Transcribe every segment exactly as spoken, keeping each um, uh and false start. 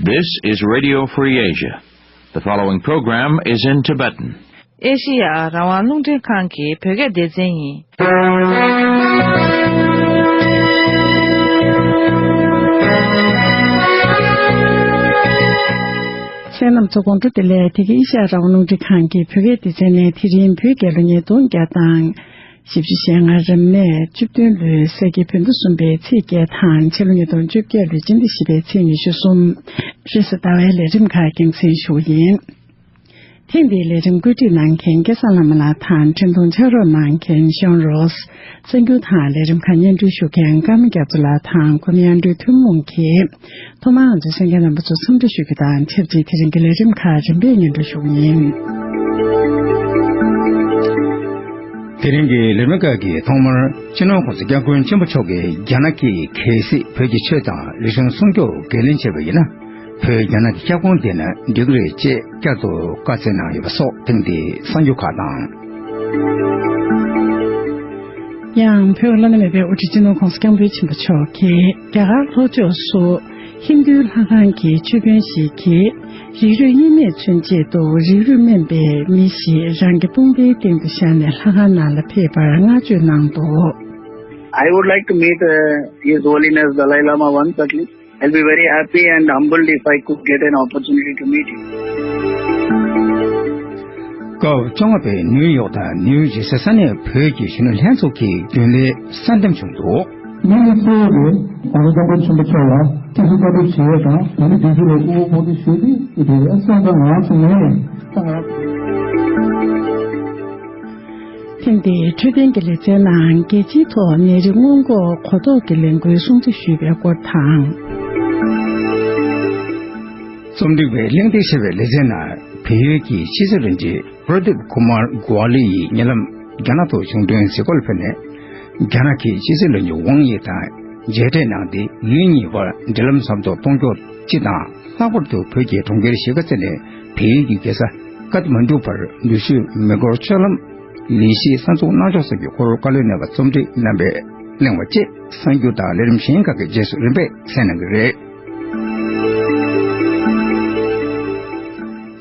This is Radio Free Asia. The following program is in Tibetan. ཨེ་ཤི་ཡ་རང་དབང་རླུང་འཕྲིན་ཁང་གི་བོད་སྐད་སྡེ་ཚན་ཡིན། གསན་རྣམས་ཚོ་དགོང་དྲོ་བདེ་ལེགས། དེ་གའི་ཨེ་ཤ་ཡ་རང་དབང་རླུང་འཕྲིན་ཁང་གི་བོད་སྐད་སྡེ་ཚན་ནས་དེ་རིང་བོད་རྒྱལ་ལོ་ཉིས་སྟོང་བརྒྱ་དང་བཞི་བཅུ་ཞེ་ལྔ། རབ་གནས་བཅུ་བདུན་ལོའི་ས་གི་བོད་ཟླ་གསུམ་པའི་ཚེས་བརྒྱད་དང་། ཕྱི་ལོ་ཉིས་སྟོང་བཅོ་བརྒྱད་ལོའི་སྤྱི་ཟླ་བཞི་པའི་ཚེས་ཉི་ཤུ་གསུམ། རེས་གཟའ་ཟླ་བའི་ལས་རིམ་ཁག་རྒྱང་སྲིང་ཞུ་གི་ཡིན། ཐེངས་འདིའི་ལས་རིམ་བཀོད་སྒྲིག་གནང་མཁན་སྐལ་བཟང་བླ་མ་ལགས་དང་། འཕྲིན་གཏོང་ཕྱག་རོགས་གནང་མཁན་ཤོན་རོས། གསར་འགྱུར་དང་ལས་རིམ་ཁག་སྙན་སྒྲོན་ཞུ་མཁན་ཀརྨ་རྒྱ་མཚོ་ལགས་དང་། ཁོ་མོའི་དབྱར་འབྲེལ་ཐུན་མོང་གིས། ཐོག་མར་ང་ཚོའི་གསན་མཁན་རྣམ་པ་ཚོ་འཚམས་འདྲི་ཞུ་རྒྱུ་དང་ཆབས་ཅིག་དེ་རིང་གི་ལས་རིམ་ཁག་རིམ་པས་སྙན་སྒྲོན་ཞུ་གི་ཡིན། དེ་རིང་གི་ལས་རིམ་ཁག་གི་ཐོག་མར་སྤྱི་ནོར་༸གོང་ས་༸སྐྱབས་མགོན་ཆེན་པོ་མཆོག་གིས་རྒྱ་ནག་གིས་གལ་སྲིད་བོད་ཀྱི་ཆོས་དང་རིག་གཞུང་སྲུང་སྐྱོབ་འགན་ལེན་བྱས་པ་ཡིན་ན། བོད་རྒྱ་ནག་གི་ཁྱབ་ཁོངས་དེ་ན་འགྲིག་གི་རེད་ཅེས་བསྐྱར་དུ་བཀའ་སྩལ་གནང་ཡོད་པ་སོགས་ཐེངས་འདིའི་གསར་འགྱུར་ཁག་དང་། ཡང་བོད་བླ་ན་མེད་པའི་དབུ་ཁྲིད་སྤྱི་ནོར་༸གོང་ས་༸སྐྱབས་མགོན་ཆེན་པོ་མཆོག་གིས་རྒྱ་གར་ལྷོ་ཕྱོགས་སུ་ཧིན་རྡུའི་ལྷ་ཁང་གི་ཆོས་དཔོན་ཞིག་གིས་རིགས་རུས་དབྱེར་མེད་མཚོན་ཆེད་དུ་རིགས་རུས་དམན་པའི་མི་ཞིག་རང་གི་དཔུང་པའི་སྟེང་དུ་བཞག་ནས་ལྷ་ཁང་ནང་ལ་ཕེབས་པར་བསྔགས་བརྗོད་གནང་འདུག I would like to meet, uh, His Holiness Dalai Lama once at least. I'll be very happy and humbled if I could get an opportunity to meet him. སྐབས་བཅོ་ལྔ་པའི་ནིའུ་ཡོག་དང་ནིའུ་ཇེ་སི་ས་གནས་བོད་ཀྱི་གཞོན་ནུ་ལྷན་ཚོགས་ཀྱི་རྒྱུན་ལས་གསར་འདེམས་བྱུང་འདུག་དམིགས་ཡུལ་གཙོ་བོ་དེ་༸གོང་ས་༸སྐྱབས་མགོན་ཆེན་པོ་མཆོག་ལ་སྐྱབས་སུ་བཀའ་སྒྲུབ་བྱེད་ཡས་དང་། བོད་མི་སྒྲིག་འཛུགས་ལ་དབུ་འོག་ཕོག་ཐུག་ཞུ་ཡས་དེ་རེད། སོང་ཙང་ང་རང་ཚོ་ངས་ད་ང་ཐེངས་འདིའི་འཕྲོད་བསྟེན་གྱི་ལེ་ཚན་ནང་རྒྱལ་སྤྱིའི་ཐོག་ནད་རིགས་སྔོན་འགོག་གོ་རྟོགས་ཀྱི་ལས་འགུལ་སྲུང་བརྩི་ཞུས་པའི་སྐོར་དང་། རྩོམ་སྒྲིག་པས་གླེང་སྟེགས་ཞེས་པའི་ལེ་ཚན་ནང་བལ་ཡུལ་གྱི་ཕྱི་སྲིད་བློན་ཆེན་Pradip Kumar Gwale ཡིས་ཉེ་ལམ་རྒྱ་ནག་ཏུ་གཞུང་དོན་གཟིགས་སྐོར་ལ་ཕེབས་ནས། རྒྱ་ནག་གི་ཕྱི་སྲིད་བློན་ཆེན་ཝང་ཡི་དང་མཇལ་འཕྲད་གནང་སྟེ། ཡུལ་གཉིས་བར་འབྲེལ་ལམ་ཟབ་ཏུ་གཏོང་ཕྱོགས་སྤྱི་དང་། ལྷག་པར་དུ་བོད་ཀྱི་གྲོང་ཁྱེར་གཞིས་ཀ་རྩེ་ནས་བལ་ཡུལ་གྱི་རྒྱལ་ས་ཀཏ་མན་ཌུ་བར་ནུས་ཤུགས་མེ་འཁོར་མཆོད་ལམ་ལས་གཞི་གསར་འཛུགས་གནང་ཕྱོགས་སོགས་ཀྱི་སྐོར་བཀའ་སློབ་གནང་བ་རྩོམ་སྒྲིག་གནང་བའི་གླེང་བ་བཅས། གསར་འགྱུར་དང་ལས་རིམ་གཞན་ཁག་གི་རྗེས་སུ་རིམ་པས་གསན་གནང་གི་རེད།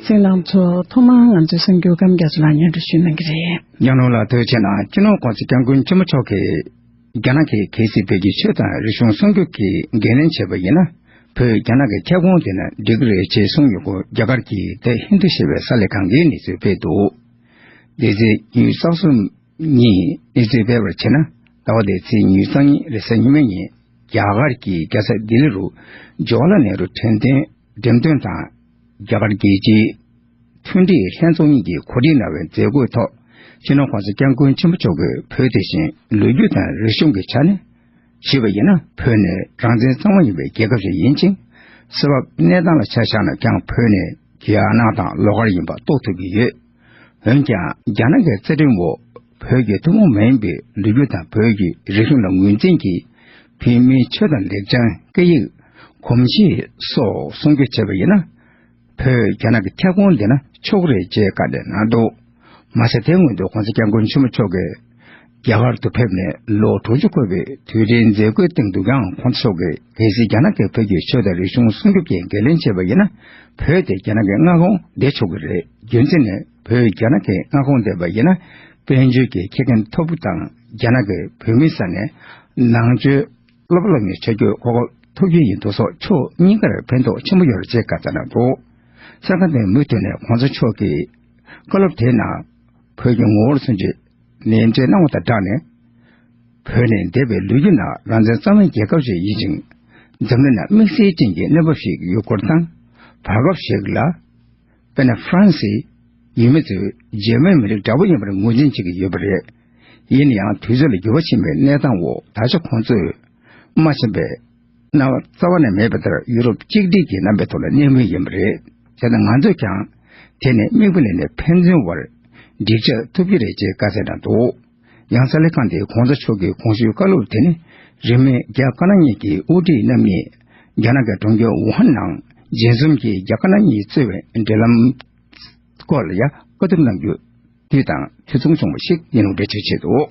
གསན་མཁན་རྣམ་པ་ཚོ། ཐོག་མར་ང་ཚོའི་གསར་འགྱུར་ཀརྨ་རྒྱ་མཚོ་ལགས་སྙན་སྒྲོན་ཞུ་གནང་གི་རེད། ཉང་ནོར་ལ་ཐུགས་རྗེ་ཆེ་གནང་། སྤྱི་ནོར་༸གོང་ས་༸སྐྱབས་མགོན་ཆེན་པོ་མཆོག་གིས་རྒྱ་ནག་གིས་གལ་སྲིད་བོད་ཀྱི་ཆོས་དང་རིག་གཞུང་སྲུང་སྐྱོབ་ཀྱི་འགན་ལེན་བྱས་པ་ཡིན་ན། བོད་རྒྱ་ནག་གི་ཁྱབ་ཁོངས་དེ་ན་འགྲིག་གི་རེད་ཅེས་གསུངས་ཡོད་སྐོར་རྒྱ་གར་གྱི་The Hindu ཞེས་པའི་གསར་ལས་ཁང་གིས་གནས་ཚུལ་སྤེལ་འདུག་འདི་ཚེས་ཉི་ཤུ་རྩ་གསུམ་ཉིན་གནས་ཚུལ་སྤེལ་བར་བྱས་ན། ཟླ་བ་འདིའི་ཚེས་ཉི་ཤུ་རྩ་གཉིས་རེས་གཟའ་ཉི་མའི་ཉིན། རྒྱ་གར་གྱི་རྒྱལ་ས་ལྡི་ལི་རུ་ཇོ་ཧར་ལལ་ནེ་རུ་འགྲེམས་སྟོན་འགྲེམས་སྟོན་དང་། རྒྱ་གར་རྒྱལ་སྤྱིའི་མཐུན་སྒྲིལ་ལྷན་ཚོགས་གཉིས་ཀྱིས་གོ་སྒྲིག་གནང་བའི་མཛད་སྒོའི་ཐོག་སྤྱི་ནོར་༸གོང་ས་༸སྐྱབས་མགོན་ཆེན་པོ་མཆོག་གིས་བོད་དེ་བཞིན་ལོ་རྒྱུས་དང་རིག་གཞུང་གི་ཆ་ནས་ཞུས་པ་ཡིན་ན། བོད་ནི་རང་བཙན་གཙང་མ་ཡིན་པའི་རྒྱལ་ཁབ་ཅིག་ཡིན་ཅིང་། ས་བབ་གནས་སྟངས་ལ་ཆ་བཞག་ན་ཀྱང་བོད་ནི་རྒྱ་ནག་དང་ལོགས་ཀར་ཡིན་པ་རྟོགས་ཐུབ་ཀྱི་ཡོད། འོན་ཀྱང་རྒྱ་ནག་གི་རྩ་ཁྲིམས་འོག་བོད་ཀྱི་ཐུན་མོང་མ་ཡིན་པའི་ལོ་རྒྱུས་དང་བོད་ཀྱི་རིག་གཞུང་ལ་ངོས་འཛིན་གྱིས། བོད་མིའི་ཆོས་དང་ལེགས་བྱང་། སྐད་ཡིག། གོམས་གཤིས་སོགས་སྲུང་སྐྱོབ་བྱས་པ་ཡིན་ན། བོད་རྒྱ་ནག་གི་ཁྱབ་ཁོངས་འདི་ན་ཆོག་གི་རེད་ཅེས་བཀའ་གནང་གནང་འདུག་མ་ཟད་དེ་སྔོན་དུ་༸གོང་ས་༸སྐྱབས་མགོན་ཆེན་པོ་མཆོག་གིས་རྒྱ་གར་དུ་ཕེབས་ནས་ལོ་དྲུག་ཅུ་འཁོར་བའི་དུས་དྲན་མཛད་སྒོའི་སྟེང་དུ་ཡང་༸གོང་ས་མཆོག་གིས། གལ་སྲིད་རྒྱ་ནག་གིས་བོད་ཀྱི་ཆོས་དང་རིག་གཞུང་སྲུང་སྐྱོབ་ཀྱི་འགན་ལེན་བྱས་པ་ཡིན་ན། བོད་དེ་རྒྱ་ནག་གི་མངའ་ཁོངས་བསྡད་ཆོག་གི་རེད། རྒྱུ་མཚན་ནི། བོད་རྒྱ་ནག་གི་མངའ་ཁོངས་བསྡད་པ་ཡིན་ན། དཔལ་འབྱོར་གྱི་ཁེ་ཕན་ཐོབ་རྒྱུ་དང་། རྒྱ་ནག་གིས་བོད་མིའི་ས་ནས་ནང་ཆོས་སློབ་སློབ་གཉེར་བྱ་རྒྱུར་གོ་སྐབས་ཐོབ་རྒྱུ་ཡིན་འདུག་སོགས་ཕྱོགས་གཉིས་ཀར་ཕན་ཐོགས་ཆེན་པོ་ཡོད་རེད་ཅེས་བཀའ་སྩལ་གནང་འདུག་གསར་ཁང་དེས་མུ་མཐུད་ནས་༸གོང་ས་མཆོག་གི་བཀའ་སློབ་དེའི་ནང་བོད་ཀྱི་ངོ་བོར་མཚོན་ཆེད་ནས་འབྲེལ་གནང་བ་དང་སྦྲགས་ནས། བོད་ནས་འདས་པའི་ལོ་རྒྱུས་ནང་རང་བཙན་གཙང་མའི་རྒྱལ་ཁབ་ཅིག་ཡིན་ཅིང་། འཛམ་གླིང་ནང་དམིགས་བསལ་ཅན་གྱི་གནས་བབ་ཞིག་ཡོད་སྐོར་དང་། བར་སྐབས་ཤིག་ལ། དཔེར་ན། ཧྥ་རན་སིའི་ཡུལ་མི་ཚོས་འཇིགས་མེད་མི་རིགས་འདྲ་པོ་ཡིན་པར་ངོས་འཛིན་བྱེད་ཀྱི་ཡོད་པ་རེད། ཡིན་ན་ཡང་། དུས་ཚོད་ལ་འགྱུར་བ་ཕྱིན་པའི་གནས་སྟངས་འོག་ད་ཆ་ཁོང་ཚོས་མ་ཤེས་པའི་སྣང་བ་རྩ་བ་ནས་མེད་པ་ལྟར། ཡུ་རོབ་གཅིག་སྒྲིལ་གྱི་རྣམ་པའི་ཐོག་ལ་གནས་མུས་ཡིན་པ་རེད། བྱས་ན་ང་ཚོས་ཀྱང་དེ་ནས་མིག་དཔེ་ལེན་ནས་ཕན་ཚུན་བར་འགྲིག་ཆགས་ཐུབ་ཀྱི་རེད་ཅེས་བཀའ་སྩལ་གནང་འདུག་ཡང་གསར་ལས་ཁང་དེས་༸གོང་ས་མཆོག་གི་གོང་ཞུས་བཀའ་སློབ་དེ་ནི། རིང་མིན་རྒྱ་དཀར་ནག་གཉིས་ཀྱི་དབུ་ཁྲིད་རྣམ་གཉིས་རྒྱ་ནག་གི་གྲོང་ཁྱེར་ཝུ་ཧན་ནང་རྗེས་འཛོམས་ཀྱིས་རྒྱ་དཀར་ནག་གཉིས་གཙོས་པའི་འབྲེལ་ལམ་སྐོར་ལ་ཡང་བཀའ་བསྡུར་གནང་རྒྱུ་དུས་དང་དུས་མཚུངས་བྱུང་བ་ཞིག་ཡིན་ལུགས་འགྲེལ་བརྗོད་བྱས་འདུག་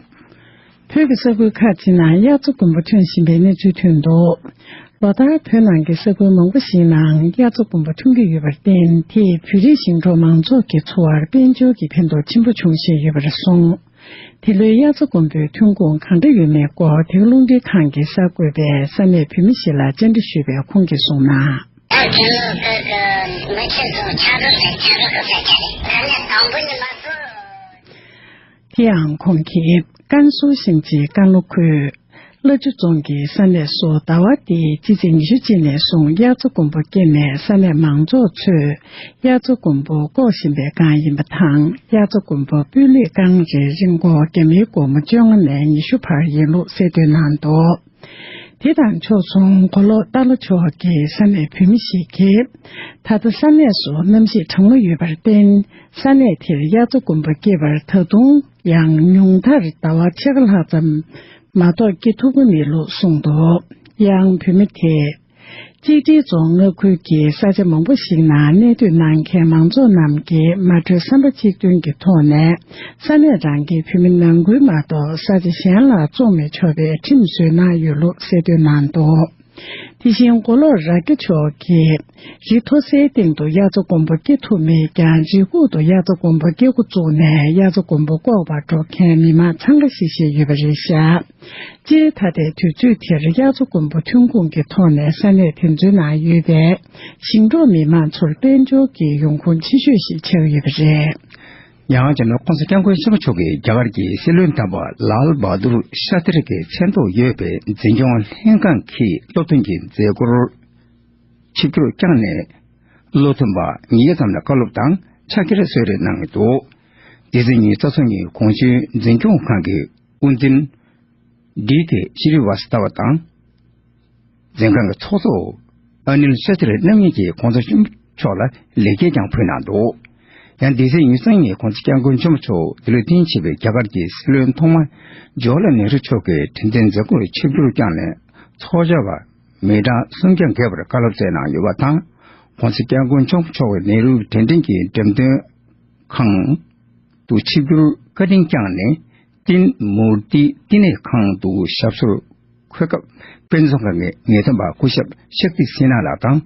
བོད་ཀྱི་ས་ཁུལ་ཁག་ཅིག་ནང་དབྱར་རྩྭ་དགུན་འབུ་ཐོན་བཞིན་པའི་གནས་ཚུལ་ཐོན་འདུག་ལོ་ལྟར་བོད་ནང་གི་ས་ཁུལ་མང་པོ་ཞིག་ནང་དབྱར་རྩྭ་དགུན་འབུ་ཐོན་གྱི་ཡོད་པར་བརྟེན། དེས་བོད་རིགས་ཞིང་འབྲོག་མང་ཚོགས་ཀྱི་འཚོ་བར་དཔལ་འབྱོར་གྱི་ཕན་ཐོགས་ཆེན་པོ་འབྱུང་བཞིན་ཡོད་པར་གསུངས། དེ་ལོའི་དབྱར་རྩྭ་དགུན་འབུའི་ཐོན་ཁུངས་གང་འདྲ་ཡོད་མེད་སྐོར། དེ་ག་རླུང་འཕྲིན་ཁང་གི་གསར་འགོད་པས་ས་གནས་བོད་མི་ཞིག་ལ་བཅར་འདྲི་ཞུས་པས། ཁོང་གིས་གསུངས་ན། ད་དེ་ལོ་ཁོས་མི་ཁྱི་ཚོ་ཆག་སྒྲིལ་ཟེར་ཆག་སྒྲིལ་ཁོ་ཚོས་བྱས་རེད། ད་ནི་དང་པོ་ཉི་མ་སུ། དེ་ཡང་ཁོང་གིས་ཀན་སུའུ་ཞིང་ཆེན་ཀན་ལྷོ་ཁུལ་བླ་ཆུ་རྫོང་གི་ས་གནས་སུ། ཟླ་བ་འདིའི་ཕྱི་ཚེས་ཉི་ཤུ་གཅིག་ནས་བཟུང་དབྱར་རྩྭ་དགུན་འབུ་སྐྱེས་ནས་ས་གནས་མང་ཚོགས་ཚོས་དབྱར་རྩྭ་དགུན་འབུ་བཀོག་བཞིན་པའི་སྒང་ཡིན་པ་དང་། དབྱར་རྩྭ་དགུན་འབུ་སྤུས་ལེགས་བསྐང་རེས་རིན་གོང་རྒྱ་མིའི་སྒོར་མོ་བཅོ་ལྔ་ནས་ཉི་ཤུ་བར་ཡིན་ལུགས་གསལ་སྟོན་གནང་འདུག་དེ་དང་ཕྱོགས་མཚུངས། མགོ་ལོག་ཏཱ་ལ་ཕྱོགས་ཀྱི་ས་གནས་བོད་མི་ཞིག་གིས། ད་ལྟ་ས་གནས་སུ་གནམ་གཤིས་གྲང་མོ་ཡོད་པར་བརྟེན། ས་གནས་དེར་དབྱར་རྩྭ་དགུན་འབུ་སྐྱེ་བར་ད་དུང་ཡང་ཉུང་མཐར་ཟླ་བ་ཕྱེད་ཀ་ལྷག་ཙམ་མ་གཏོགས་སྐྱེ་ཐུབ་ཀྱི་མེད་ལུགས་གསུངས་འདུག་ཡང་བོད་མི་དེས། གཅིག་སྒྲིལ་རྫོང་མངའ་ཁུལ་གྱི་ས་ཆ་མང་པོ་ཞིག་ནང་གནས་སྡོད་གནང་མཁན་མང་ཚོགས་རྣམས་ཀྱིས་མ་གྲོས་བསམ་པ་གཅིག་མཐུན་གྱི་ཐོག་ནས། ས་གནས་རང་གི་བོད་མི་ནང་ཁུལ་མ་གཏོགས་ས་ཆ་གཞན་ལ་བཙོང་མི་ཆོག་པའི་ཁྲིམས་བཟོས་གནང་ཡོད་ལུགས་གསལ་སྟོན་གནང་འདུག་དེ་བཞིན་མགོ་ལོག་རྭ་རྒྱ་ཕྱོགས་ཀྱི་རི་མཐོ་སའི་སྟེང་དུ་དབྱར་རྩྭ་དགུན་འབུ་སྐྱེ་ཐུབ་མེད་ཀྱང་། རི་ཁུག་ཏུ་དབྱར་རྩྭ་དགུན་འབུ་སྐྱེ་འགོ་བཙུགས་ནས་དབྱར་རྩྭ་དགུན་འབུ་བཀོག་པར་འགྲོ་མཁན་མི་མང་འཚང་ཁ་ཤིག་ཤིག་ཡོད་པ་རེད་ཤག་སྤྱིར་ད་ལྟའི་དུས་ཚོད་དེར་དབྱར་རྩྭ་དགུན་འབུ་ཐོན་ཁུངས་ཀྱི་ཐོག་ནས་ས་གནས་དེ་ཚོའི་ནང་ཡོད་པའི་ཞིང་འབྲོག་མི་མང་ཚོར་དཔལ་འབྱོར་གྱི་ཡོང་ཁུངས་ཆེ་ཤོས་ཤིག་ཆགས་ཡོད་པ་རེད། ཡང་རྒྱ་ནག་༸གོང་ས་༸སྐྱབས་མགོན་ཆེན་པོ་མཆོག་གིས་རྒྱ་གར་གྱི་སྲིད་བློན་དམ་པ་ལཱལ་བྷ་དུར་ཤཱ་སྟྲི་གི་མཚན་ཐོགས་ཡོད་པའི་འཛིན་སྐྱོང་ལྷན་ཁང་གི་སློབ་སྟོན་གྱི་མཛད་སྒོར་ཆིབས་བསྒྱུར་བསྐྱངས་ནས། བློ་མཐུན་པ་ཉིས་བརྒྱ་ཙམ་ལ་བཀའ་སློབ་དང་ཕྱག་འཁྱེར་གསོལ་རས་གནང་ཡོད་འདུག་སྡེ་ཚན་ཉི་ཤུ་རྩ་གསུམ་གྱི་གོང་ཞུས་འཛིན་སྐྱོང་ཁང་གི་དབུ་འཛིན་ཌི་ཀེ་ཤྲི་ཝ་སྟ་བ་དང་། འཛིན་ཁང་གི་ཚོགས་གཙོ་ཨ་ནིལ་ཤ་སྟི་རི་རྣམ་གཉིས་ཀྱིས་༸གོང་ས་ཆེན་པོ་མཆོག་ལ་ལེགས་སྐྱེས་ཀྱང་ཕུལ་གནང་འདུག་ཡང་སྡེ་ཚན་ཉི་ཤུ་རྩ་གཉིས་༸གོང་ས་༸སྐྱབས་མགོན་ཆེན་པོ་མཆོག་འདི་ལོའི་རྟེན་བྱེད་པའི་རྒྱ་གར་གྱི་སྲིད་བློན་ཐོག་མ་ཇོ་ལ་ནེ་རུ་མཆོག་གི་དྲན་རྟེན་མཛད་སྒོར་ཆིབས་བསྒྱུར་བསྐྱངས་ནས། ཚོགས་བཅར་བ་མི་གྲངས་སུམ་བརྒྱ་བརྒལ་བར་བཀའ་སློབ་སྩལ་གནང་ཡོད་པ་དང་། ༸་གོང་ས་༸སྐྱབས་མགོན་ཆེན་པོ་མཆོག་གིས་ནེ་རུའི་དྲན་རྟེན་གྱི་འགྲེམས་སྟོན་ཁང་དུ་ཆིབས་བསྒྱུར་བཀའ་དྲིན་བསྐྱངས་ནས། ཏིན་མུར་ཏི་བསྟི་གནས་ཁང་དུ་ཞབས་སོར་འཁོད་སྐབས། དཔེ་མཛོད་ཁང་གི་ངེས་སྟོན་པ་སྐུ་ཞབས་ཤཀ་ཏི་སི་ན་ལགས་དང་།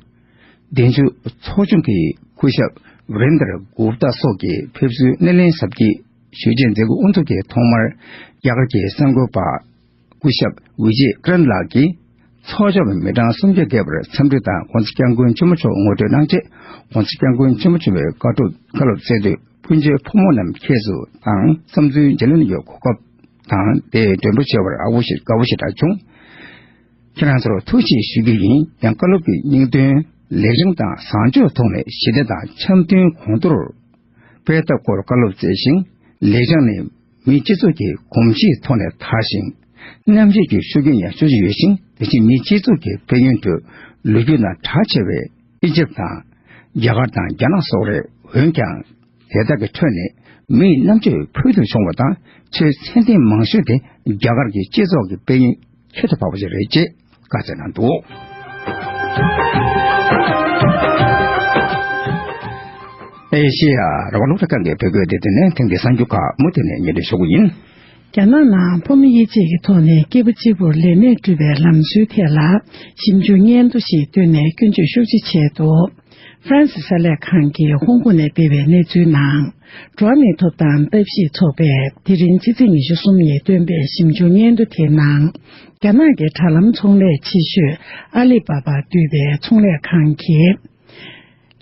གདན་ཞུ་ཚོགས་ཆུང་གི་སྐུ་ཞབས་ཝི་རེན་དར་གུབ་ཏཱ་སོགས་ཀྱིས་ཕེབས་བསུའི་སྣེ་ལེན་གཟབ་རྒྱས་ཞུ་རྒྱུའི་མཛད་སྒོ་དབུ་འཛུགས་ཀྱིས། ཐོག་མར་རྒྱ་གར་གྱི་གསར་འགོད་པ་སྐུ་ཞབས་ཝི་ཇེ་ཀྲན་ལགས་ཀྱིས། ཚོགས་བཅར་བ་མི་གྲངས་སུམ་བརྒྱ་བརྒལ་བར་འཚམས་འདྲི་དང་༸གོང་ས་༸སྐྱབས་མགོན་ཆེན་པོ་མཆོག་ངོ་སྤྲོད་གནང་རྗེས། ༸གོང་ས་༸སྐྱབས་མགོན་ཆེན་པོ་མཆོག་གི་བཀའ་སྒྲུབ་བཀའ་སློབ་སྩལ་དུས། སྤུན་མཆེད་ཕོ་མོ་རྣམས་ཁྱེད་ཚོ་དང་བསམ་ཚུལ་བརྗེ་ལེན་ཡོད་གོ་སྐབས་དང་དེ་མགྲོན་པོ་བྱེད་པར་དགའ་བོ་ཞེ་དྲག་བྱུང་། ཁྱེད་རང་ཚོར་ཐུགས་རྗེ་ཞུ་རྒྱུ་ཡིན། ཡང་བཀའ་སློབ་ཀྱི་སྙིང་དོན་ལེགས་བྱང་དང་བཟང་སྤྱོད་ཐོག་ནས་ཞི་བདེ་དང་འཆམ་མཐུན་གོང་མཐོར་སྤེལ་ཐབས་སྐོར་བཀའ་སློབ་སྩལ་ཞིང་། ལེགས་བྱང་ནི་མིའི་སྤྱི་ཚོགས་ཀྱི་གོམས་གཤིས་ཐོག་ནས་དར་ཞིང་། རྣམ་དཔྱོད་ཀྱི་ཤུགས་རྐྱེན་ཡང་ཤུགས་ཆེ་ཡོད་ཅིང་། དེ་བཞིན་མིའི་སྤྱི་ཚོགས་ཀྱི་དཔལ་ཡོན་ཁྲོད་ལོ་རྒྱུས་ནང་གྲགས་ཆེ་བའི་ཨི་ཇིབ་དང་རྒྱ་གར་དང་རྒྱ་ནག་སོགས་རེད། འོན་ཀྱང་། དེ་དག་གི་ཁྲོད་ནས་མིའི་རྣམ་དཔྱོད་ཕུལ་དུ་བྱུང་བ་དང་ཆོས་ཚད་ལྡན་མང་ཤོས་དེ་རྒྱ་གར་གྱི་སྤྱི་ཚོགས་ཀྱི་དཔལ་ཡོན་ཁྱད་དུ་འཕགས་པ་ཞིག་རེད་ཅེས་བཀའ་སྩལ་གནང་འདུག་ཨེ་ཤེ་ཡ་རང་དབང་རླུང་འཕྲིན་ཁང་གི་བོད་སྐད་སྡེ་ཚན་ནས་ཐེངས་འདིའི་གསར་འགྱུར་ཁག་མུ་མཐུད་ནས་སྙན་སྒྲོན་ཞུ་གི་ཡིན། རྒྱ་ནག་ནང་ཕོ་མོ་དབྱེ་འབྱེད་ཀྱི་ཐོག་ནས་སྐྱེས་བུ་གཅིག་པུར་ལས་གནས་བསྐྲུན་པའི་ལམ་སྲོལ་ཐད་ལ་ཞིབ་འཇུག་སྙན་ཐོ་ཞིག་བཏོན་ནས་སྐྱོན་བརྗོད་ཤུགས་ཆེ་བྱས་འདུག་ཧྥ་རན་སི་གསར་ལས་ཁང་གིས་ཧོང་ཀོང་ནས་སྤེལ་བའི་གནས་ཚུལ་ནང་། འགྲོ་བ་མིའི་ཐོབ་ཐང་ལྟ་ཞིབ་ཚོགས་པས་དེ་རིང་ཕྱི་ཚེས་ཉི་ཤུ་གསུམ་ཉིན་བཏོན་པའི་ཞིབ་འཇུག་སྙན་ཐོ་དེའི་ནང་། རྒྱ་ནག་གི་དྲ་ལམ་ཚོང་ལས་ཆེ་ཤོས་ཨ་ལི་པ་པ་འདུས་པའི་ཚོང་ལས་ཁང་གིས།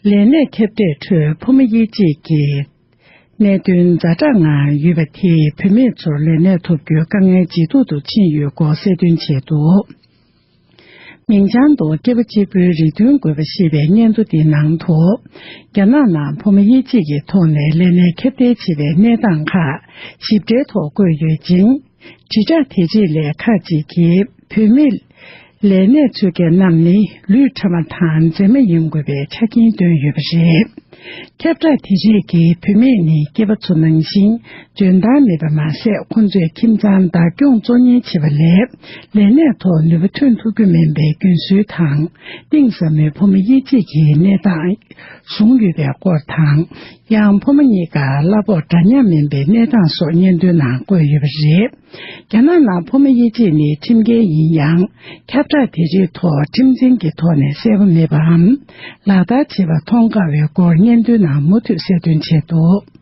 ལས་གནས་ཁྱབ་གདལ་ཁྲོད་ཕོ་མོ་དབྱེ་འབྱེད་ཀྱི་གནད་དོན་ཛ་དྲག་ངང་ཡོད་པ་དེས་བུད་མེད་ཚོར་ལས་གནས་ཐོབ་རྒྱུའི་དཀའ་ངལ་ཇེ་སྡུག་ཏུ་ཕྱིན་ཡོད་སྐོར་གསལ་སྟོན་བྱས་འདུག་མིང་བྱང་དུ་སྐྱེས་པ་གཅིག་པུའི་རེ་འདུན་དགོས་པ་ཞེས་པའི་སྙན་ཐོ་འདིའི་ནང་དུ། རྒྱ་ནག་ནང་ཕོ་མོ་དབྱེ་འབྱེད་ཀྱི་ཐོག་ནས་ལས་གནས་ཁྱབ་གདལ་བྱེད་པའི་གནས་སྟངས་ཁག་ཞིབ་ཕྲའི་ཐོག་བཀོད་ཡོད་ཅིང་། དྲིལ་བསྒྲགས་དེ་རྗེས་ལས་ཁག་ཅིག་གིས་བུད་མེད་ལས་གནས་ཚུད་མཁན་རྣམས་ནི་ལུས་ཕྲ་མ་དང་མཛེས་མ་ཡིན་དགོས་པའི་ཆ་རྐྱེན་བཏོན་ཡོད་པ་རེད། ཁྱབ་བསྒྲགས་དེ་རིགས་ཀྱིས་བུད་མེད་ནི་སྐྱེས་པ་ཚོ་ནང་བཞིན་འཇོན་ཐང་མེད་པ་མ་ཟད། ཁོ་ཚོས་ཁྱིམ་ཚང་བདག་སྐྱོང་གཙོ་གཉེར་བྱེད་པ་ལས་ལས་གནས་ཐོག་ནུས་པ་ཐོན་ཐུབ་རྒྱུ་མིན་པའི་རྒྱུན་སྲོལ་དང་། གཏིང་ཟབ་མོའི་ཕོ་མོ་དབྱེ་འབྱེད་ཀྱི་གནས་སྟངས་བཟུང་ཡོད་པའི་སྐོར་དང་། ཡང་ཕོ་མོ་གཉིས་ཀར་གླ་ཕོགས་འདྲ་མཉམ་མིན་པའི་གནས་སྟངས་སོགས་སྙན་ཐོའི་ནང་བཀོད་ཡོད་པ་རེད། རྒྱ་ནག་ནང་ཕོ་མོ་དབྱེ་འབྱེད་ནི་ཁྲིམས་འགལ་ཡིན་ཡང་། ཁྱབ་བསྒྲགས་དེ་རིགས་ཐོག་ཁྲིམས་འཛིན་གྱི་ཐོག་ནས་གསལ་པོ་མེད་པའམ། ལག་བསྟར་བྱེད་པ་མཐོང་དཀའ་བའི་སྐོར་སྙན་ཐོའི་ནང་མུ་མཐུད་གསལ་སྟོན་བྱས་འདུག་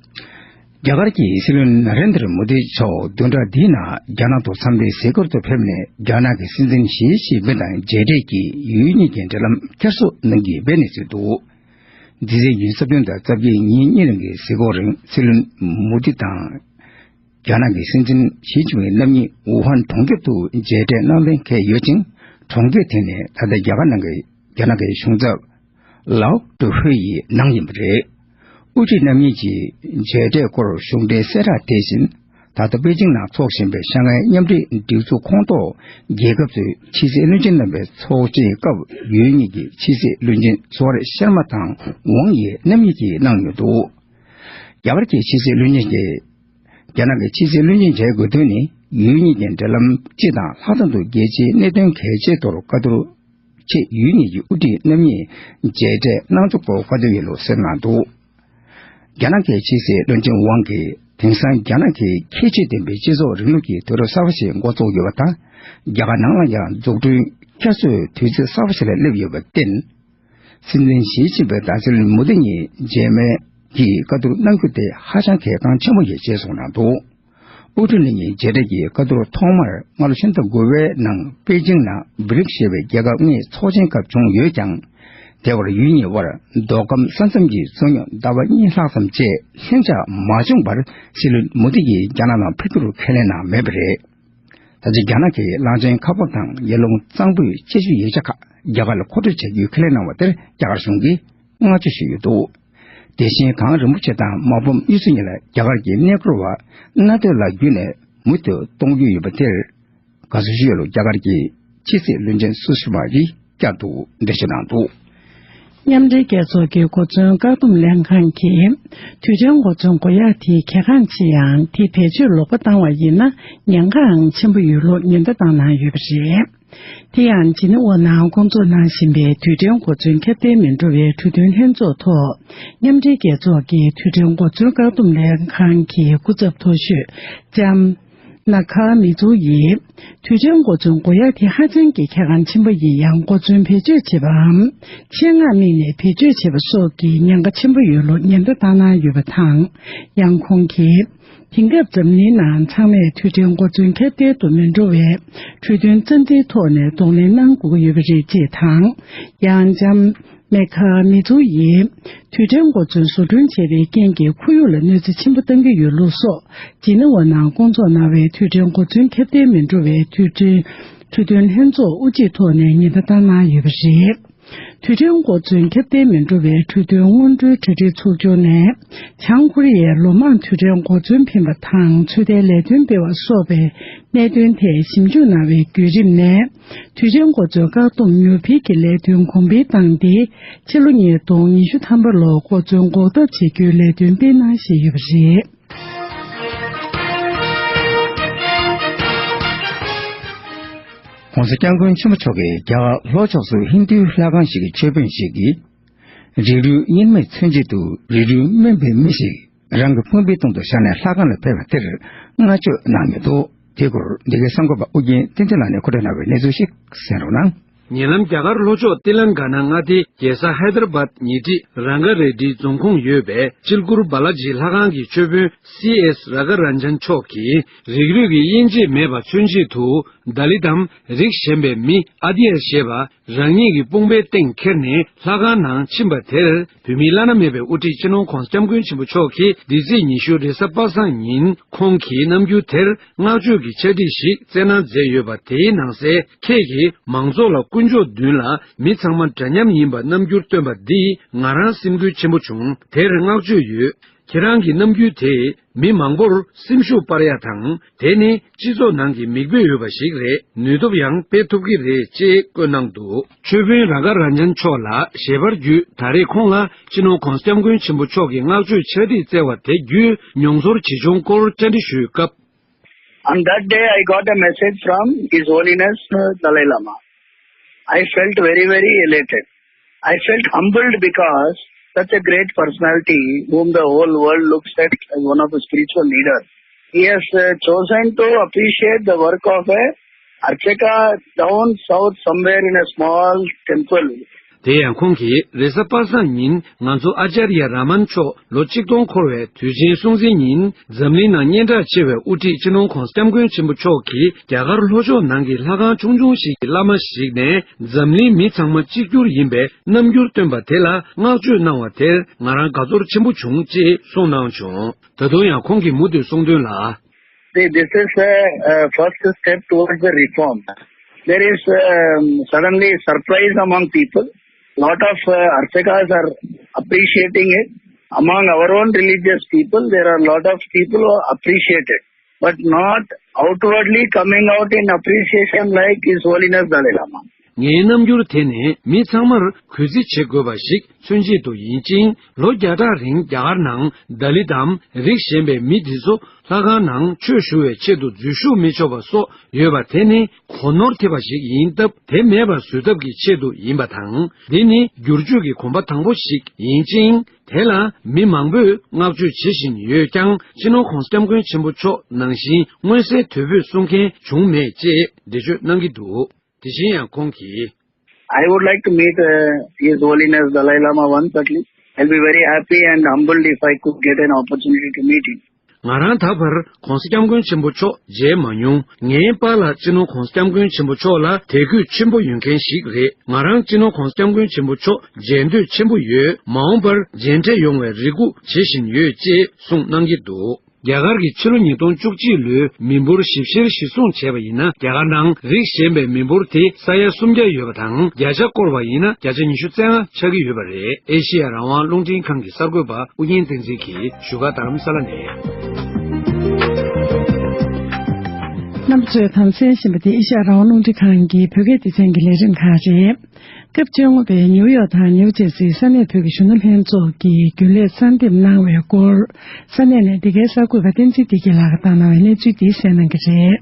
རྒྱ་གར་གྱི་སྲིད་བློན་ན་རེན་དྲ་མོ་དི་མཆོག་བདུན་ཕྲག་འདིའི་ནང་རྒྱ་ནག་ཏུ་འཚམས་འདྲིའི་གཟིགས་སྐོར་དུ་ཕེབས་ནས། རྒྱ་ནག་གི་སྲིད་འཛིན་ཞི་ཅིན་ཕིང་དང་མཇལ་འཕྲད་ཀྱིས་ཡུལ་གཉིས་ཀྱི་འབྲེལ་ལམ་བསྐྱར་གསོ་གནང་གི་ཡོད་པའི་གནས་ཚུལ་འདུག་འདི་ཟེར་ཉིན་སྲིད་དོན་དང་རྩ་བརྒྱད་ཉིན་གཉིས་རིང་གི་གཟིགས་སྐོར་རིང་། སྲིད་བློན་མོ་དི་དང་རྒྱ་ནག་གི་སྲིད་འཛིན་ཞི་ཅིན་ཕིང་རྣམ་གཉིས་ཝུ་ཧན་གྲོང་ཁྱེར་དུ་མཇལ་འཕྲད་གནང་གཏན་འཁེལ་ཡོད་ཅིང་། གྲོང་ཁྱེར་དེ་ནི་ད་ལྟ་རྒྱ་གར་ནང་གི་རྒྱ་ནག་གི་གཞུང་ཚབ་ལའོ་ཀྲུའུ་ཧུའེ་ཡི་ནང་ཡིན་པ་རེད། དབུ་ཁྲིད་རྣམ་གཉིས་ཀྱི་མཇལ་འཕྲད་སྐོར་གཞུང་འབྲེལ་གསལ་བསྒྲགས་དེ་བཞིན། ད་ལྟ་པེ་ཅིང་ནང་འཚོགས་བཞིན་པའི་ཤང་ཧའེ་མཉམ་འབྲེལ་སྒྲིག་འཛུགས་ཁོངས་གཏོགས་རྒྱལ་ཁབ་ཚོའི་ཕྱི་སྲིད་བློན་ཆེན་རྣམ་པའི་ཚོགས་ཆེན་སྐབས། ཡུལ་གཉིས་ཀྱི་ཕྱི་སྲིད་བློན་ཆེན་སུ་ཝར་ཤར་མ་དང་ཝང་ཡེ་རྣམ་གཉིས་ཀྱིས་གནང་ཡོད་འདུག་རྒྱ་གར་གྱི་ཕྱི་སྲིད་བློན་ཆེན་གྱིས། རྒྱ་ནག་གི་ཕྱི་སྲིད་བློན་ཆེན་མཇལ་དགོས་དོན་ནི། ཡུལ་གཉིས་ཀྱི་འབྲེལ་ལམ་སྤྱི་དང་ལྷག་དོན་དུ་རྒྱལ་སྤྱིའི་གནད་དོན་གལ་ཆེའི་ཐོག་བཀའ་བསྡུར་ཆེད། ཡུལ་གཉིས་ཀྱི་དབུ་ཁྲིད་རྣམ་གཉིས་མཇལ་འཕྲད་གནང་ཐུབ་སྐོར་བཀའ་འདྲི་ཡོད་ལུགས་གསུངས་གནང་འདུག་རྒྱ་ནག་གི་ཕྱི་སྲིད་བློན་ཆེན་ཝང་གིས། དེང་སང་རྒྱ་ནག་གི་ཁྱད་ཆོས་ལྡན་པའི་སྤྱི་ཚོགས་རིང་ལུགས་ཀྱི་དུས་རབས་གསར་པ་ཞིག་འགོ་བཙུགས་ཡོད་པ་དང་། རྒྱ་གར་ནང་ལ་ཡང་འཛུགས་སྐྲུན་བསྐྱར་གསོའི་དུས་ཚོད་གསར་པ་ཞིག་ལ་སླེབས་ཡོད་པར་བརྟེན། སྲིད་འཛིན་ཞི་ཅིན་ཕིང་དང་སྲིད་བློན་མོ་དི་གཉིས་མཇལ་མོལ་གྱི་བཀའ་བསྡུར་གནང་རྒྱུ་དེ་ཧ་ཅང་གལ་འགངས་ཆེན་པོ་ཡིན་ཞེས་གསུངས་གནང་འདུག་དབུ་ཁྲིད་རྣམ་གཉིས་མཇལ་འཕྲད་ཀྱི་བཀའ་བསྡུར་ཐོག་མར་སྔ་ལོ་ཕྱི་ཟླ་དགུ་པའི་ནང་པེ་ཅིང་ནང་བྷི་རིགས་ཞེས་པའི་རྒྱལ་ཁབ་ལྔའི་ཚོགས་ཆེན་སྐབས་བྱུང་ཡོད་ཀྱང་། དེ་བར་ཡུལ་གཉིས་དབར་མདོ་ཁམས་ས་མཚམས་ཀྱི་རྩོད་རྙོག་ཟླ་བ་གཉིས་ལྷག་ཙམ་བཅས་ལྷིང་འཇགས་མ་བྱུང་བར། སྲིད་བློན་མོ་དི་ཡིས་རྒྱ་ནག་ནང་ཕེབས་རྒྱུར་ཁས་ལེན་གནང་མེད་པ་རེད། ད་ཆ་རྒྱ་ནག་གིས་གླང་ཆེན་ཁ་འབབ་དང་ཡར་ཀླུང་གཙང་པོའི་དཔྱད་ཞིབ་ཡིག་ཆ་ཁག་རྒྱ་གར་ལ་མཁོ་སྤྲོད་བྱ་རྒྱུའི་ཁས་ལེན་གནང་བ་དེར་རྒྱ་གར་གཞུང་གིས་བསྔགས་བརྗོད་ཞུས་ཡོད་འདུག་དེ་བཞིན་གངས་རིན་པོ་ཆེ་དང་མ་ཕམ་གཡུ་མཚོ་གཉིས་ལ་རྒྱ་གར་གྱི་གནས་སྐོར་བ་གནའ་སྟོད་ལ་བརྒྱུད་ནས་མུ་མཐུད་གཏོང་རྒྱུ་ཡོད་པ་དེར། དགའ་བསུ་ཞུས་ཡོད་ལུགས་རྒྱ་གར་གྱི་ཕྱི་སྲིད་བློན་ཆེན་སུ་ཤི་མ་ཡིས་བསྐྱར་དུ་འགྲེལ་བརྗོད་གནང་འདུག་མཉམ་འབྲེལ་རྒྱལ་ཚོགས་ཀྱི་གོ་མཚོན་བཀག་སྡོམ་ལྷན་ཁང་གིས། དུས་དྲན་གོ་མཚོན་འགོད་ཡག་དེ་གལ་འགངས་ཆེ་ཡང་། དེ་བེད་སྤྱོད་ལོག་པ་བཏང་བ་ཡིན་ན། ཉེན་ཁའང་ཆེན་པོ་ཡོད་ལུགས་ཉེན་བརྡ་བཏང་གནང་ཡོད་པ་རེད། དེ་ཡང་ཇི་ནི་ཝ་ནང་སྐོང་ཚོགས་གནང་བཞིན་པའི་དུས་དྲན་གོ་མཚོན་ཁྱབ་གདལ་མི་འགྲོ་བའི་གྲོས་མཐུན་ལྷན་ཚོགས་ཐོག་མཉམ་འབྲེལ་རྒྱལ་ཚོགས་ཀྱི་དུས་དྲན་གོ་མཚོན་བཀག་སྡོམ་ལྷན་ཁང་གི་སྐུ་ཚབ་མཐོ་ཤོས་ལྕམ་ནཱ་ཁཱ་མི་ཛུ་ཡིས། དུས་དྲན་གོ་མཚོན་འགོད་ཡག་དེ་ཧ་ཅང་གི་གལ་འགངས་ཆེན་པོ་ཡིན་ཡང་། གོ་མཚོན་བེད་སྤྱོད་བྱེད་པའམ། ཆེད་མངགས་དམིགས་ནས་བེད་སྤྱོད་བྱེད་པ་སོགས་ཀྱི་ཉེན་ཁ་ཆེན་པོ་ཡོད་ལུགས་ཉེན་བརྡ་བཏང་གནང་ཡོད་པ་དང་། ཡང་ཁོང་གིས། དེང་སྐབས་འཛམ་གླིང་ནང་ཚང་མས་དུས་དྲན་གོ་མཚོན་ཁྱབ་གདལ་དུ་མི་འགྲོ་བའི་གྲོས་མཐུན་རྩ་འཛིན་ཐོག་ནས་གདོང་ལེན་གནང་དགོས་ཀྱི་ཡོད་པ་རེད་ཅེས་དང་། ཡང་ལྕམ་མེ་ཁ་མི་ཛུ་ཡིས། དུས་དྲན་གོ་མཚོན་བཟོ་སྐྲུན་བྱས་པའི་རྐྱེན་གྱིས་ཁོར་ཡུག་ལ་གནོད་འཚེ་ཆེན་པོ་བཏང་གི་ཡོད་ལུགས་སོགས། ཇི་ནི་ཝ་ནང་སྐོང་ཚོགས་གནང་བའི་དུས་དྲན་གོ་མཚོན་ཁྱབ་གདལ་མི་འགྲོ་བའི་དུས་དྲན་གྲོས་མཐུན་ལྷན་ཚོགས་དབུ་འབྱེད་ཐོག་ནས་ཉེན་བརྡ་བཏང་གནང་ཡོད་པ་རེད། དུས་དྲན་གོ་མཚོན་ཁྱབ་གདལ་མི་འགྲོ་བའི་གྲོས་མཐུན་སྔོན་འགྲོའི་གྲ་སྒྲིག་ཚུགས་ཆུང་ནས། བྱང་ཀོ་རི་ཡས་ལོ་མང་དུས་དྲན་གོ་མཚོན་འཕེན་པ་དང་ཚོད་ལྟའི་ལས་དོན་སྤེལ་བ་སོགས་པའི་གནད་དོན་ཐད་ཞིབ་འཇུག་གནང་བའི་བརྒྱུད་རིམ་ནས། དུས་དྲན་གོ་མཚོན་བཀག་སྡོམ་མྱུར་འཕེལ་གྱི་ལས་དོན་གོང་འཕེལ་བཏང་སྟེ། ཕྱི་ལོ་ཉིས་སྟོང་ཉི་ཤུ་ཐམ་པ་ལོར་གོ་མཚོན་འགོག་ཐབས་བྱེད་རྒྱུའི་ལས་དོན་སྤེལ་གནང་བཞིན་ཡོད་པ་རེད། ༸གོང་ས་༸སྐྱབས་མགོན་ཆེན་པོ་མཆོག་གིས་རྒྱ་གར་ལྷོ་ཕྱོགས་སུ་ཧིན་རྡུའི་ལྷ་ཁང་ཞིག་གི་ཆོས་དཔོན་ཞིག་གིས། རིགས་རུས་གཉིས་མེད་མཚོན་བྱེད་དུ་རིགས་རུས་དམན་པའི་མི་ཞིག་རང་གི་སྤུན་པའི་སྟེང་དུ་བཞག་ནས་ལྷ་ཁང་ལ་ཕེབས་པ་དེར་བསྔགས་བརྗོད་གནང་ཡོད་འདུག་དེའི་སྐོར་འདི་གའི་གསར་འགོད་པ་ཨོ་རྒྱན་བསྟན་འཛིན་ལགས་ནས་མཁོ་སྤྲོད་གནང་བའི་གནས་ཚུལ་ཞིག་གསན་རོགས་གནང་། ཉེ་ལམ་རྒྱ་གར་ལྷོ་ཕྱོགས་ཏི་ལན་ག་ན་མངའ་སྡེའི་རྒྱལ་ས་ཧའི་དར་བཱད་ཉེ་འཁྲིས་ར་ག་རེ་ཌི་རྫོང་ཁོངས་ཡོད་པའི་ཅིལ་ཀུར་བ་ལ་ཇི་ལྷ་ཁང་གི་ཆོས་དཔོན་སི་ཨེས་ར་ག་རན་ཇན་མཆོག་གིས་རིགས་རུས་ཀྱི་དབྱེ་འབྱེད་མེད་པ་མཚོན་བྱེད་དུ། ད་ལི་དམ་རིགས་གཞན་པའི་མི་ཨ་དི་ཡ་ཞེས་པ་རང་ཉིད་ཀྱི་དཔུང་པའི་སྟེང་ཁྱེར་ནས་ལྷ་ཁང་ནང་ཕྱིན་པ་དེར། བོད་མིའི་བླ་ན་མེད་པའི་དབུ་ཁྲིད་སྤྱི་ནོར་༸གོང་ས་༸སྐྱབས་མགོན་ཆེན་པོ་མཆོག་གིས་འདི་ཚེས་ཉི་ཤུ་རེས་གཟའ་པ་སངས་ཉིན་ཁོང་གི་རྣམ་འགྱུར་དེར་བསྔགས་བརྗོད་ཀྱི་ཕྱག་བྲིས་ཤིག་བསྩལ་གནང་མཛད་ཡོད་པ། དེའི་ནང་གསལ། ཁྱེད་ཀྱིས་མང་ཚོགས་ལ་དཀོན་མཆོག་མདུན་ལ་མི་ཚང་མ་འདྲ་མཉམ་ཡིན་པ་རྣམ་འགྱུར་སྟོན་པ་འདིས་ང་རང་སེམས་འགུལ་ཆེན་པོ་བྱུང་། དེར་བསྔགས་བརྗོད་ཡོད། ཁྱེད་རང་གི་རྣམ་འགྱུར་དེས་མི་མང་པོར་སེམས་ཤུགས་སྤར་ཡ་དང་། དེ་ནི་སྤྱི་ཚོགས་ནང་གི་མིག་དཔེ་ཡོད་པ་ཞིག་རེད། ནུས་སྟོབས་ཡང་སྤེལ་ཐུབ་ཀྱི་རེད་ཅེས་བཀོད་གནང་འདུག་ཆོས་དཔོན་ར་ག་ར་ཉན་མཆོག་ལ་ཞལ་པར་བརྒྱུད། ད་རེས་ཁོང་ལ་སྤྱི་ནོར་༧གོང་ས་༧སྐྱབས་མགོན་ཆེན་པོ་མཆོག་གིས་བསྔགས་བརྗོད་ཕྱག་བྲིས་བསྩལ་བ་དེ་བརྒྱུད་མྱོང་ཚོར་ཇི་བྱུང་སྐོར་བཅར་འདྲི་ཞུས་སྐབས། On that day, I got a message from His Holiness, uh, Dalai Lama. I felt very, very elated. I felt humbled because such a great personality, whom the whole world looks at as one of the spiritual leaders, he has, uh, chosen to appreciate the work of a Archaka down south somewhere in a small temple. དེ་ཡང་ཁོང་གིས་རེས་གཟའ་པ་སངས་ཉིན་ང་ཚོ་ཨ་ཅར་ཡ་ར་མན་མཆོག་ལོ་གཅིག་སྟོང་འཁོར་བའི་དུས་ཆེན་སྲུང་བརྩིའི་ཉིན། འཛམ་གླིང་ནང་སྙན་གྲགས་ཆེ་བའི་དབུ་ཁྲིད་སྤྱི་ནོར་༧གོང་ས་༧སྐྱབས་མགོན་ཆེན་པོ་མཆོག་གིས་རྒྱ་གར་ལྷོ་ཕྱོགས་ནང་གི་ལྷ་ཁང་ཆུང་ཆུང་ཞིག་གི་བླ་མ་ཞིག་ནས། འཛམ་གླིང་མི་ཚང་མ་གཅིག་གྱུར་ཡིན་པའི་རྣམ་འགྱུར་སྟོན་པ་དེ་ལ་བསྔགས་བརྗོད་གནང་བ་དེར་ང་རང་དགའ་ཚོར་ཆེན་པོ་བྱུང་ཅེས་གསུངས་གནང་བྱུང་། ད་དུང་ཡང་ཁོང་གིས་མུ་མཐུད་གསུངས་དོན་ལ། See, this is a, a first step towards the reform. There is, um, suddenly surprise among people. Lot of, uh, Archakas are appreciating it. Among our own religious people, there are lot of people who appreciate it, but not outwardly coming out in appreciation like His Holiness Dalai Lama. ངའི་རྣམ་འགྱུར་དེ་ནི་མི་ཚང་མར་གུས་བརྩི་བྱེད་དགོས་པ་ཞིག་མཚོན་ཆེད་དུ་ཡིན་ཅིང་། ལོ་བརྒྱ་ཕྲག་རིང་རྒྱ་གར་ནང་ལྡ་ལི་དམ་རིགས་གཞན་པའི་མི་འདི་ཚོ་ལྷ་ཁང་ནང་ཆོས་ཞུ་བའི་ཆེད་དུ་འཛུལ་ཞུགས་མི་ཆོག་པ་སོགས་ཡོད་པ་དེ་ནི་གོ་ནོར་ཐེབས་པ་ཞིག་ཡིན་སྟབས། དེ་མེད་པར་བཟོ་ཐབས་ཀྱི་ཆེད་དུ་ཡིན་པ་དང་། འདི་ནི་བསྒྱུར་བཅོས་ཀྱི་གོམ་པ་དང་པོ་ཞིག་ཡིན་ཅིང་། དེ་ལ་མི་མང་པོས་བསྔགས་བརྗོད་བྱེད་བཞིན་ཡོད་ཀྱང་། སྤྱི་ནོར་༧གོང་ས་༧སྐྱབས་མགོན་ཆེན་པོ་མཆོག་ནང་བཞིན་མངོན་གསལ་དོད་པོས་གསུང་མཁན་བྱུང་མེད་ཅེས་འགྲེལ་བརྗོད་གནང་གི་འདུག་དེ་བཞིན་ཡང་ཁོང་གིས། I would like to meet, uh, His Holiness Dalai Lama once at least. I'll be very happy and humbled if I could get an opportunity to meet him. ང་རང་ད་བར་༧གོང་ས་༧སྐྱབས་མགོན་ཆེན་པོ་མཆོག་མཇལ་མ་མྱོང་། ངའི་པཱ་ལགས་སྤྱི་ནོར་༧གོང་ས་༧སྐྱབས་མགོན་ཆེན་པོ་མཆོག་ལ་དད་གུས་ཆེན་པོ་ཡོད་མཁན་ཞིག་རེད། ང་རང་སྤྱི་ནོར་༧གོང་ས་༧སྐྱབས་མགོན་ཆེན་པོ་མཆོག་མཇལ་འདོད་ཆེན་པོ་ཡོད། མ་འོངས་པར་མཇལ་འཕྲད་ཡོང་བའི་རེ་སྒུག་བྱེད་བཞིན་ཡོད་ཅེས་གསུངས་གནང་གི་འདུག་རྒྱ་གར་གྱི་ཕྱི་ལོ་ཉིས་སྟོང་བཅུ་གཅིག་ལོའི་མི་འབོར་ཞིབ་བཤེར་གཞིར་བཟུང་བྱས་པ་ཡིན་ན། རྒྱ་གར་ནང་རིགས་གཞན་པའི་མི་འབོར་དེ་ས་ཡ་སུམ་བརྒྱ་ཡོད་པ་དང་། བརྒྱ་ཆ་བསྐོར་བ་ཡིན་ན་བརྒྱ་ཆ་ཉི་ཤུ་རྩ་ལྔ་ཆགས་ཀྱི་ཡོད་པ་རེད། ཨེ་ཤེ་ཡ་རང་དབང་རླུང་འཕྲིན་ཁང་གི་གསར་འགོད་པ་ཨུ་རྒྱན་བསྟན་འཛིན་གྱིས་བཞུགས་སྒར་རྡ་རམ་ས་ལ་ནས། རྣམ་པ་ཚོས་དམ་འཛིན་བཞིན་པ་དེ་ཨེ་ཤེ་ཡ་རང་དབང་རླུང་འཕྲིན་ཁང་གི་བོད་སྐད་སྡེ་ཚན་གྱི་ལས་རིམ་ཁག་རེད། སྐབས་བཅོ་ལྔ་པའི་ནིའུ་ཡོག་དང་ནིའུ་ཇར་སིའི་ས་གནས་བོད་ཀྱི་གཞོན་ནུ་ལྷན་ཚོགས་ཀྱི་རྒྱུན་ལས་གསར་འདེམས་གནང་བའི་སྐོར། ས་གནས་ནས་འདི་གའི་གསར་འགོད་པ་བསྟན་འཛིན་བདེ་སྐྱིད་ལགས་ཀྱིས་བཏང་གནང་བའི་གནས་ཚུལ་འདི་གསན་གནང་གི་རེད།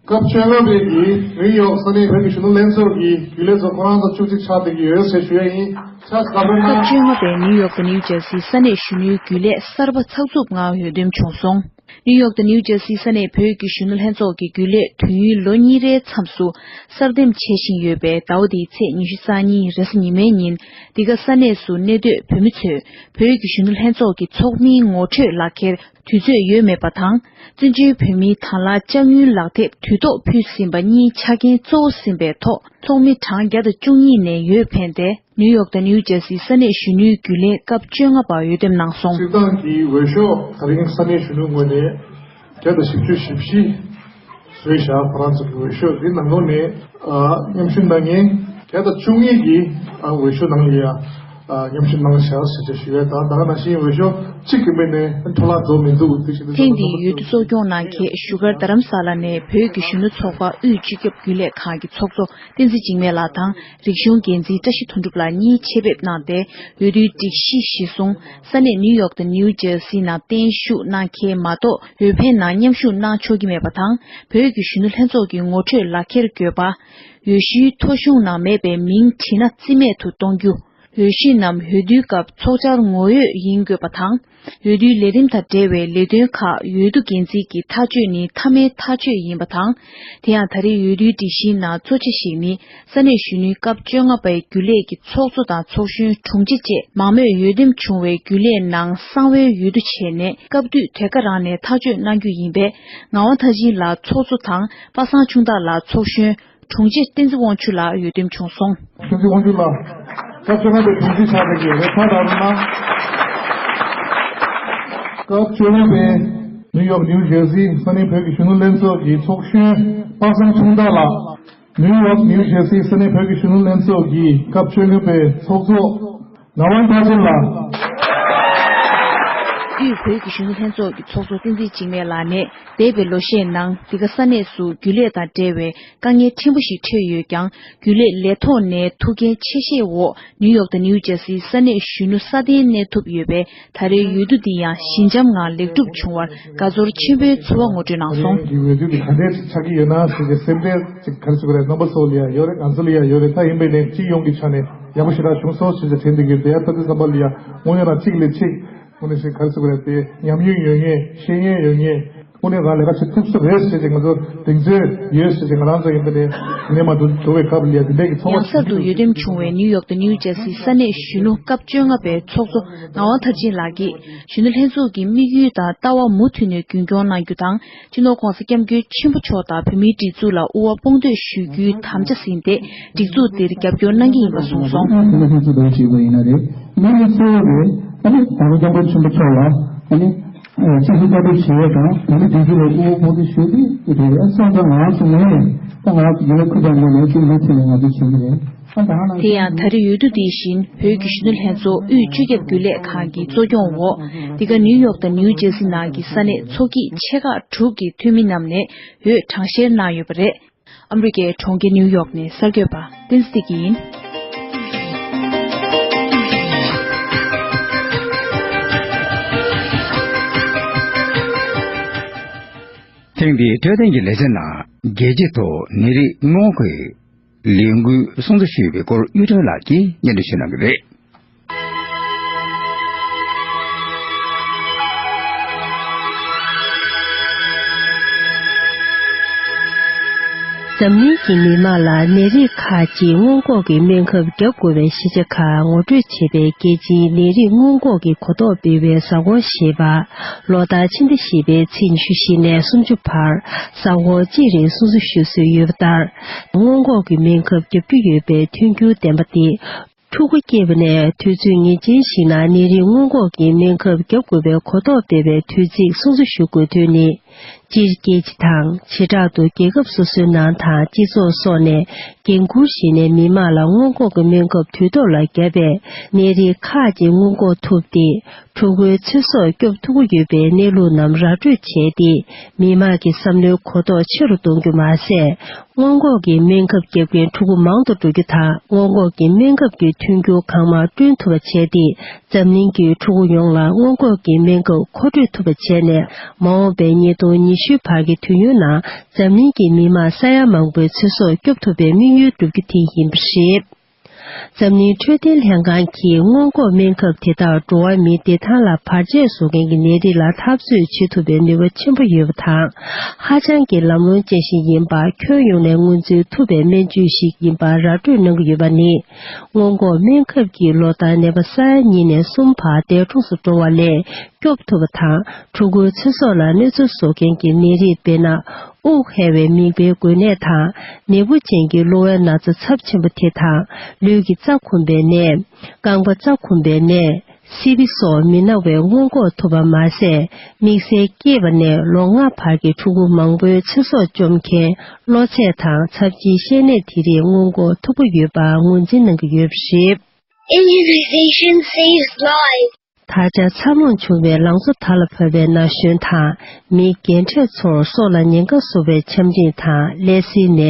སྐབས་བཅོ་ལྔ་པའི་གི་ནིའུ་ཡོག་ས་གནས་བོད་ཀྱི་གཞོན་ནུ་ལྷན་ཚོགས་ཀྱི་རྒྱུན་ལས་ཚོ་ཁོ་རང་ཚོ་བཅུ་གཅིག་ཆགས་བསྡད་ཀྱི་ཡོད་ཟེར་ཞུ་ཡ་ཡིན། ཆ་ཚང་པོ་ན། སྐབས་བཅོ་ལྔ་པའི་ནིའུ་ཡོག་དང་ནིའུ་ཇར་སིའི་ས་གནས་གཞོན་ནུའི་རྒྱུན་ལས་གསར་པ་ཚགས་ཚུད་ངང་འོས་འདེམས་བྱུང་སོང་། ནིའུ་ཡོག་དང་ནིའུ་ཇར་སིའི་ས་གནས་བོད་ཀྱི་གཞོན་ནུ་ལྷན་ཚོགས་ཀྱི་རྒྱུན་ལས་དུས་ཡུན་ལོ་གཉིས་རེའི་མཚམས་སུ་གསར་འདེམས་བྱེད་བཞིན་ཡོད་པའི་ཟླ་བ་འདིའི་ཚེས་ཉི་ཤུ་རྩ་གཉིས་རེས་གཟའ་ཉི་མའི་ཉིན་འདི་ག་ས་གནས་སུ་གནས་སྡོད་བོད་མི་ཚོས་བོད་ཀྱི་གཞོན་ནུ་ལྷན་ཚོགས་ཀྱི་ཚོགས་མིའི་ངོ་སྤྲོད་ལག་འཁྱེར་དུས་ཚོད་ཡོལ་མེད་པ་དང་། བཙན་བྱོལ་བོད་མིའི་དང་བླངས་ལྕགས་སྨྱུག་ལག་དེབ་དུས་ཐོག་ཕུལ་ཟིན་པ་གཉིས་ཆ་རྐྱེན་གཙོ་བོ་ཟིན་པའི་ཐོག་ཚོགས་མི་གྲངས་བརྒྱ་དང་བཅུ་གཉིས་ནས་ཡོལ་ཕེབས་ཏེ། ནིའུ་ཡོག་དང་ནིའུ་ཇར་སིའི་ས་གནས་གཞོན་ནུའི་རྒྱུན་ལས་སྐབས་བཅོ་ལྔ་པར་འོས་འདེམས་གནང་སོང་། སྤྱིར་བཏང་གི་འོས་ཤོག་ད་རིང་ས་གནས་གཞོན་ནུའི་ངོས་ནས་བརྒྱ་དང་བཞི་བཅུ་ཞེ་བཞི་བཟོས་བཞག་ཁོ་རང་ཚོ་གི་འོས་ཤོག་འདི་ནང་ལོགས་ནས་ཨ་མཉམ་ཞུགས་གནང་མཁན་བརྒྱ་དང་བཅུ་གཉིས་ཀྱིས་ཨ་འོས་ཤོག་ནང་ལ་ཡ་ཨ་མཉམ་ཞུགས་གནང་བཞག་ཟེར་བྱས་ཞུ་ཡས་དང་། ད་ག་ནང་བཞིན་འོས་ཤོག་གཅིག་གི་མིང་ནས་འཕྲོ་བརླག་འགྲོ་མི་འདུག་དེ་བཞིན་དུ་ཐེངས་འདིའི་འོས་བསྡུ་གཙོ་སྐྱོང་གནང་མཁན་བཞུགས་སྒར་རྡ་རམ་ས་ལ་ནས་བོད་ཀྱི་གཞོན་ནུ་ཚོགས་པ་དབུས་སྤྱི་ཁྱབ་རྒྱུན་ལས་ཁང་གི་ཚོགས་གཙོ་བསྟན་འཛིན་འཇིགས་མེད་ལགས་དང་། རིག་གཞུང་འགན་འཛིན་བཀྲ་ཤིས་དོན་གྲུབ་ལགས་གཉིས་ཆེད་ཕེབས་གནང་སྟེ། འོས་བསྡུའི་སྒྲིག་གཞི་གཞིར་བཟུང་ས་གནས་ནིའུ་ཡོག་དང་ནིའུ་ཇར་སི་ནང་བརྟན་བཞུགས་གནང་མཁན་མ་གཏོགས། འོས་འཕེན་ནང་མཉམ་ཞུགས་གནང་ཆོག་གི་མེད་པ་དང་། བོད་ཀྱི་གཞོན་ནུ་ལྷན་ཚོགས་ཀྱི་ངོ་སྤྲོད་ལག་འཁྱེར་དགོས་པ། འོས་གཞིའི་ཐོ་གཞུང་ནང་མེད་པའི་མིང་བྲིས་ན་རྩིས་མེད་དུ་གཏོང་རྒྱུ། འོས་གཞི་རྣམས་འོས་བསྡུའི་སྐབས་ཚོགས་བཅར་ངོ་ཡོད་ཡིན་དགོས་པ་དང་། འོས་བསྡུའི་ལས་རིམ་དང་འབྲེལ་བའི་ལས་དོན་ཁག་འོས་བསྡུ་འགན་འཛིན་གྱིས་ཐག་གཅོད་ནི་མཐའ་མའི་ཐག་གཅོད་ཡིན་པ་དང་། དེ་ཡང་ད་རེས་འོས་བསྡུའི་སྒྲིག་གཞིའི་ནང་གཙོ་ཆེ་ཞིག་ནི། ས་གནས་གཞོན་ནུའི་སྐབས་བཅོ་ལྔ་པའི་རྒྱུན་ལས་ཀྱི་ཚོགས་གཙོ་དང་ཚོགས་གཞོན་དྲུང་ཆེ་བཅས་མང་མོས་འོས་འདེམས་བྱུང་བའི་རྒྱུན་ལས་ནང་གསང་བའི་འོས་བསྡུ་བྱས་ནས་སྐབས་དུས་དེ་ག་རང་ནས་ཐག་གཅོད་གནང་རྒྱུ་ཡིན་པས། ངག་དབང་མཐར་ཕྱིན་ལགས་ཚོགས་གཙོ་དང་། པ་སངས་ཆུང་བདག་ལགས་ཚོགས་གཞོན། དྲུང་ཆེ་བསྟན་འཛིན་དབང་ཕྱུག་ལགས་འོས་འདེམས་བྱུང་སོང་། བསྟན་འཛིན་དབང་ཕྱུག་ལགས། སྐབས་བཅོ་ལྔ་པའི་དྲུང་ཆེ་ཆགས་པའི་རེ་ཐག་བརྡབ་གནང་། སྐབས་བཅོ་ལྔ་པའི་ནིའུ་ཡོག་ནིའུ་ཇར་སི་ས་གནས་བོད་ཀྱི་གཞོན་ནུ་ལྷན་ཚོགས་ཀྱི་ཚོགས་གཞོན་པ་སངས་ཆུང་བདག་ལགས། ནིའུ་ཡོག་ནིའུ་ཇར་སི་ས་གནས་བོད་ཀྱི་གཞོན་ནུ་ལྷན་ཚོགས་ཀྱི་སྐབས་བཅོ་ལྔ་པའི་ཚོགས་གཙོ་ངག་དབང་མཐར་ཕྱིན་ལགས། དབུས་བོད་ཀྱི་གཞོན་ནུ་ལྷན་ཚོགས་ཀྱི་ཚོགས་གཙོ་བསྟན་འཛིན་འཇིགས་མེད་ལགས་ནས། འདས་པའི་ལོ་ཤས་ནང་འདི་ག་ས་གནས་སུ་རྒྱུན་ལས་དང་འབྲེལ་བའི་དཀའ་ངལ་ཕྲན་བུ་ཞིག་འཕྲད་ཡོད་ཀྱང་། རྒྱུན་ལས་ལས་ཐོག་ནས་ཐུགས་འགན་ཆེ་བཞེས་འོག་ནིའུ་ཡོག་དང་ནིའུ་ཇར་སིའི་ས་གནས་གཞོན་ནུ་སྲ་བརྟན་གནས་ཐུབ་ཡོད་པས། ད་རེས་འོས་བསྡུ་འདི་ཡང་ཞི་འཇམ་ངང་ལེགས་གྲུབ་བྱུང་བར་དགའ་ཚོར་ཆེན་པོའི་ཚོར་བ་ངོ་སྤྲོད་གནང་སོང་། འོས་བསྡུ་འདི་ག་འདྲས་ཆགས་ཀྱི་ཡོད་ན་ཟེར་གྱི་སེམས་ཁྲལ་ཅིག་ག་རེ་ཟེར་དགོས་རེད། རྣམ་པ་ཚོ་ལ་ཡང་ཡོད་རེད། ང་ཚོ་ལ་ཡང་ཡོད་རེད། ད་ཡིན་པའི་ནས་སྤྱི་ཡོངས་ཀྱི་ཆ་ནས་ཡག་པོ་ཞེ་དྲག་བྱུང་སོང་ཟེར་གྱི་དྲན་འདུག་གི། དེ་ཡང་ད་ལྟའི་བསམ་པ་ལ་ཡང་དངོས་གནས་རང་གཅིག་ལས་གཅིག་དངོས་གནས་ཤིག་ག་རེ་ཟེར་དགོས་རེད། དེ་ཉམས་མྱོང་ཡོད་མཁན། ཤེས་ཡོན་ཡོད་མཁན། དངོས་གནས་རང་ལས་ཀ་བྱེད་ཐུབ་ས་རེད་ཟེར་གྱི་ང་ཚོ་གདེང་ཚོད་ཡོད་ཟེར་གྱི། ང་རང་ཚོ་ཡིན་པ་ནས་ནས་མ་འགྲོ་འགྲོ་བའི་སྐབས་ལ་ཡ་དེ་འདྲས་ཀྱི་ཚོར་བ་ཡང་གསར་དུ་འོས་འདེམས་བྱུང་བའི་ནིའུ་ཡོག་དང་ནིའུ་ཇར་སིའི་ས་གནས་གཞོན་ནུ་སྐབས་བཅོ་ལྔ་པའི་ཚོགས་གཙོ་ངག་དབང་མཐར་ཕྱིན་ལགས་ཀྱིས། གཞོན་ནུ་ལྷན་ཚོགས་ཀྱི་དམིགས་ཡུལ་དང་ལྟ་བ་མུ་མཐུད་ནས་རྒྱུན་འཁྱོངས་གནང་རྒྱུ་དང་། སྤྱི་ནོར་༸གོང་ས་༸སྐྱབས་མགོན་ཆེན་པོ་མཆོག་དང་བོད་མིའི་སྒྲིག་འཛུགས་ལ་དབུ་བ་དཔུང་འདེགས་ཞུ་རྒྱུའི་དམ་བཅའ་ཟིན་ཏེ། སྒྲིག་འཛུགས་འདིར་རྒྱབ་སྐྱོར་གནང་གི་ཡིན་པ་གསུངས་སོང་། ཨ་ནི་ལྷན་ཚོགས་འདིར་ཞུགས་པ་ཡིན་ན་རེད། དམིགས་ཡུལ་གཙོ་བོ་རེད། ཨ་ནི་༸གོང་ས་༸སྐྱབས་མགོན་ཆེན་པོ་མཆོག་ལ་ཨ་ནི་སྤྱི་ཚོགས་བཅའ་སྒྲིག་བྱེད་ཡས་དང་། བོད་མི་སྒྲིག་འཛུགས་ལ་དབུ་བ་དཔུང་འདེགས་ཞུ་རྒྱུ་རེད། སོང་ཙང་ང་རང་ཚོ་ངོས་ནས་ད་ང་རང་ཚོ་རྒྱུན་ལས་ཁུལ་པ་ངོས་ནས་སྤྱི་འཐུས་ཐད་ནས་ང་ཚོ་བྱེད་ཀྱི་རེད། ཨ་ད་ང་རང་དེ་ཡང་ད་རེས་འོས་བསྡུ་འདི་བཞིན་བོད་ཀྱི་གཞོན་ནུ་ལྷན་ཚོགས་དབུས་སྤྱི་ཁྱབ་རྒྱུན་ལས་ཁང་གི་གཙོ་སྐྱོང་འོག་འདི་ག་ནིའུ་ཡོག་དང་ནིའུ་ཇར་སི་ནང་གི་ས་གནས་ཚོགས་སྐྱིད་ཆེ་ཁག་དྲུག་གི་འཐུས་མི་རྣམས་ནས་འོས་གྲངས་བཤེར་གནང་ཡོད་པ་རེད། ཨ་མི་རི་ཀའི་གྲོང་ཁྱེར་ནིའུ་ཡོག་ནས་གསར་འགོད་པ་བསྟན་འཛིན་བདེ་སྐྱིད་ཡིན། ཐེངས་འདིའི་འཕྲོད་བསྟེན་གྱི་ལེ་ཚན་ནང་རྒྱལ་སྤྱིའི་ཐོག་ནད་རིགས་སྔོན་འགོག་གི་ལས་འགུལ་སྲུང་བརྩི་ཞུས་པའི་སྐོར་གཡུ་སྒྲོན་ལགས་ཀྱིས་སྙན་སྒྲོན་ཞུ་གནང་གི་རེད། འཛམ་གླིང་གི་མི་མང་ལ་ནད་རིགས་ཁག་ཅིག་སྔོན་འགོག་གི་སྨན་ཁབ་བརྒྱབ་དགོས་པའི་ཤེས་བྱ་ཁག་ངོ་སྤྲོད་བྱེད་པའི་རྒྱལ་སྤྱིའི་ནད་རིགས་སྔོན་འགོག་གི་གོ་རྟོགས་སྤེལ་བའི་གཟའ་འཁོར་ཞེས་པ། ལོ་ལྟར་ཕྱི་ཟླ་བཞི་པའི་ཚེས་ཉི་ཤུ་བཞི་ནས་སུམ་ཅུ་བར་གཟའ་འཁོར་གཅིག་རིང་སྲུང་བརྩི་ཞུ་སྲོལ་ཡོད་པ་ལྟར། སྔོན་འགོག་གི་སྨན་ཁབ་བརྒྱབ་རྒྱུ་ཡོད་པའི་མཐུན་འགྱུར་ལྡན་པ་སྟེ། ཕྲུ་གུ་སྐྱེས་པ་ནས་དུས་ཚོད་ངེས་ཅན་ཞིག་ནང་ནད་རིགས་སྔོན་འགོག་གི་སྨན་ཁབ་བརྒྱབ་དགོས་པའི་གོ་རྟོགས་སྤེལ་བའི་དུས་ཚིགས་སྲུང་བརྩི་ཞུ་དགོས་དོན་ནི། སྤྱིར་རྒྱལ་སྤྱི་དང་བྱེ་བྲག་ཏུ་རྒྱལ་ཁབ་སོ་སོའི་ནང་དང་སྤྱི་ཚོགས་སོགས་ནས་འགན་འཁུར་བཞེས་ནས་མི་མང་ལ་སྔོན་འགོག་གི་སྨན་ཁབ་དུས་ཐོག་ལ་བརྒྱབ་པས་ནད་རིགས་ཁག་ཅིག་སྔོན་འགོག་ཐུབ་སྟེ། ཕྲུ་གུའི་ཚེ་སྲོག་སྐྱོབ་ཐུབ་ཀྱི་ཡོད་པའི་གནས་ལུགས་རྣམས་ར་སྤྲོད་བྱས་ཏེ། མི་མང་གི་བསམ་བློའི་གོ་རྟོགས་ཆེ་རུ་གཏོང་རྒྱུ་མ་ཟད། སྔོན་འགོག་གི་སྨན་ཁབ་བརྒྱབ་མཁན་ཕྲུ་གུ་མང་དུ་འགྲོ་རྒྱུ་དང་། སྔོན་འགོག་གི་སྨན་ཁབ་ཀྱི་མཐུན་འགྱུར་གང་མང་བསྐྲུན་ཐུབ་པ་བྱས་ཏེ། འཛམ་གླིང་གི་ཕྲུ་གུ་ཡོངས་ལ་སྔོན་འགོག་གི་སྨན་ཁབ་མཁོ་སྤྲོད་ཐུབ་པ་བྱས་ནས། མ་འོངས་པའི་ཉིས་སྟོང་ཉི་ཤུའི་བར་གྱི་དུས་ཡུན་ནང་འཛམ་གླིང་གི་མི་མང་ས་ཡ་མང་པོའི་ཚེ་སྲོག་སྐྱོབ་ཐུབ་པའི་དམིགས་ཡུལ་བསྒྲུབ་རྒྱུ་དེ་ཡིན་པ་རེད། འཛམ་གླིང་འཕྲོད་བསྟེན་ལྷན་ཁང་གིས་སྔོན་འགོག་སྨན་ཁབ་དེ་དག་འགྲོ་བ་མིའི་བདེ་ཐང་ལ་བར་ཆད་བཟོ་མཁན་གྱི་ནད་རིགས་ལ་འཐབ་རྩོད་བྱེད་ཐུབ་པའི་ནུས་པ་ཆེན་པོ་ཡོད་པ་དང་། ཧ་ཅང་གི་ལམ་ལྷོང་ཅན་ཞིག་ཡིན་པ། ཁྱོན་ཡོངས་ནས་ངོས་འཛིན་ཐུབ་པའི་སྨན་བཅོས་ཤིག་ཡིན་པ་ར་སྤྲོད་གནང་གི་ཡོད་པ་ནི། སྔོན་འགོག་སྨན་ཁབ་ཀྱིས་ལོ་ལྟར་ནད་པ་ས་ཡ་གཉིས་ནས་གསུམ་བར་འདས་གྲོངས་སུ་འགྲོ་བ་ལས་སྐྱོབ་ཐུབ་པ་དང་། ཕྲུ་གུའི་ཚེ་སྲོག་ལ་གནོད་འཚེ་བཟོ་མཁན་གྱི་ནད་རིགས་དཔེར་ན། དབུགས་ཧལ་བའི་མིད་པའི་འགོས་ནད་དང་། ནད་འབུ་ཅན་གྱི་གློ་བའི་ན་ཚ་ཚབས་ཆེན་པོ་དེ་དང་། ལུས་ཀྱི་རྩ་འཁུམས་པའི་ནད། རྐང་པ་རྩ་འཁུམས་པའི་ནད། སི་པི་སོགས་མི་ན་བས་སྔོན་འགོག་ཐུབ་པ་མ་ཟད། དམིགས་བསལ་སྐྱེས་པ་ནས་ལོ་ལྔ་བར་གྱི་ཕྲུ་གུ་མང་པོའི་ཚེ་སྲོག་སྐྱོབ་མཁན་གློ་ཚད་དང་ཚབས་ཆེའི་བཤལ་ནད་དེ་རིགས་སྔོན་འགོག་ཐུབ་པོ་ཡོད་པ་ངོས་འཛིན་གནང་གི་ཡོད་པ་རེད། Immunization saves lives. ད་ཆ་འཚར་ལོངས་བྱུང་བའི་ལང་ཚོ་དར་ལ་བབས་པའི་ན་གཞོན་དང་། མི་རྒན་གྲས་ཚོར་སྲོག་ལ་ཉེན་ཁ་བཟོ་བའི་ཆམ་རིམས་དང་། ཀླད་སིལ་ནད།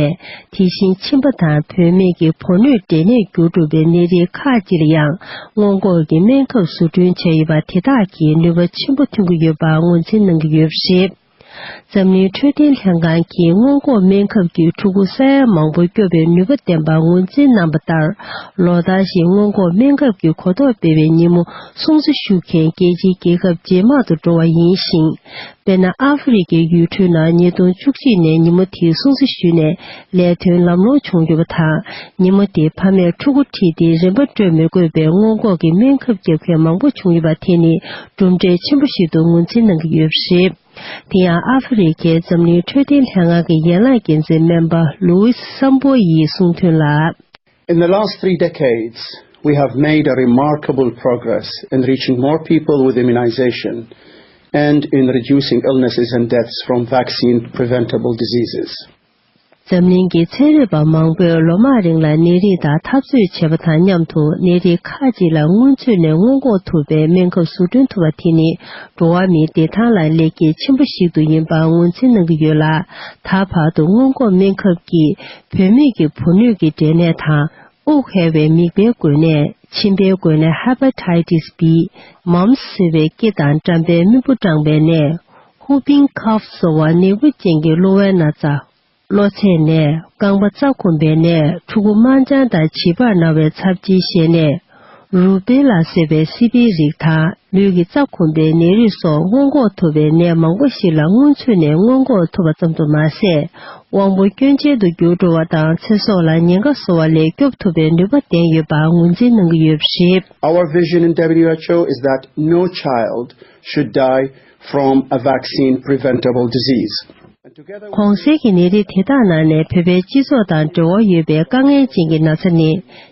དེ་བཞིན་ཕྱིན་པ་དང་བུད་མེད་ཀྱི་བུ་སྣོད་འབྲས་ནད་འགྱུར་འགྲོ་བའི་ནད་རིགས་ཁག་ཅིག་ལ་ཡང་སྔོན་འགོག་གི་སྨན་ཁབ་བཟོ་སྐྲུན་བྱས་ཡོད་པ་དེ་དག་གིས་ནུས་པ་ཆེན་པོ་ཐོན་གྱི་ཡོད་པ་ངོས་འཛིན་གནང་གི་ཡོད་པ་རེད། འཛམ་གླིང་འཕྲོད་བསྟེན་ལྷན་ཁང་གིས་སྔོན་འགོག་སྨན་ཁབ་ཀྱིས་ཕྲུ་གུ་ས་ཡ་མང་པོ་སྐྱོབ་པའི་ནུས་པ་ལྡན་པ་ངོས་འཛིན་གནང་བ་ལྟར། ལོ་ལྟར་བཞིན་སྔོན་འགོག་སྨན་ཁབ་ཀྱི་གོ་རྟོགས་སྤེལ་བའི་ཉིན་མོ་སྲུང་བརྩི་ཞུ་མཁན་རྒྱལ་སྤྱིའི་རྒྱལ་ཁབ་ཇེ་མང་དུ་འགྲོ་བ་ཡིན་ཞིང་། དཔེར་ན། ཨ་ཧྥེ་རི་ཁའི་ཡུལ་གྲུའི་ནང་ཉིས་སྟོང་བཅུ་གཅིག་ནས་ཉིན་མོ་དེའི་སྲུང་བརྩི་ཞུས་ནས་ལས་དོན་ལམ་ལྷོང་བྱུང་ཡོད་པ་དང་། ཉིན་མོ་དེའི་ཕ་མས་ཕྲུ་གུ་ཁྲིད་དེ་རིན་པ་སྤྲོད་མི་དགོས་པའི་སྔོན་འགོག་གི་སྨན་ཁབ་བརྒྱབ་མཁན་མང་པོ་བྱུང་ཡོད་པ་དེ་ནི་གྲུབ་འབྲས་ཆེན་པོ་ཞིག་ཏུ་ངོས་འཛིན་གནང་གི་ཡོད་པ་རེད། དེ་ཡང་ཨ་ཧྥེ་རི་ཁའི་འཛམ་གླིང་འཕྲོད་བསྟེན་ལྷན་ཁང་གི་ཡན་ལག་འགན་འཛིན་སྨན་པ་ལུའུ་སི་སམ་པོ་ཡིས་གསུངས་དོན་ལ། In the last three decades, we have made a remarkable progress in reaching more people with immunization and in reducing illnesses and deaths from vaccine preventable diseases. འཛམ་གླིང་གི་ཚན་རིག་པ་མང་པོས་ལོ་མང་རིང་ལ་ནད་རིགས་དང་འཐབ་རྩོད་བྱས་པ་དང་མཉམ་དུ། ནད་རིགས་ཁག་ཅིག་ལ་སྔོན་ཚུད་ནས་སྔོན་འགོག་ཐུབ་པའི་སྨན་ཁབ་བཟོ་སྐྲུན་ཐུབ་པ་དེ་ནི་འགྲོ་བ་མིའི་བདེ་ཐང་ལ་ལེགས་སྐྱེས་ཆེན་པོ་ཞིག་ཏུ་ཡིན་པ་ངོས་འཛིན་གནང་གི་ཡོད་ལ། ད་བར་དུ་སྔོན་འགོག་སྨན་ཁབ་ཀྱིས་བུད་མེད་ཀྱི་བུ་སྣོད་ཀྱི་འབྲས་ནད་དང་། དབུགས་ཧལ་བའི་མིད་པའི་འགོས་ནད། མཆིན་པའི་འགོས་ནད་Hepatitis B། མམ་སི་ཟེར་བའི་སྐེ་དང་འགྲམ་པའི་རྨེན་བུ་སྐྲངས་པའི་ནད། Whooping cough ཟེར་བ་ནད་འབུ་ཅན་གྱི་གློ་བའི་ན་ཚ། གློ་ཚད་ནད། རྐང་པ་རྩ་འཁུམས་པའི་ནད། ཕྲུ་གུ་དམར་འབྱར་དང་བྱིས་པར་ན་བའི་ཚབས་ཆེའི་ཤེད་ནད། རུ་བེ་ལ་ཟེར་བའི་སི་པིའི་རིགས་དང་ལུས་ཀྱི་རྩ་འཁུམས་པའི་ནད་རིགས་སོགས་སྔོན་འགོག་ཐུབ་པའི་ནད་མང་པོ་ཞིག་ལ་སྔོན་ཚུད་ནས་སྔོན་འགོག་ཐུབ་པ་ཙམ་དུ་མ་ཟད། དབང་པོ་སྐྱོན་ཅན་དུ་འགྱུར་འགྲོ་བ་དང་ཚེ་སྲོག་ལ་ཉེན་ཁ་བཟོ་བ་ལས་སྐྱོབ་ཐུབ་པའི་ནུས་པ་ལྡན་ཡོད་པ་ངོས་འཛིན་གནང་གི་ཡོད་པ་རེད། Our vision in W H O is that no child should die from a vaccine preventable disease. གོང་གསལ་གྱི་ནད་རིགས་དེ་དག་ནང་ནས་བོད་པའི་སྤྱི་ཚོགས་དང་འབྲེལ་བ་ཡོད་པའི་དཀའ་ངལ་ཅན་གྱི་ན་ཚ་ནི།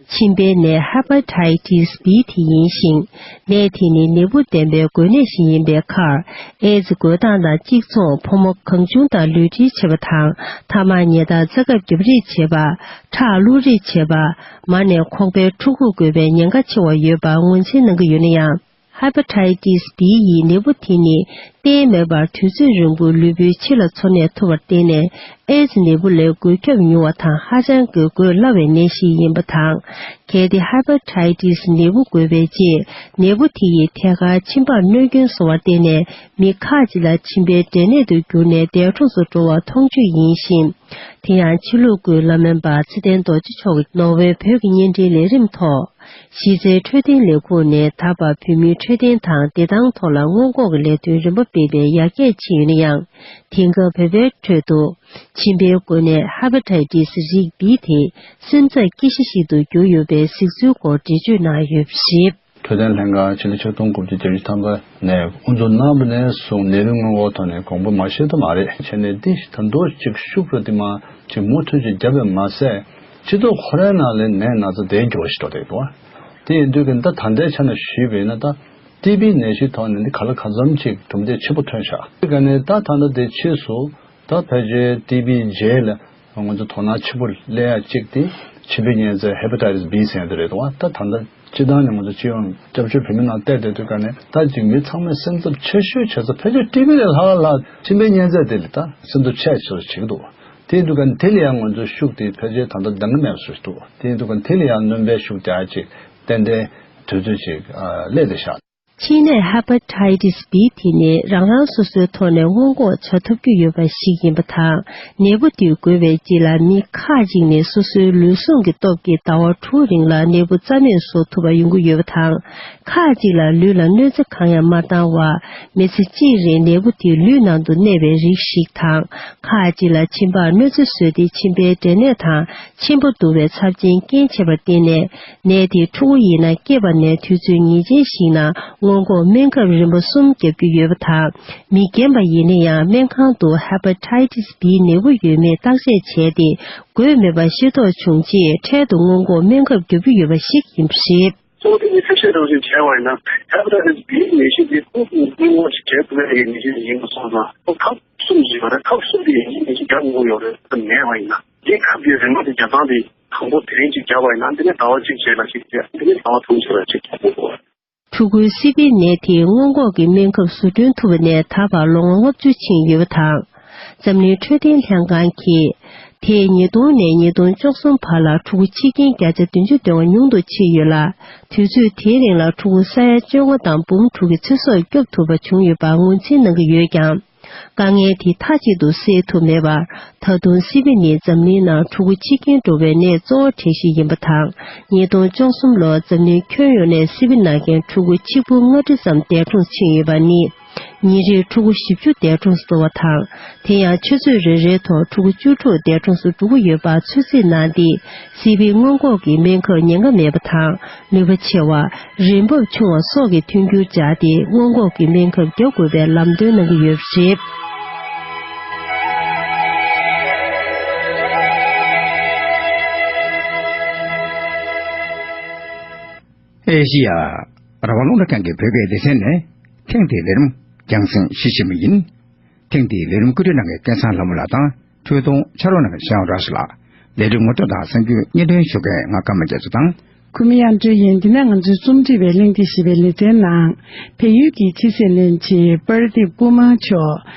མཆིན་པའི་ནད་Hepatitis B དེ་ཡིན་ཞིང་། ནད་དེ་ནི་ནད་འབུ་ལྡན་པའི་འགོས་ནད་ཞིག་ཡིན་པའི་ཁར། ཨེ་ཛི་འགོས་སྟངས་དང་གཅིག་མཚུངས་ཕོ་མོ་གང་བྱུང་དང་ལུས་འབྲེལ་བྱེད་པ་དང་། ཐ་མག་ཉལ་ཐ་རྩ་ཁ་རྒྱབ་རེས་བྱེད་པ། ཁྲག་བླུགས་རེས་བྱེད་པ། མ་ནས་ཁོག་པའི་ཕྲུ་གུ་འགོས་པའི་ཉེན་ཁ་ཆེ་བ་ཡོད་པ་ངོས་འཛིན་གནང་གི་ཡོད་ན་ཡང་། Hepatitis B ཡི་ནད་འབུ་དེ་ནི་གཏན་མེད་པར་དུས་ཚོད་རིང་པོ་ལུས་པོའི་ཕྱི་ལ་འཚོ་གནས་ཐུབ་པར་བརྟེན་ནས། ཨེ་ཛི་ནད་འབུ་ལས་འགོས་ཁྱབ་ཉུང་བ་དང་ཧ་ཅང་གི་འགོས་སླ་བའི་ནད་ཞིག་ཡིན་པ་དང་། གལ་ཏེ་Hepatitis ནད་འབུ་འགོས་པའི་རྗེས། ནད་འབུ་དེ་ཡིས་ཐད་ཀར་མཆིན་པར་གནོད་སྐྱོན་བཟོ་བར་བརྟེན་ནས། མི་ཁག་ཅིག་ལ་མཆིན་པའི་འབྲས་ནད་དུ་གྱུར་ནས་འདས་གྲོངས་སུ་འགྲོ་བ་མཐོང་ཆོས་ཡིན་ཞིང་། དེ་ཡང་ཕྱི་ལུགས་སྐུའི་བླ་སྨན་པ་ཚེ་བརྟན་རྡོ་རྗེ་མཆོག་གིས་ནོར་ཝེ་བོད་ཀྱི་བརྙན་འཕྲིན་ལས་རིམ་ཐོག་གཞི་རྩའི་འཕྲོད་བསྟེན་ལས་ཁུངས་ནས་ད་བར་བོད་མིའི་འཕྲོད་བསྟེན་དང་བདེ་ཐང་ཐོག་ལ་སྔོན་འགོག་གི་ལས་དོན་རིམ་པ་སྤེལ་བའི་ཡར་རྒྱས་ཕྱིན་ཡོད་ན་ཡང་། དེང་སྐབས་བོད་པའི་ཁྲོད་དུ་མཆིན་པའི་འགོས་ནད་Hepatitis རིགས་B དེ་སེམས་འཚབ་སྐྱེ་གཞི་ཞིག་ཏུ་གྱུར་ཡོད་པའི་གཟིགས་ཚུལ་སྐོར་འགྲེལ་བརྗོད་གནང་ཡོད་པ་རེད། འཕྲོད་བསྟེན་ལྷན་ཁང་ཕྱི་ལོ་ཆིག་སྟོང་དགུ་བརྒྱ་བརྒྱད་ཅུ་ཐམ་པ་ནས་དབུ་འཛུགས་གནང་བ་ནས་བཟུང་ནད་རིགས་སྔོན་འགོག་ཐོག་ནས་གོང་བུ་མ་ཞིག་ཏུ་མ་རེད། བྱས་ནས་འདི་ད་དུང་ཅིག་ཤུགས་རུ་དེ་མ་ཅིག་མུ་མཐུད་ཅིག་བརྒྱབ་པས་མ་ཟད། སྤྱི་ཚོགས་ཁོ་རའི་ནང་ལ་ནད་ན་ཚ་དེ་འགྱུར་བ་ཞིག་འགྲོ་བསྡད་འདུག་དེ་ཡིན་དུས་ཀྱི་ད་ད་ལྟའི་ཆ་ནས་ཞུས་པ་ཡིན་ན། ད་ཊི་བི་ནད་གཞིའི་ཐོག་ནས་འདི་ག་ལ་གང་འཚམ་ཅིག་གྲུབ་འབྲས་ཆེན་པོ་ཐོན་ཤག་དེ་ག་ནས་ད་ད་ལྟ་དེ་ཕྱིས་སུ་ད་ཕལ་ཆེར་ཊི་བི་རྗེས་ལ་ང་ཚོ་དོ་སྣང་ཆེན་པོ་སླེབས་ཡ་གཅིག་དེ་མཆིན་པའི་གཉན་ཚད་Hepatitis B ཟེར་ཡ་དེ་རེད་འདུག་ད་ད་ལྟ་སྤྱི་བཏང་ནས་ང་ཚོ་སྤྱི་ཡོངས་སྐྱབས་བཅོལ་བོད་མི་ནང་བལྟས་བསྡད་དུས་ག་ནས་ད་ཅིག་མི་ཚང་མས་སེམས་འཚབ་ཆེ་ཤོས་བྱེད་ས་ཕལ་ཆེར་ཊི་བི་ལས་ལྷག་ལ་མཆིན་པའི་གཉན་ཚད་དེ་ལ་ད་སེམས་འཚབ་ཆེ་ཤོས་བྱེད་ཀྱི་འདུག་དེ་ཡིན་དུས་ག་ནས་དེ་ལ་ཡང་ང་ཚོ་ཤུགས་དེ་ཕལ་ཆེར་ད་ལྟ་འདང་གི་མེད་པ་བཟོ་ཞིག་འདུག་དེ་ཡིན་དུས་ག་ནས་དེ་ལ་ཡང་སྣོན་པའི་ཤུགས་རྒྱག་ཡ་ཅིག་ཏན་ཏན་དུས་ཚོད་ཅིག་སླེབས་བསྡད་ཤག་མཆིན་ནད་Hepatitis B དེ་ནི་རང་རང་སོ་སོའི་ཐོག་ནས་སྔོན་འགོག་བྱ་ཐུབ་རྒྱུ་ཡོད་པ་ཞིག་ཡིན་པ་དང་། ནད་འབུ་དེ་འགོས་པའི་རྗེས་ལ་མི་ཁག་ཅིག་ནི་སོ་སོའི་ལུས་ཟུངས་ཀྱི་སྟོབས་ཀྱིས་ཟླ་བ་དྲུག་རིང་ལ་ནད་འབུ་རྩ་མེད་བཟོ་ཐུབ་པ་ཡོང་གི་ཡོད་པ་དང་། ཁག་ཅིག་ལ་ལུས་ལ་གནོད་འཚེ་གང་ཡང་མ་བཏང་བར་མི་ཚེ་གཅིག་རིང་ནད་འབུ་དེ་ལུས་ནང་དུ་གནས་པའི་རིགས་ཤིག་དང་། ཁག་ཅིག་ལ་མཆིན་པར་གནོད་འཚེ་བཟོས་ཏེ་མཆིན་པའི་འབྲས་ནད་དང་མཆིན་པ་འདུ་བའི་ཚབས་ཆེན་རྐྱེན་བྱེད་པར་བརྟེན་ནས། ནད་དེ་ཕྲུ་གུ་ཡིན་ན་སྐྱེས་པ་ནས་དུས་ཚོད་ངེས་ཅན་ཞིག་ནང་སྔོན་འགོག་སྨན་ཁབ་རིམ་པ་གསུམ་བརྒྱབ་རྒྱུ་ཡོད་པ་དང་། མི་རྒན་པ་ཡིན་ན་ཡང་སྨན་ཁང་དུ་Hepatitis B ནད་འབུ་ཡོད་མེད་བརྟག་དཔྱད་བྱས་ཏེ། འགོས་མེད་པ་ཤེས་རྟོགས་བྱུང་རྗེས་འཕྲལ་དུ་སྔོན་འགོག་སྨན་ཁབ་བརྒྱབ་རྒྱུ་ཡོད་པ་ཞིག་ཡིན་པ་རེད། གཙོ་བོ་དེ་ནི་ཐབས་ཤེས་རང་བཞིན་བྱས་པ་ཡིན་ན། Hepatitis B ནད་གཞི་འདི་ཁོང་གི་སྔོན་འགོག་ཅིག་བྱེད་ཐུབ་ཡ་གི་ནད་གཞི་ཡིན་པ་སོང་ཙང་། ཁབ་གསུམ་ཞིག་ཡོད་རེད། ཁབ་གསུམ་དེ་ཡིན་གཅིག་མིན་གཅིག་རྒྱག་དགོས་ཡོད་རེད། མེད་པ་ཡིན་ན། འདི་ཁབ་ཀྱི་རིན་མ་དེ་རྒྱག་སྟངས་དེ་དང་པོ་དེ་རིང་གཅིག་རྒྱག་པ་ཡིན་ན། འདི་ནས་ཟླ་བ་གཅིག་རྗེས་ལ་གཅིག་རྒྱག་འདི་ནས་ཟླ་བ་དྲུག་རྗེས་ལ་གཅིག་རྒྱག་དགོས། ཕྲུ་གུའི་སི་པི་ནད་དེའི་སྔོན་འགོག་གི་སྨན་ཁབ་བཟོ་སྐྲུན་ཐུབ་པ་ནས་ད་བར་ལོ་ངོ་ལྔ་བཅུ་ཕྱིན་ཡོད་པ་དང་། འཛམ་གླིང་འཕྲོད་བསྟེན་ལྷན་ཁང་གིས། དེས་ཉིས་སྟོང་ནས་ཉིས་སྟོང་བཅུ་གསུམ་བར་ལ་ཕྲུ་གུ་འཆི་རྐྱེན་བརྒྱ་ཆ་བདུན་ཅུ་དོན་ལྔ་ཉུང་དུ་ཕྱིན་ཡོད་ལ། དུས་ཚོད་དེའི་རིང་ལ་ཕྲུ་གུ་ས་ཡ་བཅོ་ལྔ་དང་འབུམ་དྲུག་གི་ཚེ་སྲོག་སྐྱོབ་ཐུབ་པ་བྱུང་ཡོད་པ་ངོས་འཛིན་གནང་གི་ཡོད་ཀྱང་། དཀའ་ངལ་དེ་མཐའ་གཅིག་ཏུ་སེལ་ཐུབ་མེད་པར། ད་དུང་སི་པི་ནི་འཛམ་གླིང་ནང་ཕྲུ་གུ་འཆི་རྐྱེན་འགྲོ་བའི་གནས་གཙོ་བོ་གྲས་ཤིག་ཡིན་པ་དང་། ཉིས་སྟོང་བཅུ་གསུམ་ལོར་འཛམ་གླིང་ཁྱོན་ཡོངས་ནས་སི་པི་ན་མཁན་ཕྲུ་གུ་ཆིག་འབུམ་ལྔ་ཁྲི་ཙམ་འདས་གྲོངས་ཕྱིན་ཡོད་པ་ནི། ཉིན་རེར་ཕྲུ་གུ་བཞི་བཅུ་འདས་གྲོངས་སུ་འགྲོ་བ་དང་། དེ་ཡང་ཆུ་ཚོད་རེ་རེའི་ཐོག་ཕྲུ་གུ་བཅུ་དྲུག་འདས་གྲོངས་སུ་འགྲོ་གི་ཡོད་པ་ཚོད་རྩིས་གནང་སྟེ། སི་པི་སྔོན་འགོག་གི་སྨན་ཁབ་ཉེན་ཁ་མེད་པ་དང་། ནུས་པ་ཆེ་བ། རིན་འབབ་ཆུང་བ་སོགས་ཀྱི་མཐུན་འགྱུར་སྦྱར་ཏེ། སྔོན་འགོག་གི་སྨན་ཁབ་བརྒྱབ་དགོས་པའི་ལམ་སྟོན་གནང་གི་ཡོད་པ་རེད། ཨེ་ཤི་ཡ་རང་དབང་རླུང་འཕྲིན་ཁང་གི་བོད་སྐད་སྡེ་ཚན་ནས་ཐེངས་འདིའི་ལས་རིམ་རྒྱང་སྲིང་ཞུ་བཞིན་པ་ཡིན། ཐེངས་འདིའི་ལས་རིམ་བཀོད་སྒྲིག་གནང་མཁན་སྐལ་བཟང་ལྷ་མོ་ལགས་དང་། འཕྲོས་དུང་ཕྱག་རོགས་གནང་བའི་ཞལ་བ་ར་ཤི་ལགས། ལས་རིམ་ངོ་སྤྲོད་དང་གསར་འགྱུར་སྙན་སྒྲོན་ཞུ་མཁན་ང་ཀརྨ་རྒྱ་མཚོ་དང་། ཁོ་མི་ཡང་སྤྲོད་ཡིན། འདི་ནས་ང་ཚོའི་རྩོམ་སྒྲིག་པའི་གླེང་སྟེགས་ཞེས་པའི་ལེ་ཚན་ནང་། བལ་ཡུལ་གྱི་ཕྱི་སྲིད་བློན་ཆེན་པར་དིབ་ཀུ་མར་མཆོག་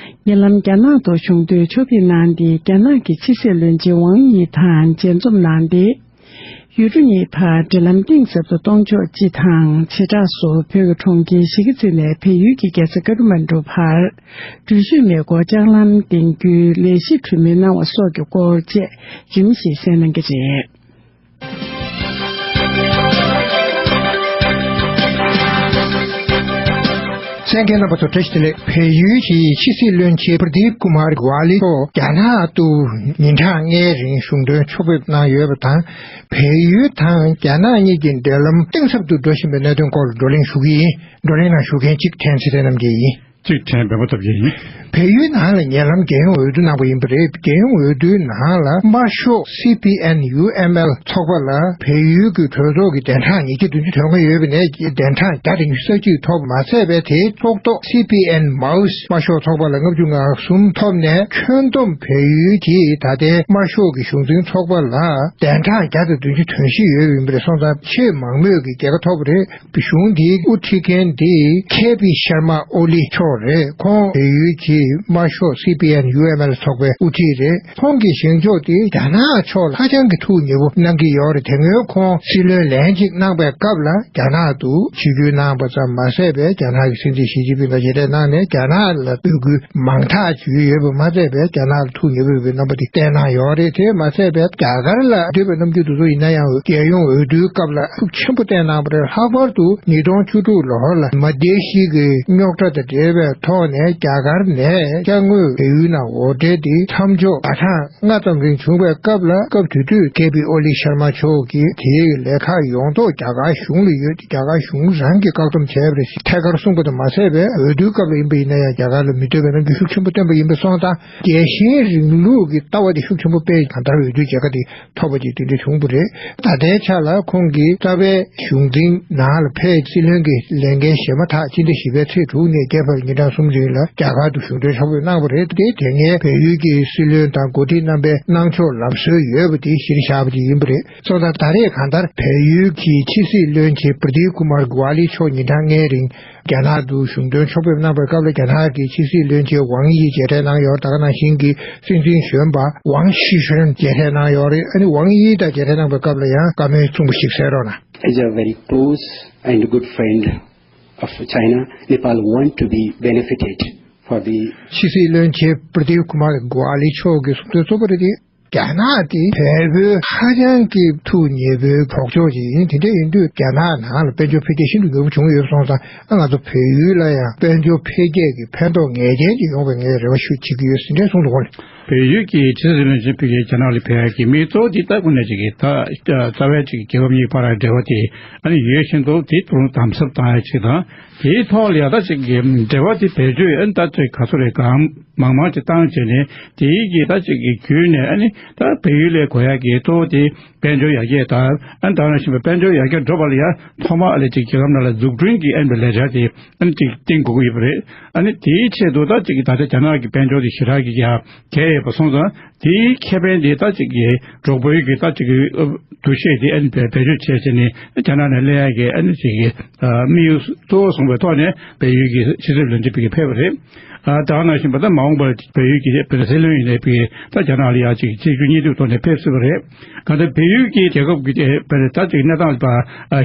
ཉེ་ལམ་རྒྱ་ནག་ཏུ་གཞུང་དོན་ཕྱོགས་ཕེབས་གནང་སྟེ། རྒྱ་ནག་གི་ཕྱི་སྲིད་བློན་ཆེན་ཝང་དབྱི་དང་མཇལ་འཛོམས་གནང་སྟེ། ཡུལ་གྲུ་གཉིས་བར་འབྲེལ་ལམ་གཏིང་ཟབ་ཏུ་གཏོང་ཕྱོགས་སྤྱི་དང་། བྱེ་བྲག་སུ་བོད་ཀྱི་གྲོང་ཁྱེར་གཞིས་ཀ་རྩེ་ནས་བལ་ཡུལ་གྱི་རྒྱལ་ས་ཀ་ཐ་མན་གྲུ་བར་འགྲུལ་བཞུད་མེ་འཁོར་ལྕགས་ལམ་འདིང་རྒྱུའི་ལས་གཞི་གྲོས་མོལ་གནང་བ་སོགས་ཀྱི་སྐོར་བཅས་རིམ་བཞིན་གསན་གནང་གི་རེད། གསན་མཁན་རྣམ་པ་ཚོ་བཀྲ་ཤིས་བདེ་ལེགས། བལ་ཡུལ་གྱི་ཕྱི་སྲིད་བློན་ཆེན་པར་དིབ་ཀུ་མར་གྷུ་ཨ་ལི་མཆོག་རྒྱ་ནག་ཏུ་ཉིན་གྲངས་ལྔའི་རིང་གཞུང་དོན་ཕྱོགས་ཕེབས་གནང་ཡོད་པ་དང་། བལ་ཡུལ་དང་རྒྱ་ནག་གཉིས་ཀྱི་འབྲེལ་ལམ་གཏིང་ཟབ་ཏུ་འགྲོ་བཞིན་པའི་གནད་དོན་སྐོར་ལ་བགྲོ་གླེང་ཞུ་གི་ཡིན། བགྲོ་གླེང་ནང་ཞུགས་མཁན་གཅིག་ཕྲན་ཚེ་རིང་རྣམ་རྒྱལ་ཡིན། གཅིག་ཕྲན་འབེན་པ་ཐོབ་རྒྱལ་ཡིན། བལ་ཡུལ་ནང་ལ་ཉེ་ལམ་རྒྱལ་ཡོངས་འོས་བསྡུ་གནང་པ་ཡིན་པ་རེད། རྒྱལ་ཡོངས་འོས་བསྡུའི་ནང་ལ་དམར་ཤོག་སི་པི་ཨེན་ཡུ་ཨེམ་ཨེལ་ཚོགས་པ་ལ་བལ་ཡུལ་གྱི་གྲོས་ཚོགས་ཀྱི་གདན་གྲངས་ཉིས་བརྒྱ་བདུན་ཅུ་དོན་ལྔ་ཡོད་པ་ནས་གདན་གྲངས་བརྒྱ་དང་ཉི་ཤུ་རྩ་གཅིག་ཐོབ་མ་ཟད་པའི་དེའི་ཚོགས་གཙོ་སི་པི་ཨེན་མའོ་སི་དམར་ཤོག་ཚོགས་པ་ལ་ལྔ་བཅུ་ང་གསུམ་ཐོབ་ནས། ཁྱོན་བསྡོམས་བལ་ཡུལ་གྱི་ད་ལྟའི་དམར་ཤོག་གི་གཞུང་འཛིན་ཚོགས་པ་ལ་གདན་གྲངས་བརྒྱ་དང་བདུན་ཅུ་དོན་བཞི་ཡོད་པ་ཡིན་པ་རེད། སོང་ཙང་ཆེས་མང་མོས་ཀྱི་རྒྱལ་ཁ་ཐོབ་པ་རེད། གཞུང་འདིའི་དབུ་ཁྲིད་མཁན་འདི་ཁེ་པི་ཤར་མ་ཨོ་ལི་མཆོག་རེད། ཁོང་བལ་ཡུལ་གྱི་དམར་ཤོག་སི་པི་ཨེན་ཡུ་ཨེམ་ཨེལ་ཚོགས་པའི་དབུ་ཁྲིད་རེད། ཁོང་གི་བཞེངས་ཕྱོགས་དེ་རྒྱ་ནག་ཕྱོགས་ལ་ཧ་ཅང་གི་ཐུགས་མཉེས་པོ་གནང་གི་ཡོད་རེད། དེ་སྔོན་ཁོང་སྲིད་བློན་ལན་གཅིག་གནང་པའི་སྐབས་ལ་རྒྱ་ནག་ཏུ་ཆིབས་བསྒྱུར་གནང་པ་ཙམ་མ་ཟད་པའི་རྒྱ་ནག་གི་སྲིད་འཛིན་ཞི་ཅིན་ཕིང་དང་མཇལ་འཕྲད་གནང་ནས། རྒྱ་ནག་ལ་འབོད་སྐུལ་མང་དག་བྱས་ཡོད་པ་མ་ཟད་པའི་རྒྱ་ནག་ལ་ཐུགས་མཉེས་པོ་ཡོད་པའི་རྣམ་པ་དེ་བསྟན་གནང་ཡོད་རེད། དེ་མ་ཟད་པའི་རྒྱ་གར་ལ་སྡོད་པའི་ནམ་རྒྱུན་དུ་ཚོ་ཡིན་ན་ཡང་། རྒྱལ་ཡོངས་འོས་བསྡུའི་སྐབས་ལ་ཤུགས་ཆེན་པོ་བསྟན་གནང་བ་རེད། ལྷག་པར་དུ་ཉིས་སྟོང་བཅུ་དྲུག་ལོར་ལ་མ་དེ་ཤི་གི་རྙོག་དྲ་དང་འབྲེལ་བའི་ཐོག་ནས་རྒྱ་གར་ནས་ཤར་ངོས་བལ་ཡུལ་ནང་འོར་འདྲེན་དེ་མཚམས་འཇོག་ཟླ་གྲངས་ལྔ་ཙམ་རིང་བྱུང་བའི་སྐབས་ལ། སྐབས་དེ་དུས་ཁེ་པི་ཨོ་ལི་ཤར་མ་མཆོག་གིས་དེའི་ལས་ཁག་ཡོངས་རྫོགས་རྒྱ་གར་གཞུང་ལ་ཡོད་དེ། རྒྱ་གར་གཞུང་རང་གིས་བཀག་སྡོམ་བྱས་པ་རེད། ཐད་ཀར་གསུངས་པ་དང་མ་ཟད་པའི་འོས་བསྡུའི་སྐབས་ལ་ཡིན་པ་ཡིན་ན་ཡང་རྒྱ་གར་ལ་མི་འདོད་པའི་རྣམ་འགྱུར་ཤུགས་ཆེན་པོ་བསྟན་པ་ཡིན་པ་སོང་ཙང་། རྒྱལ་ཞེན་རིང་ལུགས་ཀྱི་ལྟ་བ་དེ་ཤུགས་ཆེན་པོ་སྤེལ། གང་ལྟར་འོས་བསྡུའི་རྒྱལ་ཁ་དེ་ཐོབ་པ་ཅིག་དེ་འདྲ་བྱུང་བ་རེད། ད་ལྟའི་ཆ་ལ་ཁོང་གིས་རྩ་བའི་གཞུང་འཛིན་ནང་ལ་ཕེབས། སྲིད་བློན་གྱི་ལས་འགན་བཞེས་མ་ཐག་སྤྱི་ཟླ་བཞི་པའི་ཚེས་དྲུག་ནས་བརྒྱད་བར་ཉིན་གྲངས་གསུམ་རིང་ལ་རྒྱ་གར་དུ་གཞུང་འབྲེལ་ཕྱག་ཕེབས་གནང་བ་རེད། དེ་དེ་སྔའི་བལ་ཡུལ་གྱི་སྲིད་བློན་དང་འགོ་ཁྲིད་རྣམ་པའི་གནང་ཕྱོགས་ལམ་སྲོལ་ཡོད་པ་དེ་གཞིར་བཞག་པ་ཅིག་ཡིན་པ་རེད། སོང་ཙང་ད་རེས་གང་ལྟར་བལ་ཡུལ་གྱི་ཕྱི་སྲིད་བློན་ཆེན་པྲ་དིབ་ཀུ་མར་གྷུ་ཨ་ལི་མཆོག་ཉིན་གྲངས་ལྔའི་རིང་རྒྱ་ནག་ཏུ་གཞུང་དོན་ཕྱོགས་ཕེབས་གནང་པའི་སྐབས་ལ། རྒྱ་ནག་གི་ཕྱི་སྲིད་བློན་ཆེན་ཝང་དབྱི་མཇལ་འཕྲད་གནང་ཡོད། ད་ག་ནང་བཞིན་གྱི་སྲིད་འཛིན་གཞོན་པ་ཝང་ཞི་ཧྲན་མཇལ་འཕྲད་གནང་ཡོད་རེད། ཨ་ནི་ཝང་དབྱི་དང་མཇལ་འཕྲད་གནང་པའི་སྐབས་ལ་ཡང་བཀའ་མོལ་གསུངས་པ་ཞིག་གསན་རོགས་གནང་། As a very close and good friend of China, Nepal want to be benefited for the ཕྱི་སྲིད་བློན་ཆེན་པྲ་དིབ་ཀུ་མར་གྷུ་ཨ་ལི་མཆོག་གིས་གསུངས་དོན་གཙོ་བོ་རེད་དེ། རྒྱ་ནག་དེ་བལ་པོའི་ཧ་ཅང་གི་ཐུགས་མཉེས་པོའི་གྲོགས་ཕྱོགས་ཅིག་ཡིན། དེ་འདྲ་ཡིན་དུས་རྒྱ་ནག་ནང་ལ་དཔལ་འབྱོར་འཕེལ་རྒྱས་ཤིན་ཏུ་མྱུར་པོ་བྱུང་ཡོད་སོང་ཙང་། ཨ་ང་ཚོ་བལ་ཡུལ་ལ་ཡང་དཔལ་འབྱོར་འཕེལ་རྒྱས་ཀྱི་ཕན་ཐོགས་ངེས་ཅན་ཅིག་ཡོང་བའི་ངས་རེ་བ་ཞུ་བྱེད་ཀྱི་ཡོད་ཟེར་འདྲ་གསུངས་འདུག་གོ། བལ་ཡུལ་གྱི་ཕྱི་སྲིད་བློན་ཆེན་ཕ་གིའི་རྒྱ་ནག་ལ་ཕེབས་ཡག་གི་དམིགས་གཙོ་དེ་ད་དངོས་གནས་ཅིག་གི་ད་རྩ་བའི་ཅིག་རྒྱལ་ཁབ་གཉིས་བར་འབྲེལ་བ་དེ་ཨ་ནི་ཡོད་བཞིན་དུ། དེ་ད་རུང་དམ་ཟབ་བཏང་ཡག་ཅིག་དང་། དེའི་ཐོག་ལ་ཡ་ད་ཅིག་གི་འབྲེལ་བ་དེ་བེད་སྤྱོད་ཨ་ནི་ད་ཅིག་ག་ཚོད་རེད། གང་མང་མང་ཅིག་བཏང་བྱས་ནས། དེའི་གི་ད་ཅིག་གི་བརྒྱུད་ནས་ཨ་ནི་ད་བལ་ཡུལ་ལ་དགོས་ཡག་གི་གཙོ་བོ་དེ་དཔལ་འབྱོར་ཡར་རྒྱས་དང་། ཨ་ནི་ད་ག་ནང་བཞིན་པའི་དཔལ་འབྱོར་ཡར་རྒྱས་འགྲོ་བ་ལ་ཡ་ཐོག་མ་ཨ་ལས་ཅིག་རྒྱལ་ཁབ་ནང་ལ་འཛུགས་སྐྲུན་གྱི་ཨ་ནི་ལས་འཆར་དེ་ཨ་ནི་ཅིག་བཏིང་དགོས་ཀྱི་ཡོད་པ་རེད། ཨ་ནི་དེའི་ཆེད་དུ་ད་ཅིག་གི་ད་ལྟ་རྒྱ་ནག་གི་དཔལ་འབྱོར་དེ་ཞེ་དྲག་གི་ཡར་རྒྱས་ཡོད་པ་སོང་ཙང་། དེའི་ཁེ་ཕན་དེ་ད་ཅིག་གི་གྲོགས་པོའི་གི་ད་ཅིག་གི་འདུ་ཤེས་དེ་ཨ་ནི་བེད་སྤྱོད་བྱས་བྱས་ནས་རྒྱ་ནག་ནས་ལེན་ཡག་གི་ཨ་ནི་ཅིག་གི་དམིགས་ཡུལ་གཙོ་བོ་བཟུང་བའི་ཐོག་ནས་བལ་ཡུལ་གྱི་ཕྱི་སྲིད་བློན་ཆེན་ཕ་གིར་ཕེབས་པ་རེད། ཨ་ད་ག་ནང་བཞིན་པ་ད་མ་འོངས་པར་བལ་ཡུལ་གྱི་བལ་སྲིད་བློན་ཡིན་ནའི་ཕ་གིར་ད་རྒྱ་ནག་ལ་ཡ་ཅིག་གཅིག་གྱུར་གཉིས་མཐུད་ཐོག་ནས་ཕེབས་སྲིད་པ་རེད། གང་ལྟར་བལ་ཡུལ་གྱི་རྒྱལ་ཁབ་ཀྱི་བལ་ད་ཅིག་གནས་སྟངས་པ་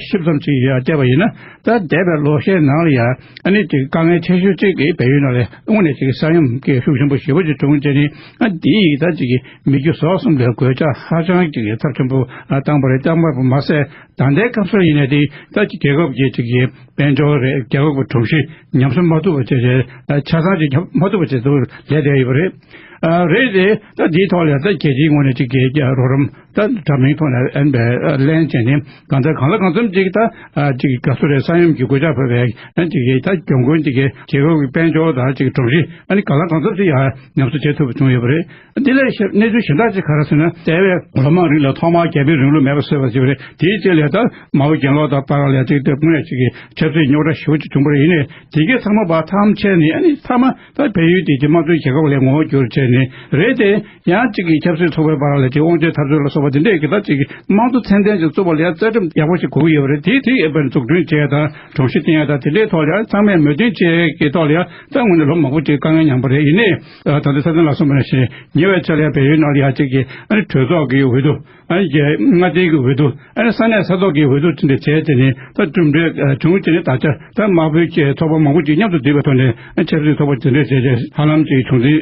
ཞིབ་ཙམ་ཅིག་ཡ་བལྟས་པ་ཡིན་ན། ད་འདས་པའི་ལོ་ཤས་ནང་ལ་ཡ་ཨ་ནི་ཅིག་དཀའ་ངལ་ཆེ་ཤོས་གཅིག་གི་བལ་ཡུལ་ནང་ལ་དངོས་གནས་ཅིག་ས་ཡོམ་གྱི་ཤུགས་ཆེན་པོ་ཞེ་པོ་ཅིག་བྱུང་བྱས་ནས། ཨ་འདི་ཡིས་ད་ཅིག་གི་མི་རྒྱུ་ཟོག་གསུམ་ལ་གོད་ཆག་ཧ་ཅང་ཅིག་གི་ཚབས་ཆེན་པོ་བཏང་པ་རེད། བཏང་པ་མ་ཟད་ད་ལྟའི་སྐབས་སུ་ཡིན་ནའི་དེ་ད་ཅིག་རྒྱལ་ཁབ་ཀྱི་ཅིག་གི་དཔལ་འབྱོར་རེད། རྒྱལ་ཁབ་ཀྱི་གྲུབ་གཞི་ཉམས་གསོ་མ་ཐུབ་པ་བྱས་བྱས། ཆ་ཚང་ཅིག་མ་ཐུབ་པ་བྱས་ཚུལ་ལས་བསྡད་ཡོད་པ་རེད། ཨ་རེད་དེ། ད་འདིའི་ཐོག་ལ་ད་རྒྱལ་སྤྱིའི་ངོས་ནས་ཅིག་གི་རོགས་རམ་ད་འདྲ་མིན་ཐོག་ནས་ཨ་ནི་ལེན་བྱས་ནས། གང་ལྟར་གང་ལ་གང་འཚམ་ཅིག་ད་ཅིག་ག་ཚོད་རེད། ས་ཡོམ་གྱི་གོད་ཆག་ཕོག་པའི་ཨ་ནི་ཅིག་གི་ད་གྱོང་གུན་དེ་གའི་རྒྱལ་ཁབ་ཀྱི་དཔལ་འབྱོར་དང་ཅིག་གྲུབ་གཞི་ཨ་ནི་གང་ལ་གང་འཚམ་ཅིག་ཡང་ཉམས་གསོ་བྱེད་ཐུབ་པ་བྱུང་ཡོད་པ་རེད། འདི་ལས་གནས་ཚུལ་གཞན་དག་ཅིག་ག་རེ་ཟེར་ན། འདས་པའི་ལོ་མང་རིང་ལ་ཐོག་མར་རྒྱ་མིས་རིང་ལུགས་མེད་པ་བཟོས་པ་ཞིག་རེད། དེའི་རྗེས་ལ་ད་མའོ་གྱེན་ལོག་དང་བར་ལ་ཅིག་དེ་དངོས་གནས་ཅིག་གི་ཆབ་སྲིད་རྙོག་དྲ་ཞེ་པོ་ཅིག་བྱུང་བ་རེད། ཡིན་ནའི་དེ་གའི་ཚང་མ་བར་མཚམས་ཆད་ནས། ཨ་ནི་མཐའ་མ་ད་བལ་ཡུལ་དེ་དེ་དམངས་གཙོའི་རྒྱལ་ཁབ་ལ་ངོ་བོ་བསྒྱུར་བྱས། ནི་རེད་དེ། ཡང་གཅིག་གི་ཆབ་སྲིད་ཚོགས་པའི་བར་ལ་ཅིག་དབང་ཆ་འཐབ་རྩོད་ལ་སོགས་པ་དེ་འདྲས་ཀྱི་ད་ཅིག་གི་དམངས་གཙོ་ཚད་ལྡན་ཅིག་བཙུགས་པ་ལ་ཡང་རྩ་ཁྲིམས་ཡག་པོ་ཞིག་དགོས་ཀྱི་ཡོད་པ་རེད། དེ་དེ་ཡོད་པའི་འཛུགས་སྐྲུན་བྱས་དང་སྒྲོམ་གཞི་བཏིང་ཡ་དང་དེ་འདྲའི་ཐོག་ལ་ཡང་ཚང་མས་མོས་མཐུན་བྱས་ཀྱི་ཐོག་ལ་ཡང་ད་དངོས་གནས་ལོ་མང་པོ་ཅིག་དཀའ་ངལ་མྱངས་པ་རེད། ཡིན་ནའི་ད་ལྟ་ས་དོན་ལ་སོང་བ་ནང་བཞིན་ཉེ་བའི་ཆར་ལ་ཡང་བལ་ཡུལ་ནང་ལ་ཡང་ཅིག་གི་ཨ་ནི་གྲོས་ཚོགས་ཀྱི་འོས་བསྡུ། ཨ་ནི་རྒྱལ་མངའ་སྡེ་གི་འོས་བསྡུ། ཨ་ནི་ས་གནས་ས་ཐོག་གི་འོས་བསྡུ་དེ་འདྲ་བྱས་དེ་ནི་ད་གྲུབ་འབྲས་བྱུང་། དེ་ནི་ད་ཆ་ད་དམར་པོའི་ཚོགས་པ་མང་པོ་ཅིག་མཉམ་དུ་བསྡུས་པའི་ཐོག་ནས་ཆབ་སྲིད་ཚོགས་པ་དེ་འདྲ་བྱས་རྗེས་ཧ་ལམ་ཅིག་བྱུང་འཛིན་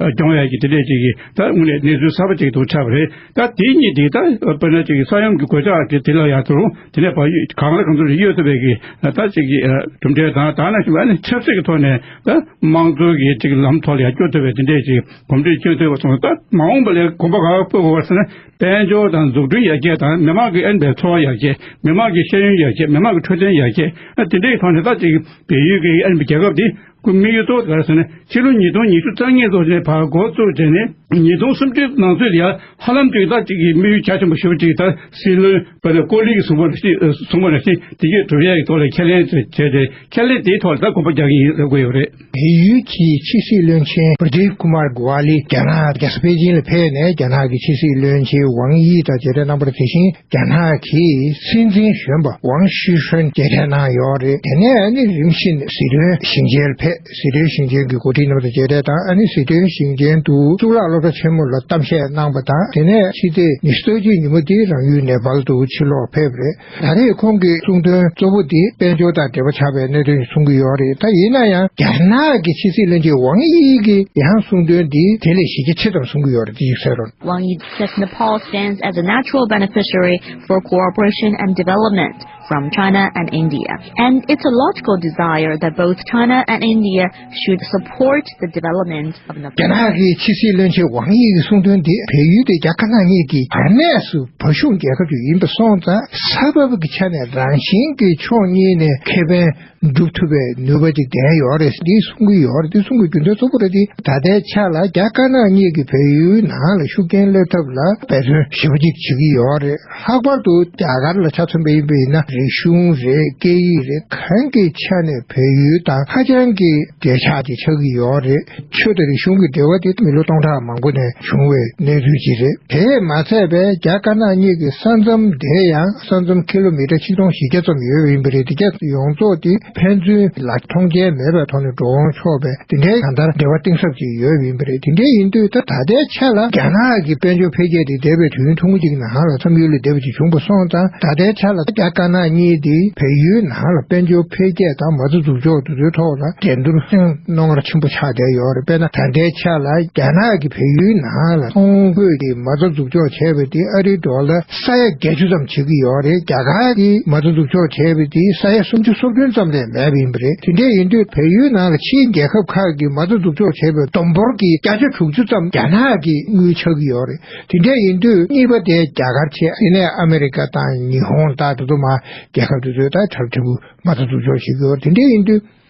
སྐྱོང་ཡ་གི་དེ་འདྲས་ཅིག་གི་ད་དངོས་གནས་གནས་ཚུལ་གསར་པ་ཅིག་ཏུ་ཆགས་པ་རེད། ད་དེ་གཉིས་དེ་ད་དཔེར་ན་ཅིག་ས་ཡོམ་གྱི་གོད་ཆག་དེ་དེ་ལ་ཡ་ད་རུང་དེ་ནས་ཕར་གང་ལ་གང་འཚམ་ཞིག་གཡོལ་ཐུབ་པའི་གི་ད་ཅིག་གི་གྲུབ་འབྲས་དང་ད་ནང་བཞིན་ཨ་ནི་ཆབ་སྲིད་ཀྱི་ཐོག་ནས་ད་དམངས་གཙོ་གི་ཅིག་ལམ་ཐོག་ལ་ཡ་སྐྱོད་ཐུབ་པའི་དེ་འདྲས་ཅིག་གོམ་བགྲོད་སྐྱོད་ཐུབ་པ་སོང་ད་མ་འོངས་པ་ལ་གོམ་པ་ག་པར་སྤོ་དགོས་པ་ཟེར་ན། དཔལ་འབྱོར་དང་འཛུགས་སྐྲུན་ཡར་རྒྱས་དང་མི་དམངས་ཀྱི་ཨ་ནི་འཚོ་བ་ཡར་རྒྱས། མི་དམངས་ཀྱི་ཤེས་ཡོན་ཡར་རྒྱས། མི་དམངས་ཀྱི་འཕྲོད་བསྟེན་ཡར་རྒྱས། ཨ་དེ་འདྲའི་ཐོག་ནས་ད་ཅིག་བལ་ཡུལ་གྱི་ཨ་ནི་རྒྱལ་ཁབ་འདི་ཁོ་དམིགས་ཡུལ་གཙོ་བོ་ག་རེ་ཟེར་ན་ཕྱི་ལོ་ཉིས་སྟོང་ཉི་ཤུ་རྩ་གཉིས་ཙམ་ནས་ཕར་འགོ་བཙུགས་བྱས་ནས་ཉིས་སྟོང་སུམ་ཅུ་ནང་ཚུད་ལ་ཡ་ཧ་ལམ་ཅིག་ད་ཅིག་གི་དམིགས་ཡུལ་རྒྱ་ཆེན་པོ་ཞེ་པོ་ཅིག་ད་སྲིད་བློན་པ་ལ་ཀོ་ལི་གིས་གསུངས་པ་ནང་བཞིན་གསུངས་པ་ནང་བཞིན་དེ་གས་སྒྲུབ་ཡ་གི་ཐོག་ལ་ཁས་ལེན་བྱས་ཏེ་ཁས་ལེན་དེའི་ཐོག་ལ་ད་གོམ་པ་རྒྱག་གི་ཡིན་ལབ་དགོས་ཡོད་རེད། བལ་ཡུལ་གྱི་ཕྱི་སྲིད་བློན་ཆེན་པྲ་དིབ་ཀུ་མར་གུ་ཝ་ལི་རྒྱ་ནག་རྒྱལ་ས་པེ་ཅིན་ལ་ཕེབས་ནས་རྒྱ་ནག་གི་ཕྱི་སྲིད་བློན་ཆེན་ཝང་དབྱི་དང་མཇལ་འཕྲད་གནང་བ་དེ་བཞིན་རྒྱ་ནག་གི་སྲིད་འཛིན་གཞོན་པ་ཝང་ཞི་ཧྲན་མཇལ་འཕྲད་གནང་ཡོད་རེད། དེ་ནས་ཨ་ནི་རིམ་བཞིན་ཟི་ཁྲོན་ཞིང་ཆེན་ལ་ཕེབས། ཟི་ཁྲོན་ཞིང་ཆེན་གྱི་འགོ་ཁྲིད་རྣམས་དང་མཇལ་འཕྲད་དང་ཨ་ནི་ཟི་ཁྲོན་ཞིང་ཆེན་དུ་གཙུག་ལག་སློབ་གྲྭ་ཆེན་མོ་ལ་གཏམ་བཤད་གནང་བ་དང་དེ་ནས་ཕྱི་ཚེས་ཉི་ཤུ་རྩ་གཅིག་ཉིན་མོ་དེ་རང་ཡུལ་ནེ་པཱལ་དུ་ཕྱིར་ལོག་ཕེབས་རེད། ད་རེས་ཁོང་གི་གསུང་དོན་གཙོ་བོ་དེ་དཔལ་འབྱོར་དང་འབྲེལ་བ་ཆགས་པའི་གནད་དོན་ཞིག་གསུང་གི་ཡོད་རེད། ད་ཡིན་ན་ཡང་རྒྱ་ནག་གི་ཕྱི་སྲིད་བློན་ཆེན་ཝང་དབྱི་གི་ཡང་གསུང་དོན་དེ་དེ་ལས་གཞི་རྒྱ་ཆེ་ཙམ་གསུང་གི་ཡོད་རེད། དེ་ཞིག་གསན་རོགས། Wang Yi says Nepal stands as a natural beneficiary for cooperation and development from China and India, and it's a logical desire that both China and India should support the development of Nepal. རྒྱ་ནག་གི་ཕྱི་སྲིད་བློན་ཆེན་ཝང་དབྱི་གི་གསུང་དོན་དེ་བལ་ཡུལ་དེ་རྒྱ་དཀར་ནག་གཉིས་ཀྱི་ག་གནས་སུ་བ་ཤུགས་རྒྱལ་ཁབ་ཅིག་ཡིན་པ་སོང་ཙང་ས་བབ་ཀྱི་ཆ་ནས་རང་བཞིན་གྱི་ཕྱོགས་གཉིས་ནས་ཁེ་ཕན་སྒྲུབ་ཐུབ་པའི་ནུས་པ་ཅིག་ལྡན་ཡོད་རེད། འདི་གསུང་གི་ཡོད་རེད། འདི་གསུང་གི་རྒྱུ་མཚན་གཙོ་བོ་རེད། འདི་ད་ལྟའི་ཆ་ལ་རྒྱ་དཀར་ནག་གཉིས་ཀྱིས་བལ་ཡུལ་ནང་ལ་ཤུགས་རྐྱེན་སླེབས་ཐབས་ལ་འབད་བརྩོན་ཞེ་པོ་ཅིག་བྱེད་ཀྱི་ཡོད་རེད། ལྷག་པར་དུ་རྒྱ་གར་ལ་ཆ་མཚོན་པ་ཡིན་པ་ཡིན་ན་རིག་གཞུང་རེད། སྐད་ཡིག་རེད། གང་གི་ཆ་ནས་བལ་ཡུལ་དང་ཧ་ཅང་གི་འབྲེལ་ཆགས་ཅིག་ཆགས་ཀྱི་ཡོད་རེད། ཆོས་དང་རིག་གཞུང་གི་འབྲེལ་བ་དེ་མི་ལོ་སྟོང་ཕྲག་མང་པོ་ནས་བྱུང་བའི་གནས་ཚུལ་ཅིག་རེད། དེས་མ་ཚད་པའི་རྒྱ་དཀར་ནག་གཉིས་ཀྱི་ས་མཚམས་དེ་ཡང་ས་མཚམས་ཀི་ལོ་མི་ཊར་ཆིག་སྟོང་བཞི་བརྒྱ་ཙམ་ཡོད་པ་ཡིན་པ་རེད། དེ་ག་ཡོངས་རྫོགས་དེ་ཕན་ཚུན་ལ་མཐོང་མཁན་མེད་པའི་ཐོག་ནས་འགྲོ་འོང་ཆོག་པའི་དེ་འདྲའི་གང་ལྟར་འབྲེལ་བ་གཏིང་ཟབ་ཅིག་ཡོད་པ་ཡིན་པ་རེད། དེ་འདྲ་ཡིན་དུས་ད་ད་ལྟའི་ཆ་ལ་རྒྱ་ནག་གི་དཔལ་འབྱོར་འཕེལ་རྒྱས་དེ་འདས་པའི་དུས་ཡུན་ཐུང་ངུ་ཅིག་ནང་ལ་བསམ་ཡུལ་ལས་འདས་པ་ཅིག་བྱུང་བ་སོང་ཙང་ད་ལྟའི་ཆ་ལ་རྒྱ་དཀར་ནག་གཉིས་དེ་བལ་ཡུལ་ནང་ལ་དཔལ་འབྱོར་འཕེལ་རྒྱས་དང་མ་རྩ་འཛུགས་ཕྱོགས་དེ་ཚོའི་ཐོག་ལ་འགྲན་བསྡུར་ཧང་རྣོ་ངར་ཆེན་པོ་ཆགས་བསྡད་ཡོད་རེད། དཔེར་ན་ད་ལྟའི་ཆ་ལ་རྒྱ་ནག་གིས་བལ་ཡུལ་ནང་ལ་ཚོང་དངོས་ཀྱི་མ་རྩ་འཛུགས་ཕྱོགས་བྱས་པ་དེ་ཨ་རིའི་ཌོ་ལར་ས་ཡ་བརྒྱད་ཅུ་ཙམ་བྱེད་ཀྱི་ཡོད་རེད། རྒྱ་གར་གྱིས་མ་རྩ་འཛུགས་ཕྱོགས་བྱས་པ་དེ་ས་ཡ་སུམ་ཅུ་སོ་བདུན་ཙམ་ལས་མེད་པ་ཡིན་པ་རེད། དེ་འདྲ་ཡིན་དུས་བལ་ཡུལ་ནང་ལ་ཕྱིའི་རྒྱལ་ཁབ་ཁག་གིས་མ་རྩ་འཛུགས་ཕྱོགས་བྱས་པའི་བསྡོམས་འབོར་གྱི་བརྒྱ་ཆ་དྲུག་ཅུ་ཙམ་རྒྱ་ནག་གི་དངུལ་ཆགས་ཀྱི་ཡོད་རེད། དེ་འདྲ་ཡིན་དུས་གཉིས་པ་དེ་རྒྱ་གར་བྱས། དེ་ནས་ཨ་མེ་རི་ཀ་དང་ཉི་ཧོང་དང་དེ་ཚོ་མར་རྒྱལ་ཁབ་དེ་ཚོས་ད་གྲབས་ཕྲན་བུ་མ་རྩ་འཛུགས་ཕྱོགས་བྱེད་ཀྱི་ཡོད་རེད། དེ་འདྲ་ཡིན་དུས།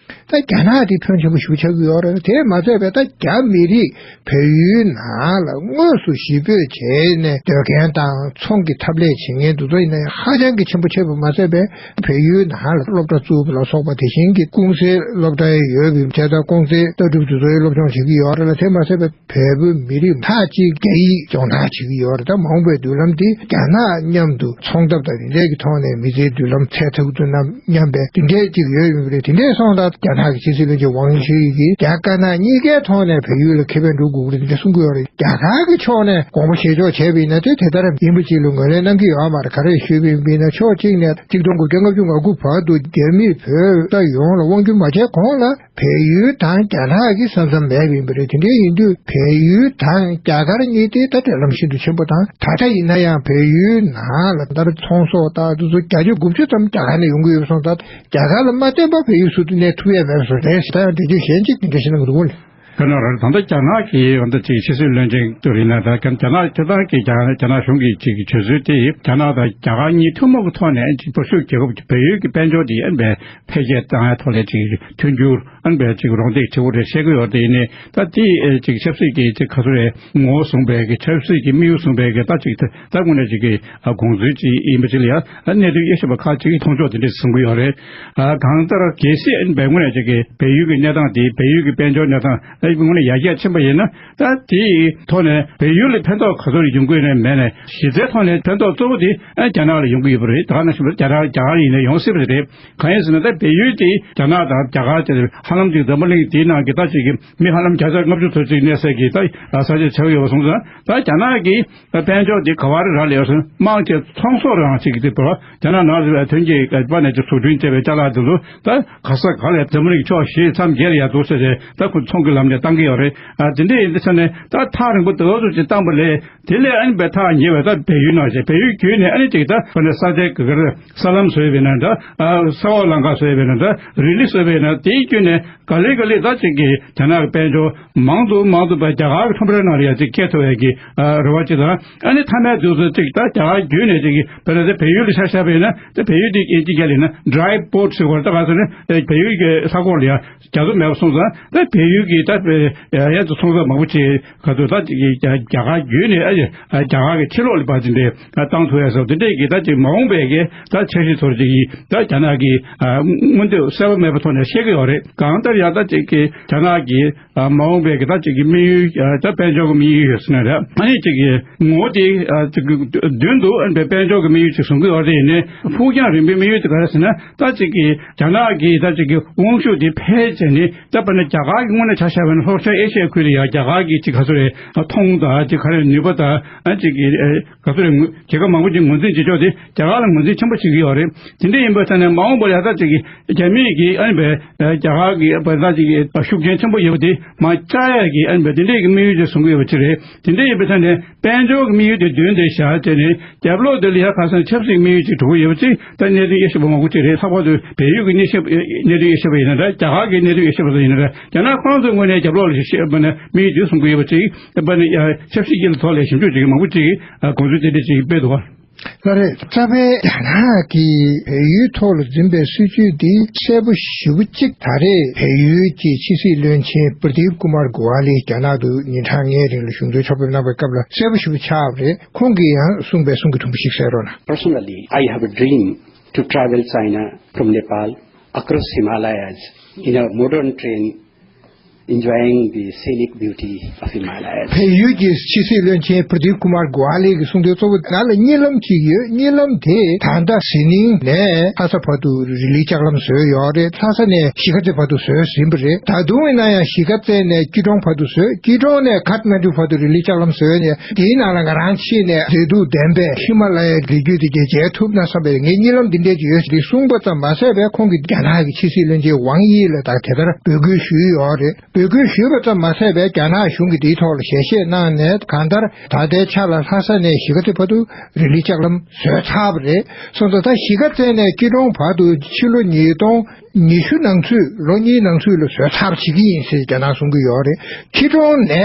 ད་རྒྱ་ནག་དེ་ཕོན་ཆེན་པོ་ཞིག་ཆགས་ཀྱི་ཡོད་རེད། དེ་མ་ཚད་པའི་ད་རྒྱ་མི་རིགས་བལ་ཡུལ་ནང་ལ་དངོས་སུ་གཞིས་སྤོས་བྱས་ནས་སྡོད་མཁན་དང་ཚོང་གི་ཐབས་ལས་བྱེད་མཁན་དེ་ཚོ་ཡིན་ན་ཧ་ཅང་གི་ཆེན་པོ་ཆགས་པ་མ་ཚད་པའི་བལ་ཡུལ་ནང་ལ་སློབ་གྲྭ་བཙུགས་པ་ལ་སོགས་པ་དེ་བཞིན་གྱི་ཀུང་སིའི་སློབ་གྲྭ་ཡང་ཡོད་པའི་བྱས་ཙང་ཀུང་སིའི་ལྟ་གྲུབ་དེ་ཚོའི་སློབ་སྦྱོང་བྱེད་ཀྱི་ཡོད་རེད་ལ། དེ་མ་ཚད་པའི་བལ་པོའི་མི་རིགས་ཁག་ཅིག་རྒྱ་ཡིག་སྦྱོང་བརྡར་བྱེད་ཀྱི་ཡོད་རེད། ད་མ་འོངས་པའི་མདུན་ལམ་དེ་རྒྱ་ནག་མཉམ་དུ་ཚོང་འཐབ་དང་དེ་འདྲའི་གི་ཐོག་ནས་མི་ཚེའི་མདུན་ལམ་འཚོལ་ཐུབ་ཀྱི་འདུག་ན་སྙམ་པའི་དེ་འདྲའི་ཅིག་ཡོད་ཡོད་པ་རེད། དེ་འདྲའི་སོང་ཙང་རྒྱ་ནག་གི་ཕྱི་སྲིད་བློན་ཆེན་ཝང་ཞི་ཡིས་རྒྱ་དཀར་ནག་གཉིས་ཀའི་ཐོག་ནས་བལ་ཡུལ་ལ་ཁེ་ཕན་འགྲོ་དགོས་ཀྱི་རེད་དེ་འདྲ་གསུང་གི་ཡོད་རེད། རྒྱ་གར་གྱི་ཕྱོགས་ནས་དགོངས་པ་བཞེས་ཕྱོགས་བྱས་པ་ཡིན་ན་དེ་དེ་ལྟར་ཡིན་པ་ཅིག་ལ་ངོས་ལེན་གནང་གི་ཡོད་མ་རེད། ག་རེ་ཞུས་པ་ཡིན་ན་ཕྱོགས་གཅིག་ནས་ཆིག་སྟོང་དགུ་བརྒྱ་ལྔ་བཅུ་ང་དགུ་བར་དུ་རྒྱ་མིས་བོད་ས་ཡོངས་ལ་དབང་བསྒྱུར་མ་བྱས་གོང་ལ། བལ་ཡུལ་དང་རྒྱ་ནག་གི་ས་མཚམས་མེད་པ་ཡིན་པ་རེད། དེ་འདྲ་ཡིན་དུས་བལ་ཡུལ་དང་རྒྱ་གར་གཉིས་དེ་ད་འབྲེལ་ལམ་ཤིན་ཏུ་ཆེན་པོ་དང་། ད་ལྟ་ཡིན་ན་ཡང་བལ་ཡུལ་ནང་ལ་ད་ལྟ་ཚོང་ཟོག་དང་དེ་ཚོ་བརྒྱ་ཆ་དགུ་བཅུ་ཙམ་རྒྱ་གར་ནས་ཡོང་གི་ཡོད་པ་སོང་ཙང་རྒྱ་གར་ལ་མ་བརྟེན་པར་བལ་ཡུལ་ཟུར་དུ་གནས་ཐུབ་ཡས་མེད་པ་བཟོ་རེད། ད་ཡང་འགྲེལ་བརྗོད་གཞན་གཅིག་དེ་འདྲ་ཞིག་གནང་གི་འདུག་གོ། དཔེར་ན་རེད། ད་ལྟ་རྒྱ་ནག་གི་འོ་ད་ཅིག་ཕྱི་སྲིད་བློན་ཆེན་དུ་རེད་ན་ད་རྒྱ་ནག་སྤྱིར་བཏང་གི་རྒྱ་རྒྱ་ནག་གཞུང་གི་ཅིག་གི་བྱེད་སྲོལ་དེ་རྒྱ་ནག་དང་རྒྱ་གར་གཉིས་ཐུན་མོང་གི་ཐོག་ནས་ཅིག་པོ་ཤུགས་རྒྱལ་ཁབ་ཀྱི་བལ་ཡུལ་གྱི་དཔལ་འབྱོར་དེ་ཨ་ནི་འཕེལ་རྒྱས་བཏང་ཡ་ཐོག་ལ་ཅིག་མཐུན་འགྱུར་ཨ་ནི་བས་ཅིག་རོགས་འདེགས་བྱེད་དགོས་རེད་བཤད་ཀྱི་ཡོད་རེད། ཡིན་ནའི་ད་དེ་ཨེ་ཅིག་ཆབ་སྲིད་ཀྱི་ཅིག་ག་ཚོད་རེད་ངོ་བོ་བཟུང་བའི་གི་ཆབ་སྲིད་ཀྱི་དམིགས་ཡུལ་བཟུང་བའི་གི་ད་ཅིག་ད་ད་དངོས་གནས་ཅིག་གི་ཨ་དགོངས་ཚུལ་ཅིག་ཡིན་པ་ཅིག་ལ་ཡ་ཨ་གནད་དོན་དབྱེ་ཞིབ་པ་ཁག་ཅིག་གིས་མཐོང་ཕྱོགས་དེ་འདྲས་གསུང་གི་ཡོད་རེད། ཨ་གང་ལྟར་གལ་སྲིད་ཨ་ནི་བས་དངོས་གནས་ཅིག་གི་བལ་ཡུལ་གྱི་གནས་སྟངས་དེ་བལ་ཡུལ་གྱི་དཔལ་འབྱོར་གནས་སྟངས་ ད་དངོས་གནས་ཡར་རྒྱས་ཕྱིན་པ་ཡིན་ན། ད་དེའི་ཐོག་ནས་བལ་ཡུལ་ལ་ཕན་ཐོགས་ག་ཚོད་ཡོང་གི་ཡོད་ན་མེད་ན། གཞི་རྩའི་ཐོག་ནས་ཕན་ཐོགས་གཙོ་བོ་དེ་ཨ་རྒྱ་ནག་ལ་ཡོང་གི་ཡོད་པ་རེད། ད་ག་ནང་བཞིན་རྒྱ་ནག་རྒྱ་གར་ཡིན་ན་ཡོང་སྲིད་པ་རེད། གང་ཡིན་ཟེར་ན། ད་བལ་ཡུལ་དེ་རྒྱ་ནག་དང་རྒྱ་གར་དེ་ཧ་ལམ་ཅིག་འཛམ་བུ་གླིང་དེའི་ནང་གི་ད་ཅིག་གི་མི་ཧ་ལམ་བརྒྱ་ཆ་ལྔ་བཅུ་ཙམ་ཅིག་གནས་སའི་གི་ད་ས་ཆ་ཆགས་ཡོད་པ་སོང་ཙང་། ད་རྒྱ་ནག་གི་ད་དཔལ་འབྱོར་དེ་ག་བ་རེ་རག་ལས་ཡོད་ཟེར་ན། དམངས་ཀྱི་ཚོང་ཟོག་རང་ཅིག་གི་དེ་བར་རྒྱ་ནག་ནང་ལ་ཐོན་སྐྱེད་པ་ནས་ཅིག་བཟོ་སྐྲུན་བྱས་པའི་ཅ་ལག་དེ་ཚོ་ད་ག་ས་ག་ལ་འཛམ་བུ་གླིང་ཕྱོགས་བཞི་མཚམས་བརྒྱད་ལ་ཡར་འདུག་ཟེར་ཏེ། ད་ཁོ་ཚོང་གི་ལམ་ནས་བཏང་གི་ཡོད་རེད། ཨ་དེ་འདྲ་ཡིན་དུས་ཙང་ནས་ད་ཐག་རིང་པོ་དེ་འདྲ་ཅིག་བཏང་པ་ལས། དེ་ལས་ཨ་ནི་བལ་ཐག་ཉེ་བའི་ད་བལ་ཡུལ་ནང་བཞིན། བལ་ཡུལ་བརྒྱུད་ནས་ཨ་ནི་ཅིག་ད་ཁོ་ནས་ས་ཆའི་ག་ག་རེ་ས་ལམ་བཟོས་པས་ན་འདྲ། ཨ་ས་འོག་ལམ་ཁ་བཟོས་པས་ན་འདྲ། རི་ལི་བཟོས་པས་ན། དེའི་བརྒྱུད་ནས་ག་ལེ་ག་ལེ་ད་ཅིག་གི་རྒྱ་ནག་གི་དཔལ་འབྱོར་མང་དུ་མང་དུ་བ་རྒྱ་གར་གྱི་ཁྲོམ་རའི་ནང་ལ་ཡང་ཅིག་སྐྱེལ་ཐུབ་ཡས་ཀྱི་ཨ་རེ་བ་ཅིག་དང་། ཨ་ནི་མཐའ་མའི་དུས་སུ་ཅིག་ད་རྒྱ་གར་བརྒྱུད་ནས་ཅིག་གི་བལ་ལ་ད་བལ་ཡུལ་ལ་ཆ་བཞག་པས་ན། ད་བལ་ཡུལ་དེ་ཅིག་ག་ལེ་ན་dry port ཟེར་བ་ད་ག་ཟེར་ན། ད་བལ་ཡུལ་གྱི་ས་ཁོངས་ལ་ཡང་རྒྱ་མཚོ་མེད་པ་སོང་ཙང་། ད་བལ་ཡུལ་གྱི་ད་ཡ་ད་ཚོང་ཟོག་མང་པོ་ཅིག་ག་ཚོད་ད་ཅིག་གི་རྒྱ་རྒྱ་གར་བརྒྱུད་ནས་ཨ་རྒྱ་གར་གྱི་ཕྱི་ལོགས་ལ་ཕར་ཅིག་འདྲ་བཏང་ཐུབ་ཡ་སོགས་དེ་འདྲས་ཀྱི་ད་ཅིག་མ་འོངས་པའི་གི་ད་འཆར་གཞི་ཚོར་ཅིག་གི་ད་རྒྱ་ནག་གི་ཨ་མངོན་འདོད་གསལ་པོ་མེད་པའི་ཐོག་ནས་བཤད་ཀྱི་ཡོད་རེད། གང་ལྟར་ཡང་ད་ཅིག་གི་རྒྱ་ནག་གི་ཨ་མ་འོངས་པའི་གི་ད་ཅིག་གི་དམིགས་ཡུལ། ཨ་ད་དཔལ་འབྱོར་གྱི་དམིགས་ཡུལ་ཡོད་ཟེར་ན་རེད། ཨ་ནི་ཅིག་གི་ངོ་བོ་དེ་ཨ་ཅིག་གི་མདུན་དུ་ཨ་དཔལ་འབྱོར་གྱི་དམིགས་ཡུལ་ཅིག་བཟུང་གི་ཡོད་རེད། ཡིན་ནའི་ཕུགས་རྒྱང་རིང་པོའི་དམིགས་ཡུལ་དེ་ག་རེ་ཟེར་ན། ད་ཅིག་གི་རྒྱ་ནག་གི་ད་ཅིག་གི་དབང་ཤུགས་དེ་འཕེལ་བྱས་ནས། ད་དཔེར་ན་རྒྱ་གར་གྱི་དངོས་གནས་ཆ་བཞག་པ་ན་ལྷོ་ཤར་ཨེ་ཤི་ཡའི་ཁུལ་ལ་ཡང་རྒྱ་གར་གྱི་ཅིག་ག་ཚོད་རེད། མཐོང་དང་ཅིག་ག་རེ་ནུས་པ་དང་། ཨ་ཅིག་གི་ཨེ་ག་ཚོད་རེད། ངོས་རྒྱལ་ཁབ་མང་པོ་ཅིག་ངོས་འཛིན་བྱེད་ཕྱོགས་དེ་རྒྱ་གར་ལ་ངོས་འཛིན་ཆེན་པོ་བྱེད་ཀྱི་ཡོད་རེད། དེ་འདྲ་ཡིན་པ་ཙང་ནས་མ་འོངས་པར་ཡང་ད་ཅིག་གི་རྒྱ་མི་གི་ཨ་ནི་བས་རྒྱ་གར་གྱི་བས་ད་ཅིག་གི་ཤུགས་རྐྱེན་ཆེན་པོ་ཡོད་པ་དེ་མར་བཅག་ཡ་གི་ཨ་ནི་བས་དེ་འདྲའི་གི་དམིགས་ཡུལ་ཅིག་བཟུང་གི་ཡོད་པ་ཅིག་རེད། དེ་འདྲ་ཡིན་པ་ཙང་ནས་དཔལ་འབྱོར་གྱི་དམིགས་ཡུལ་དེ་མདུན་དེ་བཞག་བྱས་ནས། རྒྱབ་ལོགས་དེ་ལ་ཡ་ཁ་སང་ཆབ་སྲིད་དམིགས་ཡུལ་ཅིག་འགྲོ་གི་ཡོད་པ་ཅིག་ད་གནད་དོན་དབྱེ་ཞིབ་པ་མང་པོ་ཅིག་རེད། ལྷག་པར་དུ་བལ་ཡུལ་གྱི་གནས་ཤེས་གནད་དོན་དབྱེ་ཞིབ་པ་ཡིན་ན་འདྲ། རྒྱ་གར་གྱི་གནད་དོན་དབྱེ་ཞིབ་པ་ཡིན་ན་འདྲ། རྒྱ་ནག་ཁོ་རང་ཚོའི་ངོས་ནས་རྒྱབ་ལོགས་ལ་ཤེས་པ་ན་དམིགས་ཡུལ་དེ་བཟུང་གི་ཡོད་པ་ཅིག་ད་པ་ནི་ཡ་ཆབ་སྲིད་ཀྱི་ཐོག་ལ་ཞིབ་འཇུག་བྱེད་མཁན་མང་པོ་ཅིག་གིས་དགོངས་ཚུལ་དེ་འདྲ་ཅིག་སྤེལ་འདུག་བ། ལགས་རེད། རྩ་བའི་རྒྱ་ནག་གིས་བལ་ཡུལ་ཐོག་ལ་འཛིན་པའི་སྲིད་བྱུས་འདི་གསལ་པོ་ཞེ་པོ་གཅིག་ད་རེས་བལ་ཡུལ་གྱི་ཕྱི་སྲིད་བློན་ཆེན་པུར་དིབ་ཀུ་མར་གུ་ཝ་ལི་རྒྱ་ནག་ཏུ་ཉིན་གྲངས་ལྔའི་རིང་ལ་གཞུང་འཛིན་ཕྱག་ཕེབས་གནང་བའི་སྐབས་ལ་གསལ་པོ་ཞེ་པོ་ཆགས་པ་རེད། ཁོང་གིས་ཡང་གསུངས་པའི་གསུང་གི་དུམ་བུ་ཞིག་གསན་རོགས་གནང་། Personally, I have a dream to travel China from Nepal across Himalayas in a modern train, enjoying the scenic beauty of Himalayas. བལ་ཡུལ་གྱི་ཕྱི་སྲིད་བློན་ཆེན་པུར་དིབ་ཀུ་མར་གུ་ཝ་ལི་གིས་གསུངས་དོན་གཙོ་བོ། ང་ལ་གཉིད་ལམ་ཅིག་ཡོད། གཉིད་ལམ་དེ་ད་ལྟ་ཟི་ལིང་ནས་ལྷ་ས་བར་དུ་རི་ལིའི་ལྕགས་ལམ་བཟོས་ཡོད་རེད། ལྷ་ས་ནས་གཞིས་ཀ་རྩེ་བར་དུ་བཟོས་ཟིན་པ་རེད། ད་དུང་ཡིན་ན་ཡང་གཞིས་ཀ་རྩེ་ནས་སྐྱིད་གྲོང་བར་དུ་བཟོས། སྐྱིད་གྲོང་ནས་ཁ་ཐ་མན་ཌུ་བར་དུ་རི་ལིའི་ལྕགས་ལམ་བཟོས་ནས། དེའི་ནང་ལ་ང་རང་ཕྱིན་ནས་མཛེས་སྡུག་ལྡན་པའི་ཧི་མ་ལ་ཡའི་རི་རྒྱུད་དེ་མཇལ་ཐུབ་ན་བསམ་པའི་ངའི་གཉིད་ལམ་འདི་འདྲས་ཅིག་ཡོད་ཅེས་གསུངས་པ་ཙམ་མ་ཟད་པའི་ཁོང་གིས་རྒྱ་ནག་གི་ཕྱི་སྲིད་བློན་ཆེན་ཝང་དབྱི་ལ་ད་དེ་ལྟར་འབོད་སྐུལ་ཞུས་ཡོད་རེད། འབོད་སྐུལ་ཞུས་པ་ཙམ་མ་ཟད་པའི་རྒྱ་ནག་གཞུང་གིས་དེའི་ཐོག་ལ་ཞལ་བཞེས་གནང་ནས། གང་ལྟར་ད་ལྟའི་ཆ་ལ་ལྷ་ས་ནས་གཞིས་ཀ་རྩེ་བར་དུ་རི་ལིའི་ལྕགས་ལམ་བཟོས་ཚར་བ་རེད། སོང་ཙང་ད་གཞིས་ཀ་རྩེ་ནས་སྐྱིད་གྲོང་བར་དུ་ཕྱི་ལོ་ཉིས་སྟོང་ཉི་ཤུ་ནང་ཚུད། ལོ་གཉིས་ནང་ཚུད་ལ་བཟོས་ཚར་བྱེད་ཀྱི་ཡིན་ཟེར་རྒྱ་ནག་གསུང་གི་ཡོད་རེད། སྐྱིད་གྲོང་ནས་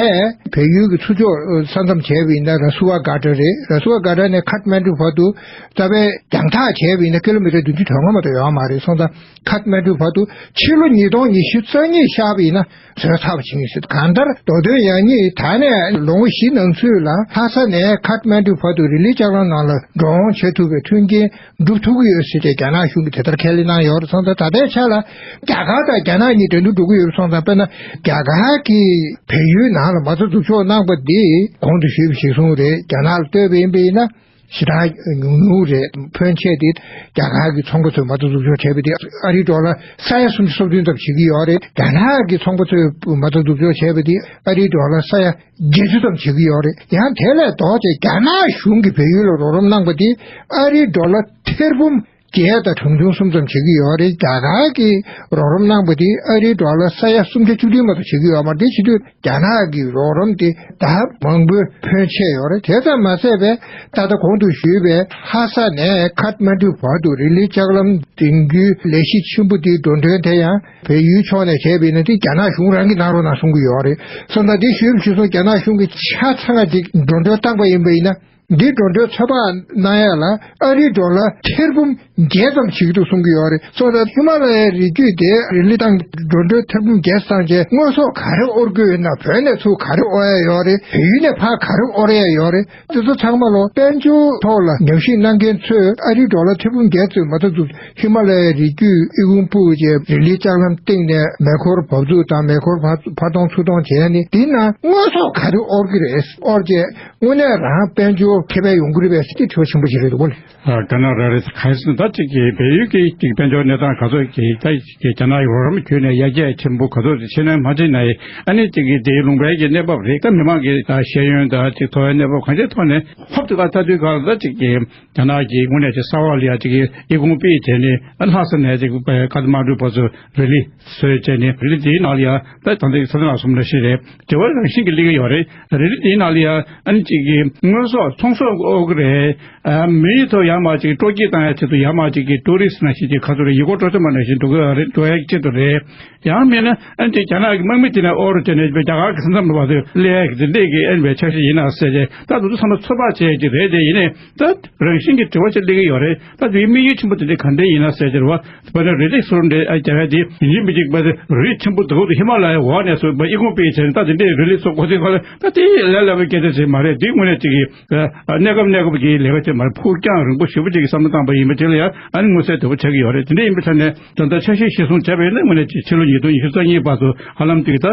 བལ་ཡུལ་གྱི་ཚུར་ཕྱོགས་ས་མཚམས་བྱས་པ་ཡིན་ན་ར་སུ་ཝ་གྷ་ཊ་རེད། ར་སུ་ཝ་གྷ་ཊ་ནས་ཁ་ཐ་མན་ཌུ་བར་དུ་རྩ་བའི་རྒྱང་ཐག་བྱས་པ་ཡིན་ན་ཀི་ལོ་མི་ཊར་བདུན་ཅུ་དོན་ལྔ་མ་གཏོགས་ཡོད་མ་རེད། སོང་ཙང་ཁ་ཐ་མན་ཌུ་བར་དུ་ཕྱི་ལོ་ཉིས་སྟོང་ཉི་ཤུ་རྩ་གཉིས་ཤར་བ་ཡིན་ན་བཟོས་ཚར་བ་བྱེད་ཀྱི་ཡིན་ཟེར། གང་ལྟར་མདོ་དོན་ཡང་སྙིང་ད་ནས་ལོ་ངོ་བཞི་ནང་ཚུད་ལ་ལྷ་ས་ནས་ཁ་ཐ་མན་ཌུ་བར་དུ་རི་ལིའི་ལྕགས་ལམ་ནང་ལ་འགྲོ་འོང་བྱེད་ཐུབ་པའི་མཐུན་རྐྱེན་འགྲུབ་ཐུབ་ཀྱི་ཡོད་ཟེར་ཏེ་རྒྱ་ནག་གཞུང་གིས་དེ་ལྟར་ཁས་ལེན་གནང་ཡོད་རེད། སོང་ཙང་ད་ལྟའི་ཆ་ལ་རྒྱ་གར་དང་རྒྱ་ནག་གཉིས་འགྲན་བསྡུར་འགྲོ་གི་ཡོད་པ་སོང་ཙང་། དཔེར་ན་རྒྱ་གར་གྱིས་བལ་ཡུལ་ནང་ལ་མ་རྩ་འཛུགས་འཇོག་གནང་པ་འདི་གོང་དུ་ཞུས་པ་ཞིག་གསུངས་རེད། རྒྱ་ནག་ལ་ལྟོས་པ་ཡིན་པ་ཡིན་ན་ཞེ་དྲག་ཉུང་ཉུང་རེད། ཕོན་ཆེ་དེ་རྒྱ་གར་གྱི་ཚོང་པ་ཚོས་མ་རྩ་འཛུགས་འཇོག་བྱས་པ་དེ་ཨ་རིའི་ཌོ་ལར་ས་ཡ་སུམ་ཅུ་སོ་བདུན་ཙམ་བྱེད་ཀྱི་ཡོད་རེད། རྒྱ་ནག་གི་ཚོང་པ་ཚོས་མ་རྩ་འཛུགས་འཇོག་བྱས་པ་དེ་ཨ་རིའི་ཌོ་ལར་ས་ཡ་བརྒྱད་ཅུ་ཙམ་བྱེད་ཀྱི་ཡོད་རེད། ཡང་དེ་ལས་ལྡོག་སྟེ་རྒྱ་ནག་གཞུང་གིས་བལ་ཡུལ་ལ་རོགས་རམ་གནང་པ་དེ་ཨ་རིའི་ཌོ་ལར་ཐེར་འབུམ་བརྒྱད་དང་གྲངས་ཆུང་གསུམ་ཙམ་བྱེད་ཀྱི་ཡོད་རེད། རྒྱ་གར་གྱིས་རོགས་རམ་གནང་པ་དེ་ཨ་རིའི་ཌོ་ལར་ས་ཡ་སུམ་བརྒྱ་བཅུ་བདུན་མ་གཏོགས་བྱེད་ཀྱི་ཡོད་མ་རེད། དེ་བྱེད་དུས་རྒྱ་ནག་གི་རོགས་རམ་དེ་ད་མང་པོའི་ཕོན་ཆེ་ཡོད་རེད། དེ་ཙམ་མ་ཟད་པའི་ད་ལྟ་གོང་དུ་ཞུས་པའི་ལྷ་ས་ནས་ཁ་ཐ་མན་ཌུ་བར་དུ་རི་ལིའི་ལྕགས་ལམ་འདིང་རྒྱུའི་ལས་གཞི་ཆེན་པོ་དེའི་འགྲོ་གྲོན་དེ་ཡང་བལ་ཡུལ་ཕྱོགས་ནས་བྱས་པ་ཡིན་ན་དེ་རྒྱ་ནག་གཞུང་རང་གིས་གནང་རོགས་གནང་གསུང་གི་ཡོད་རེད། སོང་ཙང་དེ་ཞུས་པ་ཞུས་སོང་། རྒྱ་ནག་གཞུང་གིས་ཆ་ཚང་ཅིག་འགྲོ་གྲོན་བཏང་པ་ཡིན་པ་ཡིན་ན། འདི་འགྲོ་གྲོན་ཚོད་དཔག་གནང་ཡ་ལ་ཨ་རིའི་ཌོ་ལར་ཐེར་འབུམ་བརྒྱད་ཙམ་ཞིག་འདུག་གསུང་གི་ཡོད་རེད། སོང་ཙང་ཧི་མ་ལ་ཡའི་རི་རྒྱུད་དེ་རི་ལི་བཏང་འགྲོ་གྲོན་ཐེར་འབུམ་བརྒྱད་བཏང་རྗེས་དངོས་ཟོག་ག་རེ་དབོར་གྱི་ཡོད་ན། བོད་ནས་ཚུར་ག་རེ་དབོར་ཡ་ཡོད་རེད། བལ་ཡུལ་ནས་ཕར་ག་རེ་དབོར་ཡ་ཡོད་རེད། དེ་ཚོ་ཚང་མ་ལོ་དཔལ་འབྱོར་ཐོག་ལ་ཉམས་ཞིབ་གནང་མཁན་ཚོས་ཨ་རིའི་ཌོ་ལར་ཐེར་འབུམ་བརྒྱད་ཙམ་མ་གཏོགས་འདུག་ཧི་མ་ལ་ཡའི་རི་རྒྱུད་ཨི་ཁུང་སྤུ་བཅས་རི་ལིའི་ལྕགས་ལམ་སྟེང་ནས་མེ་འཁོར་འབབ་ཚུགས་དང་མེ་འཁོར་ཕར་ཕར་གཏོང་ཚུར་གཏོང་བྱས་ནས། འདི་ན་དངོས་ཟོག་ག་རེ་དབོར་གྱི་རེད། དབོར་རྗེས་དངོས་གནས་རང་དཔལ་འབྱོར་ཁེ་ཕན་ཡོང་གི་རེད་པས་ཟེར་ཏེ་དྲི་བ་ཆེན་པོ་ཞིག་རེད་འདུག་གོ། ཨ། ག་ན་ར་རེད། ག་རེ་ཟེར་ན་ད་ཅིག་གི་བལ་ཡུལ་གྱི་ཅིག་དཔལ་འབྱོར་གནས་སྟངས་ག་ཚོད་ཀྱི་ད་ཅིག་གི་རྒྱ་ནག་གི་རོགས་རམ་བརྒྱུད་ནས་ཡར་རྒྱས་ཆེན་པོ་ག་ཚོད་ཅིག་བྱས་ནས་མ་བྱས་ན་ཡི། ཨ་ནི་ཅིག་གི་དེའི་ལུང་པའི་གི་གནས་བབ་རེད། ད་མི་མང་གི་ད་ཤེས་ཡོན་དང་ཅིག་འཚོ་བའི་གནས་བབ་གང་ཅིའི་ཐོག་ནས་ཧོབ་ཏེ་ག་ལྟ་དུས་ག་ལ་ད་ཅིག་གི་རྒྱ་ནག་གིས་དངོས་གནས་ཀྱི་གསར་བ་ལ་ཡ་ཅིག་གི་ཨི་ཁུང་པི་བྱས་ནས། ཨ། ལྷ་ས་ནས་ཅིག་ཀ་ཐ་མན་ཌུ་བར་དུ་རི་ལི་བཟོས་བྱས་ནས། རི་ལི་དེའི་ནང་ལ་ཡ་ད་ད་ལྟ་ས་ཐན་ལགས་གསུངས་ནང་བཞིན་རེད། དྲི་བ་རང་བཞིན་གྱིས་སླེབས་ཀྱི་ཡོད་རེད། རི་ལི་དེའི་ནང་ལ་ཡ་ཨ་ནི་ཅིག་གི་དངོས་ཟོག་ཚོང་ཟོག་དབོར་གི་རེད། ཨ། མི་ཡི་ཐོག་ཡར་མར་ཅིག་སྤྲོ་སྐྱིད་བཏང་ཡ་ཆེད་དུ། ཡར་མར་ཅིག་གི་ཊུ་རི་སི་ནང་བཞིན་ཅིག་ག་ཚོད་རེད། ཡུལ་སྐོར་སྤྲོ་འཆམ་པ་ནང་བཞིན་འགྲོ་གི་རེད། འགྲོ་ཡ་ཆེད་དུ་རེད། ཡང་མིན་ན་ཨ་ནི་རྒྱ་ནག་གི་དམག་མི་དེ་ནས་དབོར་རུ་བྱས་ནས་རྒྱ་གར་གྱི་ས་མཚམས་ལ་བར་དུ་སླེབས་ཡ་གི་དེ་འདྲས་ཀྱི་ཨ་ནི་བའི་འཆར་གཞི་ཡིན་ན་ཟེར་ཏེ། ད་དེ་ཚོ་ཚང་མ་ཚོད་དཔག་བྱས་ཀྱི་རེད་དེ། ཡིན་ནའི་ད་རང་བཞིན་གྱི་དྲི་བ་ཅིག་སླེབས་ཀྱི་ཡོད་རེད། ད་དེའི་དམིགས་ཡུལ་ཆེན་པོ་དེ་འདྲས་ག་འདྲས་ཡིན་ན་ཟེར་ཏེ་རེད་བ། དཔེར་ན་རི་ལི་སོར་འདྲ་རྒྱག་ཡ་དེ་ཡིན་གཅིག་མིན་གཅིག་པ་དེ་རི་ཆེན་པོ་དེ་འོག་ཏུ་ཧི་མ་ལ་ཡའི་འོག་ནས་སུ་ཨི་ཁུང་པི་བྱས་ནས་ད་དེ་འདྲའི་རི་ལི་སོགས་གོ་དེ་ག་ལ་ད་དེ་ལས་སླ་བའི་སྐད་ཆ་ཞིག་མ་རེད། དེ་དངོས་གནས་ཅིག་གི་གནས་སྐབས་གནས་སྐབས་ཀྱི་ལས་ཀ་ཅིག་མ་རེད། ཕུགས་རྒྱང་རིང་པོ་ཞེ་པོ་ཅིག་གི་བསམ་བློ་བཏང་པ་ཡིན་པ་ཅིག་ལ་ཡ་ཨ་ནི་མངོན་གསལ་དོད་པོ་ཆགས་ཀྱི་ཡོད་རེད། དེ་འདྲ་ཡིན་པའི་ཆ་ནས་ད་ལྟ་འཆར་གཞི་གཞིར་བཟུང་བྱས་པ་ཡིན་ན། དངོས་གནས་ཅིག་ཕྱི་ལོ་ཉིས་སྟོང་ཉི་ཤུ་རྩ་གཉིས་བར་དུ་ཧ་ལམ་ཅིག་ད་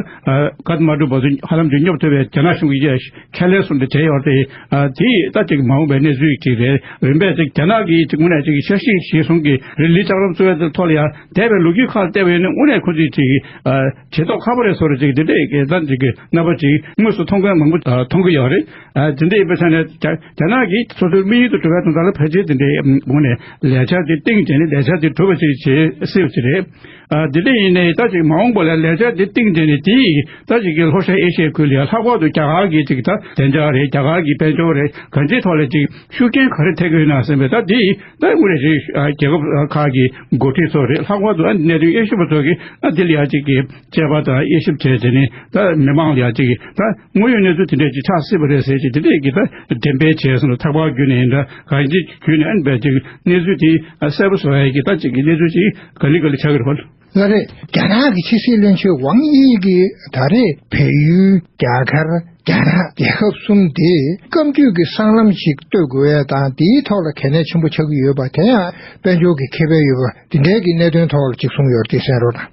ཀ་ཐ་མན་ཌུ་བར་དུ་ཧ་ལམ་ཅིག་སྙོབ་ཐུབ་པའི་རྒྱ་ནག་གཞུང་གིས་ཁས་ལེན་སོང་སྟེ་བྱས་ཡོད་རེད། ཨ། དེ་ད་ཅིག་མ་འོངས་པའི་གནས་ཚུལ་ཅིག་རེད། རིམ་པས་ཅིག་རྒྱ་ནག་གིས་ཅིག་དངོས་གནས་ཅིག་འཆར་གཞི་གཞིར་བཟུང་གིས་རི་ལིའི་ལྕགས་ལམ་བཟོ་བའི་ཐོག་ལ་ཡང་འདས་པའི་ལོ་རྒྱུས་ཁག་ལ་བལྟས་པ་ཡིན་ན། དངོས་གནས་ཁོ་ཚོས་ཅིག་ཨ། བྱེད་ཐབས་ཁག་པོ་རེད་བཟོ་རེད། ཅིག་དེ་འདྲས་ཀྱི་ད་ཅིག་གི་རྣམ་པ་ཅིག་དངོས་སུ་མཐོང་མཁན་མང་པོ་ཨ། མཐོང་གི་ཡོད་རེད། ཨ། དེ་འདྲས་ཡིན་པའི་ཆ་ནས་རྒྱ་རྒྱ་ནག་གིས་སོ་སོའི་དམིགས་ཡུལ་དུ་འགྲོ་བའི་དོན་དག་ལ་ཕལ་ཆེར་དེ་འདྲས་དངོས་གནས་ལས་འཆར་དེ་སྟེང་བྱས་ནས་ལས་འཆར་དེ་གྲུབ་པ་ཞིག་བྱེད་སྲིད་པ་ཞིག་རེད། ཨ། དེ་འདྲ་ཡིན་ནའི་ད་ཅིག་མ་འོངས་པ་ལ་ལས་འཆར་འདི་སྟེང་བྱས་ནས། དེ་ད་ཅིག་གི་ལྷོ་ཤར་ཨེ་ཤི་ཡའི་ཁུལ་ལ་ལྷག་པར་དུ་རྒྱ་གར་གྱི་ཅིག་ད་བདེ་འཇགས་རེད། རྒྱ་གར་གྱི་དཔལ་འབྱོར་རེད། གང་ཅིའི་ཐོག་ལ་ཅིག་ཤུགས་རྐྱེན་ག་རེ་ཐེབས་ཀྱི་ཡོད་ན་བསམ་པའི། ད་དེ་ད་དངོས་གནས་ཅིག་ཨ། རྒྱལ་ཁབ་ཁག་གི་འགོ་ཁྲིད་ཚོ་རེད། ལྷག་པར་དུ་ཨ་ནི་གནད་དོན་དབྱེ་ཞིབ་པ་ཚོ་གིས་ཨ། འདི་ལ་ཡ་ཅིག་གི་དཔྱད་པ་དང་དབྱེ་ཞིབ་བྱས་བྱས་ནས། ད་མི་མང་ལ་ཡ་ཅིག་གི་ད་དངོས་ཡོད་གནས་ཚུལ་དེ་འདྲས་ཅིག་ཆགས་སྲིད་པ་རེད་ཟེར་ཅིག་དེ་འདྲས་ཀྱི་ད་འགྲེམས་སྤེལ་བྱས་སོང་། ཐག་པ་བརྒྱུད་ནས་ཡིན་འདྲ་གང་ཅི་བརྒྱུད་ནས་ཨ་ནི་བས་ཅིག་གནས་ཚུལ་དེ་ཨ། གསལ་པོ་བཟོ་ཡ་གི་ད་ཅིག་གི་གནས་ཚུལ་ཅིག་ག་ལེ་ག་ལེ་ཆགས་ཀྱི་རེད་པ། ལགས་རེད། རྒྱ་ནག་གི་ཕྱི་སྲིད་བློན་ཆེན་ཝང་དབྱི་གིས་ད་རེས་བལ་ཡུལ། རྒྱ་གར། རྒྱ་ནག་རྒྱལ་ཁབ་གསུམ་དེ་སྐམ་རྒྱུད་ཀྱི་སྲང་ལམ་ཞིག་གཏོད་དགོས་ཡ་དང་། དེའི་ཐོག་ལ་གལ་གནད་ཆེན་པོ་ཆགས་ཀྱི་ཡོད་པ། དེ་ཡང་དཔལ་འབྱོར་གྱི་ཁེ་ཕན་ཡོད་པ་དེ་འདྲའི་གི་གནད་དོན་ཐོག་ལ་ཅིག་གསུངས་ཡོད་རེད། དེ་གསན་རོགས་གནང་།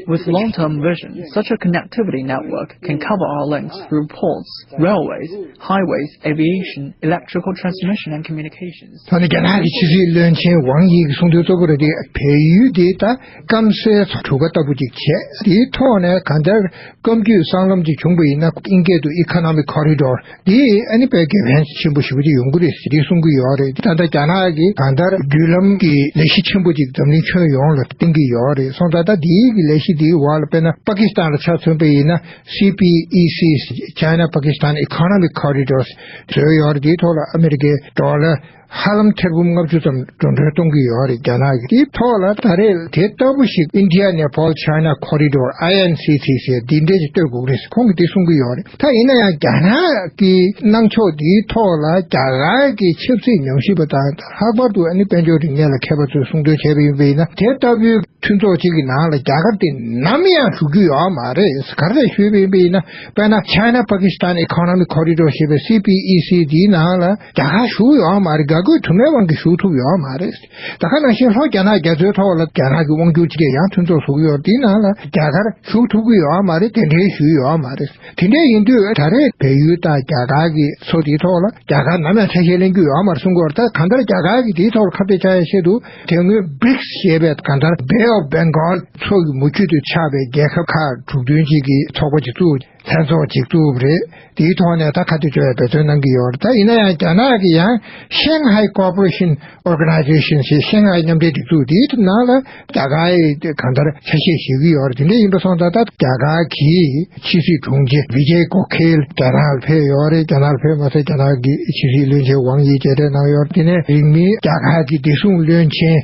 With long-term vision, such a connectivity network can cover our links through ports, railways, highways, aviation, electrical transmission and communications. ད་ནི་རྒྱ་ནག་གི་ཕྱི་སྲིད་བློན་ཆེན་ཝང་དབྱི་གིས་གསུངས་དོན་གཙོ་བོ་རེད་དེ། བལ་ཡུལ་དེ་ད་སྐམ་སའི་གྲུ་ཁ་ལྟ་བུ་ཅིག་བྱས། དེའི་ཐོག་ནས་གང་ལྟར་སྐམ་རྒྱུད་སྲང་ལམ་ཅིག་བྱུང་པ་ཡིན་ན། ཨིན་སྐད་དུ་Economic Corridor། དེ་ཨ་ནི་དཔེ་དགེ་ཕན་ཆེན་པོ་ཞེ་པོ་ཅིག་ཡོང་གི་རེད་ཟེར་དེ་གསུང་གི་ཡོད་རེད། ད་ལྟ་རྒྱ་ནག་གིས་གང་ལྟར་བརྒྱུད་ལམ་གྱི་ལས་གཞི་ཆེན་པོ་ཅིག་འཛམ་གླིང་ཁྱོན་ཡོངས་ལ་བསྟན་གྱི་ཡོད་རེད། སོང་ཙང་ད་དེའི་གི་ལས་གཞི་དེའི་འོག་ལ་དཔེར་ན་པ་ཀི་སི་ཐན་ལ་ཆ་མཚོན་པ་ཡིན་ན། སི་པི་ཨི་སི། China Pakistan Economic Corridors བཟོས་ཡོད་རེད། དེའི་ཐོག་ལ་ཨ་མི་རི་ཀའི་ཌོ་ལར་ཧ་ལམ་ཐེར་འབུམ་ལྔ་བཅུ་ཙམ་འགྲོ་གྲོན་གཏོང་གི་ཡོད་རེད་རྒྱ་ནག་གིས། དེའི་ཐོག་ལ་ད་རེས་དེ་ལྟ་བུ་ཞིག་India Nepal China Corridor I N C C ཟེར་འདི་འདྲས་ཅིག་གཏོད་དགོས་ཀྱི་རེད་ཟེར་ཁོང་གིས་འདི་གསུང་གི་ཡོད་རེད། ད་ཡིན་ན་ཡང་རྒྱ་ནག་གི་གནང་ཕྱོགས་འདིའི་ཐོག་ལ་རྒྱ་གར་གྱི་ཆབ་སྲིད་ཉམས་ཞིབ་པ་དང་། ལྷག་པར་དུ་ཨ་ནི་དཔལ་འབྱོར་རིག་གནས་ལ་མཁས་པ་ཚོས་གསུང་དོན་བྱས་པ་ཡིན་པ་ཡིན་ན། དེ་ལྟ་བུའི་མཐུན་ཚོགས་གཅིག་གི་ནང་ལ་རྒྱ་གར་དེ་ནམ་ཡང་ཞུགས་རྒྱུ་ཡོད་མ་རེད། ག་རེ་ཞུས་པ་ཡིན་པ་ཡིན་ན། དཔེར་ན་China Pakistan Economic Corridor ཞེས་པའི་སི་པི་ཨི་སི་འདིའི་ནང་ལ་རྒྱ་གར་ཞུགས་ཡོད་མ་རེད། དགའ་དགོས་དུ་མའི་དབང་གིས་ཞུགས་ཐུབ་ཡོད་མ་རེད། ད་ག་ནང་བཞིན་ལྷོ་རྒྱ་ནག་རྒྱ་མཚོའི་ཐོག་ལ་རྒྱ་ནག་གི་དབང་སྒྱུར་སྤྱི་སྡེ་ཡང་མཐུན་ཚོགས་བཟོ་གི་ཡོད་རེད། དེའི་ནང་ལ་རྒྱ་གར་ཞུགས་ཐུབ་ཀྱི་ཡོད་མ་རེད། དེ་འདྲའི་ཞུས་ཡོད་མ་རེད། དེ་འདྲ་ཡིན་དུས་ད་རེས་བལ་ཡུལ་དང་རྒྱ་གར་གྱི་མཚོ་དེའི་ཐོག་ལ་རྒྱ་གར་ནམ་ཡང་ཆ་ཤས་ལེན་རྒྱུ་ཡོད་མ་རེད་གསུང་གི་ཡོད་རེད། ད་གང་ལྟར་རྒྱ་གར་གྱིས་དེའི་ཐོག་ལ་ཁ་གཏད་བཅག་ཡ་ཆེད་དུ་དེ་སྔོན་བྷི་རིགས་ཞེས་པའི་གང་ལྟར་Bay of Bengal མཚོ་གི་མུ་ཁྱུད་དུ་ཆགས་པའི་རྒྱལ་ཁབ་ཁག་དྲུག་བདུན་ཅིག་གི་ཚོགས་པ་ཅིག་བཙུགས། ལྷན་ཚོགས་ཅིག་བཙུགས་པ་རེད། དེའི་ཐོག་ནས་ད་ཁ་གཏད་གཅོག་ཡ་འབད་བརྩོན་གནང་གི་ཡོད་རེད། ད་ཡིན་ན་ཡང་རྒྱ་ནག་གིས་ཡང་Shanghai Cooperation Organization ཞེས་ཤང་ཧའེ་མཉམ་འབྲེལ་སྒྲིག་འཛུགས་དེའི་ནང་ལ་རྒྱ་གར་གྱིས་གང་ལྟར་ཆ་ཤས་བཞེས་ཀྱི་ཡོད་རེད། དེ་འདྲ་ཡིན་པ་སོང་ཙང་ད་རྒྱ་གར་གྱི་ཕྱི་སྲིད་དྲུང་ཆེ་བི་ཇེ་གོ་ཁེལ་རྒྱ་ནག་ལ་ཕེབས་ཡོད་རེད། རྒྱ་ནག་ལ་ཕེབས་མ་ཟད་རྒྱ་ནག་གི་ཕྱི་སྲིད་བློན་ཆེན་ཝང་དབྱི་མཇལ་འཕྲད་གནང་ཡོད་རེད། དེ་ནས་རིང་མིན་རྒྱ་གར་གྱི་བདེ་སྲུང་བློན་ཆེན་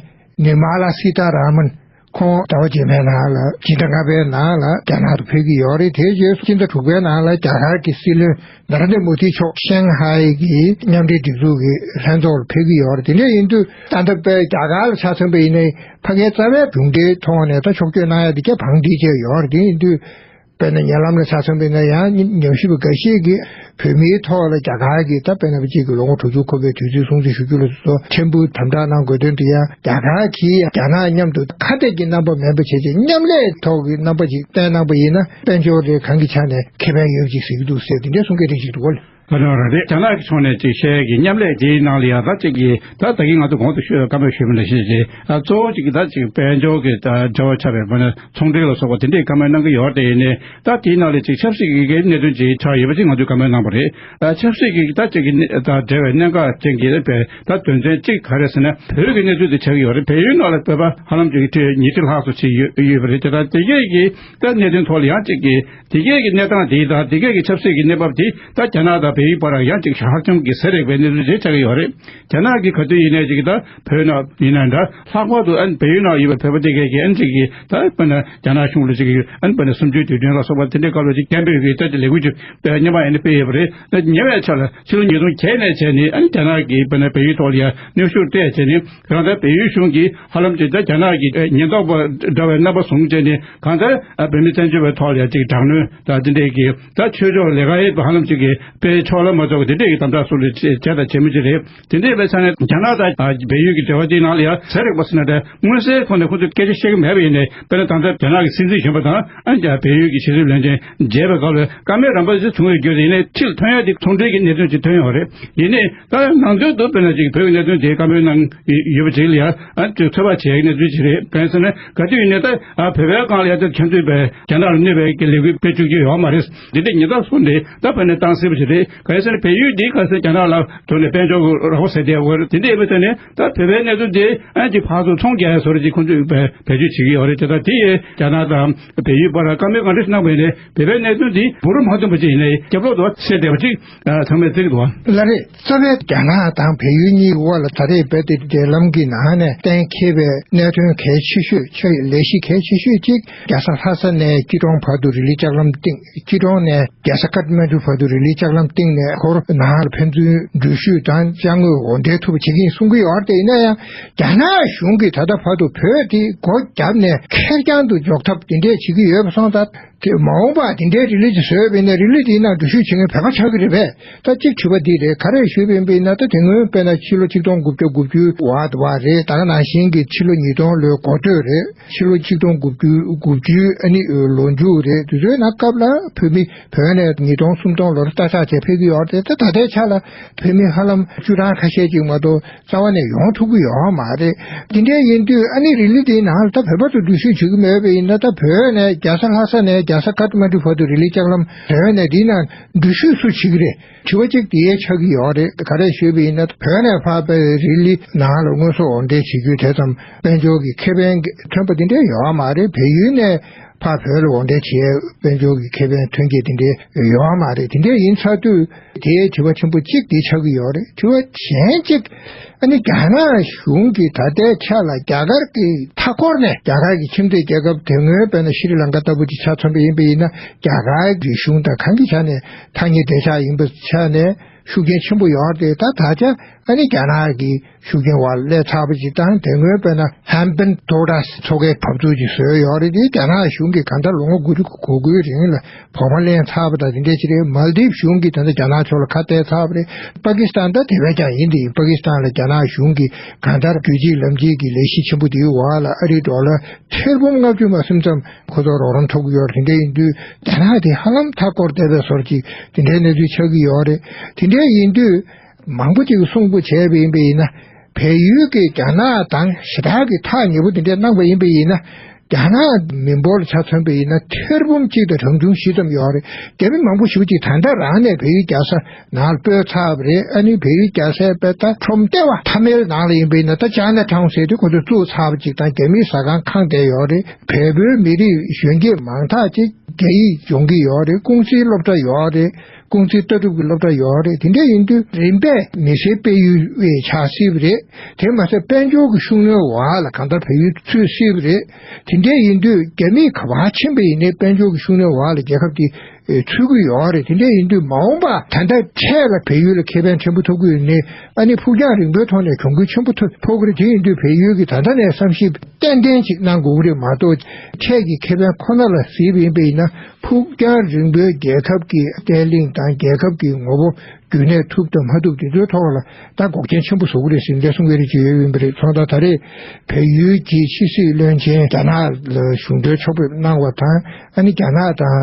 ནི་མ་ལ་སི་ཐ་ར་མན། ཁོང་ཟླ་བ་རྗེས་མའི་ནང་ལ་སྤྱི་ཟླ་ལྔ་པའི་ནང་ལ་རྒྱ་ནག་ཏུ་ཕེབས་ཀྱི་ཡོད་རེད། དེའི་རྗེས་སུ་སྤྱི་ཟླ་དྲུག་པའི་ནང་ལ་རྒྱ་གར་གྱི་སྲིད་བློན་ན་རེན་དྲ་མོ་དི་མཆོག་ཤང་ཧའེ་གི་མཉམ་འབྲེལ་སྒྲིག་འཛུགས་ཀྱི་ལྷན་ཚོགས་ལ་ཕེབས་ཀྱི་ཡོད་རེད། དེ་འདྲ་ཡིན་དུས་ད་ལྟ་དཔེ་རྒྱ་གར་ལ་ཆ་མཚོན་པ་ཡིན་ནའི་ཕ་གིའི་རྩ་བའི་གཞུང་འབྲེལ་ཐོག་ནས་ད་ཕྱོགས་བསྐྱོད་གནང་ཡ་དེ་ག་བང་སྒྲིག་བྱས་ཡོད་རེད། དེ་ཡིན་དུས་དཔེར་ན་ཉེ་ལམ་ལ་ཆ་མཚོན་པ་ཡིན་ན་ཡང་ཉམས་ཞིབ་པ་འགའ་ཤས་ཀྱིས་བོད་མིའི་ཐོག་ལ་རྒྱ་གར་གྱིས་ད་དཔེར་ན་ཅིག་གི་ལོ་ངོ་དྲུག་ཅུ་འཁོར་བའི་དུས་ཚོད་སྲུང་བརྩི་ཞུ་རྒྱུ་ལ་སོགས་ཕྲན་བུ་དམ་དྲག་གནང་དགོས་དོན་དེ་ཡང་རྒྱ་གར་གྱིས་རྒྱ་ནག་མཉམ་དུ་ཁ་གཏད་ཀྱི་རྣམ་པ་མིན་པ་བྱས་ཏེ་མཉམ་ལས་ཐོག་གི་རྣམ་པ་ཅིག་བསྟན་གནང་པ་ཡིན་ན་དཔལ་འབྱོར་དེ་གང་གི་ཆ་ནས་ཁེ་ཕན་ཡོད་ཅིག་ཟེར་གྱི་འདུག་ཟེར་དེ་འདྲའི་གསུང་སྐད་རེ་ཞིག་འདུག་གོ། ཨ་ནི་རེད། རྒྱ་ནག་གི་ཕྱོགས་ནས་ཅིག་བཤད་ཀྱི་མཉམ་ལས་དེའི་ནང་ལ་ཡང་ད་ཅིག་གི་ད་ད་གིན་ང་ཚོ་གོང་དུ་ཤོད་བཀའ་མོལ་ཞུས་པ་ནང་བཞིན་ཅིག་ཨ་གཙོ་བོ་ཅིག་གི་ད་ཅིག་དཔལ་འབྱོར་གྱི་ད་འབྲེལ་བ་ཆགས་པའི་མ་ནི་ཚོང་འབྲེལ་ལ་སོགས་པ་དེ་འདྲའི་བཀའ་མོལ་གནང་གི་ཡོད་རེད། དེ་ཡིན་ནའི་ད་དེའི་ནང་ལ་ཅིག་ཆབ་སྲིད་ཀྱི་གནད་དོན་ཅིག་ཆགས་ཡོད་པ་ཅིག་ང་ཚོས་བཀའ་མོལ་གནང་པ་རེད། ཨ་ཆབ་སྲིད་ཀྱི་ད་ཅིག་གི་ད་འབྲེལ་བའི་གནད་འགག་ཅན་གྱི་ད་དོན་ཚན་གཅིག་ག་རེ་ཟེར་ན་བོད་ཀྱི་གནས་ཚུལ་དེ་ཆགས་ཀྱི་ཡོད་རེད། བལ་ཡུལ་ནང་ལ་བོད་པ་ཧ་ལམ་ཅིག་ཁྲི་ཉིས་ཁྲི་ལྷག་ཙམ་ཅིག་ཡོད་ཡོད་པ་རེད། དེ་ད་དེ་གས་ཀྱི་ད་གནད་དོན་ཐོག་ལ་ཡང་ཅིག་གི་དེ་གས་ཀྱི་གནས་སྟངས་དེ་དང་དེ་གས་ཀྱི་ཆབ་སྲིད་ཀྱི་གནས་བབ་དེ་ད་རྒྱ་ནག་དང་བལ་ཡུལ་བར་ཡང་ཅིག་ཧ་ཅང་གི་ཟེར་རེག་པའི་གནས་ཚུལ་ཅིག་ཆགས་ཀྱི་ཡོད་རེད། རྒྱ་ནག་གི་ག་དུས་ཡིན་ནའི་ཅིག་ད་བོད་ནང་ཡིན་ན་འདྲ་ལྷག་པར་དུ་ཨ་ནི་བལ་ཡུལ་ནང་ཡོད་པའི་བོད་པ་དེ་གས་ཀྱི་ཨ་ནི་ཅིག་གི་ད་དཔེར་ན་རྒྱ་ནག་གཞུང་ལ་ཅིག་ཨ་ནི་དཔེར་ན་གསུམ་བཅུའི་དུས་སྟོན་ལ་སོགས་པ་དེ་འདྲའི་སྐབས་ལ་ཅིག་སྐད་འབོད་ཀྱི་ད་ཅིག་ལས་འགུལ་ཅིག་སྔོན་མ་ཡིན་ན་སྤེལ་ཡོད་པ་རེད། ད་ཉེ་བའི་ཆར་ལ་ཕྱི་ལོ་ཉིས་སྟོང་བརྒྱད་ནས་བྱས་ནས་ཨ་ནི་རྒྱ་ནག་གིས་དཔེར་ན་བལ་ཡུལ་ཐོག་ལ་ཡང་གནོན་ཤུགས་སྤྲད་བྱས་ནས་ཡང་ད་བལ་ཡུལ་གཞུང་གིས་ཧ་ལམ་ཅིག་ད་རྒྱ་ནག་གི་ཉེན་རྟོག་པ་འདྲ་བའི་རྣམ་པ་བཟུང་བྱས་ནས་གང་ལྟར་ཨ་བོད་མི་བཙན་བྱོལ་བའི་ཐོག་ལ་ཡང་ཅིག་དྲག་གནོན་དང་དེ་འདྲས་ཀྱི་ད་ཆོས་ཕྱོགས་ལས་ཀ་ཡོད་པ་ཧ་ལམ་ཅིག་གི་དཔེ་ཕྱོགས་ལ་མ་རྫོགས་པ་དེ་འདྲས་ཀྱི་དམ་དྲག་སོགས་ལས་བྱས་དང་བྱེད་མུས་ཅིག་རེད། དེ་འདྲས་ཡིན་པའི་ཆ་ནས་རྒྱ་ནག་དང་ཨ་བལ་ཡུལ་གྱི་འབྲེལ་བ་དེའི་ནང་ལ་ཡང་ཟེར་རེག་པ་ཟེར་ན་ད་མངོན་གསལ་ཐོག་ནས་ཁོ་ཚོས་སྐད་ཆ་བཤད་ཀྱི་མེད་པ་ཡིན་ནའི་དཔེར་ན་ད་ལྟ་རྒྱ་ནག་གི་སྲིད་འཛིན་གཞོན་པ་དང་ཨ་ནི་བལ་ཡུལ་གྱི་ཕྱི་སྲིད་བློན་ཆེན་མཇལ་བའི་སྐབས་ལ་བཀའ་མོལ་རམ་པ་ཞིག་བྱུང་ཡོད་རྒྱུ་རེད། ཡིན་ནའི་ཕྱིར་ཐོན་ཡ་དེ་ཚོང་འབྲེལ་གྱི་གནད་དོན་ཅིག་ཐོན་ཡོད་རེད། ཡིན་ནའི་ད་ནང་དོན་དུ་དཔེར་ན་ཅིག་བོད་ཀྱི་གནད་དོན་དེ་བཀའ་མོལ་གནང་ཡོད་པ་ཅིག་ལ་ཡང་ཨ་ཅིག་ཚོད་དཔག་བྱེད་ཡ་གི་གནད་དོན་ཅིག་རེད། གང་ཡིན་ཟེར་ན་ག་དུས་ཡིན་ནའི་ད་ཨ་བོད་པའི་སྒང་ལ་ཡང་ད་ཁྱེད་ཚོས་བས་རྒྱ་ནག་ལ་གནོད་པའི་གི་ལས་འགུལ་སྤེལ་བཅུག་རྒྱུ་ཡོད་མ་རེད། འདི་འདྲའི་ཉེན་རྟོག་སོགས་འདི་ད་བོད་ནས་བཏང་སྲིད་པ་ཞིག་རེད། གང་ཡིན་ཟེར་ན་བལ་ཡུལ་འདི་ག་ཟེར་རྒྱ་ནག་ལ་དོན་ནས་དཔལ་འབྱོར་རག་པ་ཟེར་བསྡད་ཡོད་རེད། དེ་འདྲ་ཡིན་པའི་ཐད་ནས་ད་བོད་པའི་གནད་དོན་འདི་ཨ་ཅིག་ཕར་ཚུར་ཚོང་རྒྱག་ཡ་བཟོ་འདྲ་ཅིག་ཁོང་ཚོས་བེད་སྤྱོད་བྱེད་ཀྱི་ཡོད་རེད། དེ་ད་དེ་ཡི་རྒྱ་ནག་དང་བལ་ཡུལ་བར་བཀའ་མོལ་གང་འདྲ་ཞིག་གནང་བ་ཡིན་ནའི་བོད་པའི་གནད་དོན་འདི་འབུར་མ་ཐོན་པ་ཅིག་ཡིན་ནའི་རྒྱབ་ལོག་ཏུ་སེལ་བསྡད་པ་ཅིག་ཚང་མས་བརྩི་གི་འདུག་ལགས་རེད། རྩ་བའི་རྒྱ་ནག་དང་བལ་ཡུལ་གཉིས་དབར་ལ་ད་རེས་རྦད་དེ་འབྲེལ་ལམ་གྱི་ནང་ནས་གཏན་འཁེལ་བའི་གནད་དོན་གལ་ཆེ་ཤོས་ཆེ་ལས་གཞི་གལ་ཆེ་ཤོས་གཅིག་རྒྱལ་ས་ལྷ་ས་ནས་སྐྱིད་གྲོང་བར་དུ་རི་ལི་ལྕགས་ལམ་བཏིང་། སྐྱིད་གྲོང་ནས་རྒྱལ་ས་ཀཏ་མན་ཌུ་བར་དུ་རི་ལི་ལྕགས་ལམ་བཏིང་ནས་ཧོར་ནང་ལ་ཕན་ཚུན་འགྲུལ་བཞུད་དང་ཅ་དངོས་འོར་འདྲེན་ཐུབ་པ་བྱེད་ཀྱི་ཡིན་གསུང་གི་ཡོད་རེད། དེ་ཡིན་ན་ཡང་རྒྱ་ནག་གཞུང་གིས་ད་ལྟ་བར་དུ་བོད་དེ་སྒོ་བརྒྱབ་ནས་ཁེར་རྐྱང་དུ་འཇོག་ཐབས་དེ་འདྲས་བྱེད་ཀྱི་ཡོད་པ་སོང་ཙང་། དེ་མ་འོངས་པ་དེ་འདྲའི་རི་ལི་ཅིག་བཟོས་པ་ཡིན་ན་རི་ལི་དེའི་ནང་འགྲུལ་བཞུད་བྱེད་མཁན་བོད་པ་ཆགས་ཀྱི་རེད་པས། ད་གཅིག་དྲི་བ་འདི་རེད། ག་རེ་ཞུས་པ་ཡིན་པ་ཡིན་ན་ད་དེ་སྔོན་དཔེར་ན་ཕྱི་ལོ་ཆིག་སྟོང་དགུ་བརྒྱ་དགུ་བཅུ་བར་དུ་བ་རེད། ད་ག་ནང་བཞིན་གྱི་ཕྱི་ལོ་ཉིས་སྟོང་ལོའི་འགོ་སྟོད་རེད། ཕྱི་ལོ་ཆིག་སྟོང་དགུ་བརྒྱ་དགུ་བཅུ་ཨ་ནི་ལོ་མཇུག་རེད། དེ་ཚོའི་ནང་སྐབས་ལ་བོད་མི་བོད་ནས་ཉིས་སྟོང་སུམ་སྟོང་ལོར་རྟ་ཕྱགས་བྱས་ཕེབས་ཀྱི་ཡོད་རེད། ད་ད་ལྟའི་ཆ་ལ་བོད་མི་ཧ་ལམ་བཅུ་གྲངས་ཁ་ཤས་ཅིག་མ་གཏོགས། རྩ་བ་ནས་ཡོང་ཐུབ་ཀྱི་ཡོད་མ་རེད། དེ་འདྲ་ཡིན་དུས་ཨ་ནི་རི་ལི་དེའི་ནང་ལ་ད་བོད་པ་ཚོ་འགྲུལ་བཞུད་བྱེད་ཀྱི་མེད་པ་ཡིན་ན། ད་བོད་ནས་རྒྱལ་ས་ལྷ་ས་ནས་རྒྱལ་ས་ཀཏ་མན་ཌུ་བར་དུ་རི་ལི་ལྕགས་ལམ་བཟོས་ནས་དེའི་ནང་འགྲུལ་བཞུད་སུ་བྱེད་ཀྱི་རེད། དྲི་བ་གཅིག་དེ་ཆགས་ཀྱི་ཡོད་རེད། ག་རེ་ཞུས་པ་ཡིན་ན་བོད་ནས་ཕར་པའི་རི་ལི་ནང་ལ་དངོས་ཟོག་འོར་འདྲེན་བྱེད་རྒྱུ་དེ་ཙམ་དཔལ་འབྱོར་གྱི་ཁེ་ཕན་ཐོན་པ་དེ་འདྲ་ཡོད་མ་རེད། བལ་ཡུལ་ནས་ཕར་བོད་ལ་འོར་འདྲེན་བྱེད་དཔལ་འབྱོར་གྱི་ཁེ་ཕན་ཐོན་གྱི་དེ་འདྲ་ཡོད་མ་རེད། དེ་འདྲ་ཡིན་ཚར་དུས། དེའི་དྲི་བ་ཆེན་པོ་གཅིག་དེ་ཆགས་ཀྱི་ཡོད་རེད། དྲི་བ་གཞན་གཅིག་ཨ་ནི་རྒྱ་ནག་གཞུང་གིས་ད་ལྟའི་ཆ་ལ་རྒྱ་གར་གྱི་མཐའ་འཁོར་ནས་རྒྱ་གར་གྱི་ཁྱིམ་མཚེས་རྒྱལ་ཁབ་དེ་སྔོན་དཔེར་ན་ཤྲི་ལང་ཀ་ལྟ་བུ་ཅིག་ཆ་མཚོན་པ་ཡིན་པ་ཡིན་ན་རྒྱ་གར་གྱི་གཞུང་དང་གང་གི་ཆ་ནས་ཐག་ཉེ་འབྲེལ་ཆགས་ཡིན་པའི་ཆ་ནས་ཤུགས་རྐྱེན་ཆེན་པོ་ཡོད་རེད། ད་ད་ཆ་ཨ་ནི་རྒྱ་ནག་གི་ཤུགས་རྐྱེན་འོག་ལ་སླེབས་ཚར་བ་ཅིག་དང་དེ་སྔོན་དཔེར་ན་ཧམ་པན་ཏོ་ཏྲ་མཚོ་ཁའི་འབབ་ཚུགས་ཅིག་བཟོས་ཡོད་རེད། དེ་རྒྱ་ནག་གཞུང་གིས་གང་ལྟར་ལོ་ངོ་དགུ་བཅུ་གོ་དགུའི་རིང་ལ། བོགས་མ་ལེན་ཚར་བ་དང་དེ་འདྲས་ཅིག་རེད། མལ་དིབ་གཞུང་གིས་ད་ལྟ་རྒྱ་ནག་ཕྱོགས་ལ་ཁ་གཏད་ཚར་བ་རེད། པ་ཀི་སི་ཐན་ད་དེ་བས་ཀྱང་ཡིན། དེ་པ་ཀི་སི་ཐན་ལ་རྒྱ་ནག་གཞུང་གིས་གང་ལྟར་རྒྱུད་གཅིག་ལམ་གཅིག་གི་ལས་གཞི་ཆེན་པོ་དེའི་འོག་ལ་ཨ་རིའི་ཌོ་ལར་ཐེར་འབུམ་ལྔ་བཅུ་མ་ཟིན་ཙམ་ཁོ་ཚོར་རོགས་རམ་ཐོབ་ཀྱི་ཡོད་རེད། དེ་འདྲ་ཡིན་དུས་རྒྱ་ནག་དེ་ཧ་ལམ་མཐའ་སྐོར་བསྡད་པའི་བཟོ་འདྲ་ཅིག་དེ་འདྲའི་གནས་ཚུལ་ཆགས་ཀྱི་ཡོད་རེད། དེ་འདྲ་ཡིན་དུས། མང་པོ་ཅིག་གིས་གསུངས་པ་བྱས་པ་ཡིན་པ་ཡིན་ན། བལ་ཡུལ་གྱིས་རྒྱ་ནག་དང་ཞེ་དྲག་གི་ཐག་ཉེ་པོ་དེ་འདྲ་གནང་པ་ཡིན་པ་ཡིན་ན། རྒྱ་ནག་མི་འབོར་ཆ་མཚོན་པ་ཡིན་ན་ཐེར་འབུམ་གཅིག་དང་གྲངས་ཆུང་བཞི་ཙམ་ཡོད་རེད། རྒྱ་མི་མང་པོ་ཞེ་པོ་ཅིག་ད་ལྟ་རང་ནས་བལ་ཡུལ་རྒྱལ་ས་ནང་ལ་སྤོས་ཚར་བ་རེད། ཨ་ནི་བལ་ཡུལ་རྒྱལ་སའི་དཔེ་ད་ཁྲོམ་ལྟེ་བ་ཐ་མལ་ནང་ལ་ཡིན་པ་ཡིན་ན་ད་ཅའི་ན་ཊའུན་ཟེར་དུས་ཁོ་ཚོས་བཙུགས་ཚར་བ་ཅིག་དང་རྒྱ་མིའི་ཟ་ཁང་ཁེངས་བསྡད་ཡོད་རེད། བལ་པོའི་མི་རིགས་གཞོན་སྐྱེས་མང་དག་ཅིག་རྒྱ་ཡིག་སྦྱོང་གི་ཡོད་རེད། ཀུང་སིའི་སློབ་གྲྭ་ཡོད་རེད། ཀུང་ཙི་ལྟ་གྲུབ་ཀྱི་སློབ་གྲྭ་ཡོད་རེད། དེ་འདྲ་ཡིན་དུས་རིམ་པས་མི་སེར་སྤེལ་ཡུལ་བས་ཆགས་སྲིད་པ་རེད། དེ་མ་ཟད་དཔལ་འབྱོར་གྱི་ཤུགས་སྣོན་འོག་ལ་གང་ལྟར་བལ་ཡུལ་ཚུད་སྲིད་པ་རེད། དེ་འདྲ་ཡིན་དུས་རྒྱ་མིས་ག་པར་ཕྱིན་པ་ཡིན་ནའི་དཔལ་འབྱོར་གྱི་ཤུགས་སྣོན་འོག་ལ་རྒྱལ་ཁབ་དེ་ཚུད་ཀྱི་ཡོད་རེད། དེ་འདྲ་ཡིན་དུས་མ་འོངས་པ་ད་ལྟ་འཕྲལ་ལ་བལ་ཡུལ་ལ་ཁེ་ཕན་ཕྲན་བུ་ཐོབ་ཀྱི་ཡོད་ནའི་ཨ་ནི་ཕུགས་རྒྱང་རིང་པོའི་ཐོག་ནས་གྱོང་གུན་ཆེན་པོ་ཐོབ་ཕོག་གི་རེད། དེ་ཡིན་དུས་བལ་ཡུལ་གྱིས་ད་ལྟ་ནས་བསམ་ཤེས་ཏན་ཏན་ཅིག་གནང་དགོས་ཀྱི་རེད་མ་གཏོགས། འཕྲལ་གྱི་ཁེ་ཕན་ཁོ་ན་ལ་གཟིགས་པ་ཡིན་པ་ཡིན་ན། ཕུགས་རྒྱང་རིང་པོའི་རྒྱལ་ཁབ་ཀྱི་བརྟན་ལྷིང་དང་རྒྱལ་ཁབ་ཀྱི་ངོ་བོ་རྒྱུན་གནས་ཐུབ་དང་མ་ཐུབ་དེ་ཚོའི་ཐོག་ལ་ད་འགོག་རྐྱེན་ཆེན་པོ་བཟོ་གི་རེད་ཟེར་འདི་གསུང་གི་རེད་ཅེས་ཡོད་ཡིན་པ་རེད། སོང་ཙང་ད་རེས་བལ་ཡུལ་གྱི་ཕྱི་སྲིད་བློན་ཆེན་རྒྱ་ནག་ལ་གཞུང་འབྲེལ་ཕྱོགས་ཕེབས་གནང་བ་དང་། ཨ་ནི་རྒྱ་ནག་དང་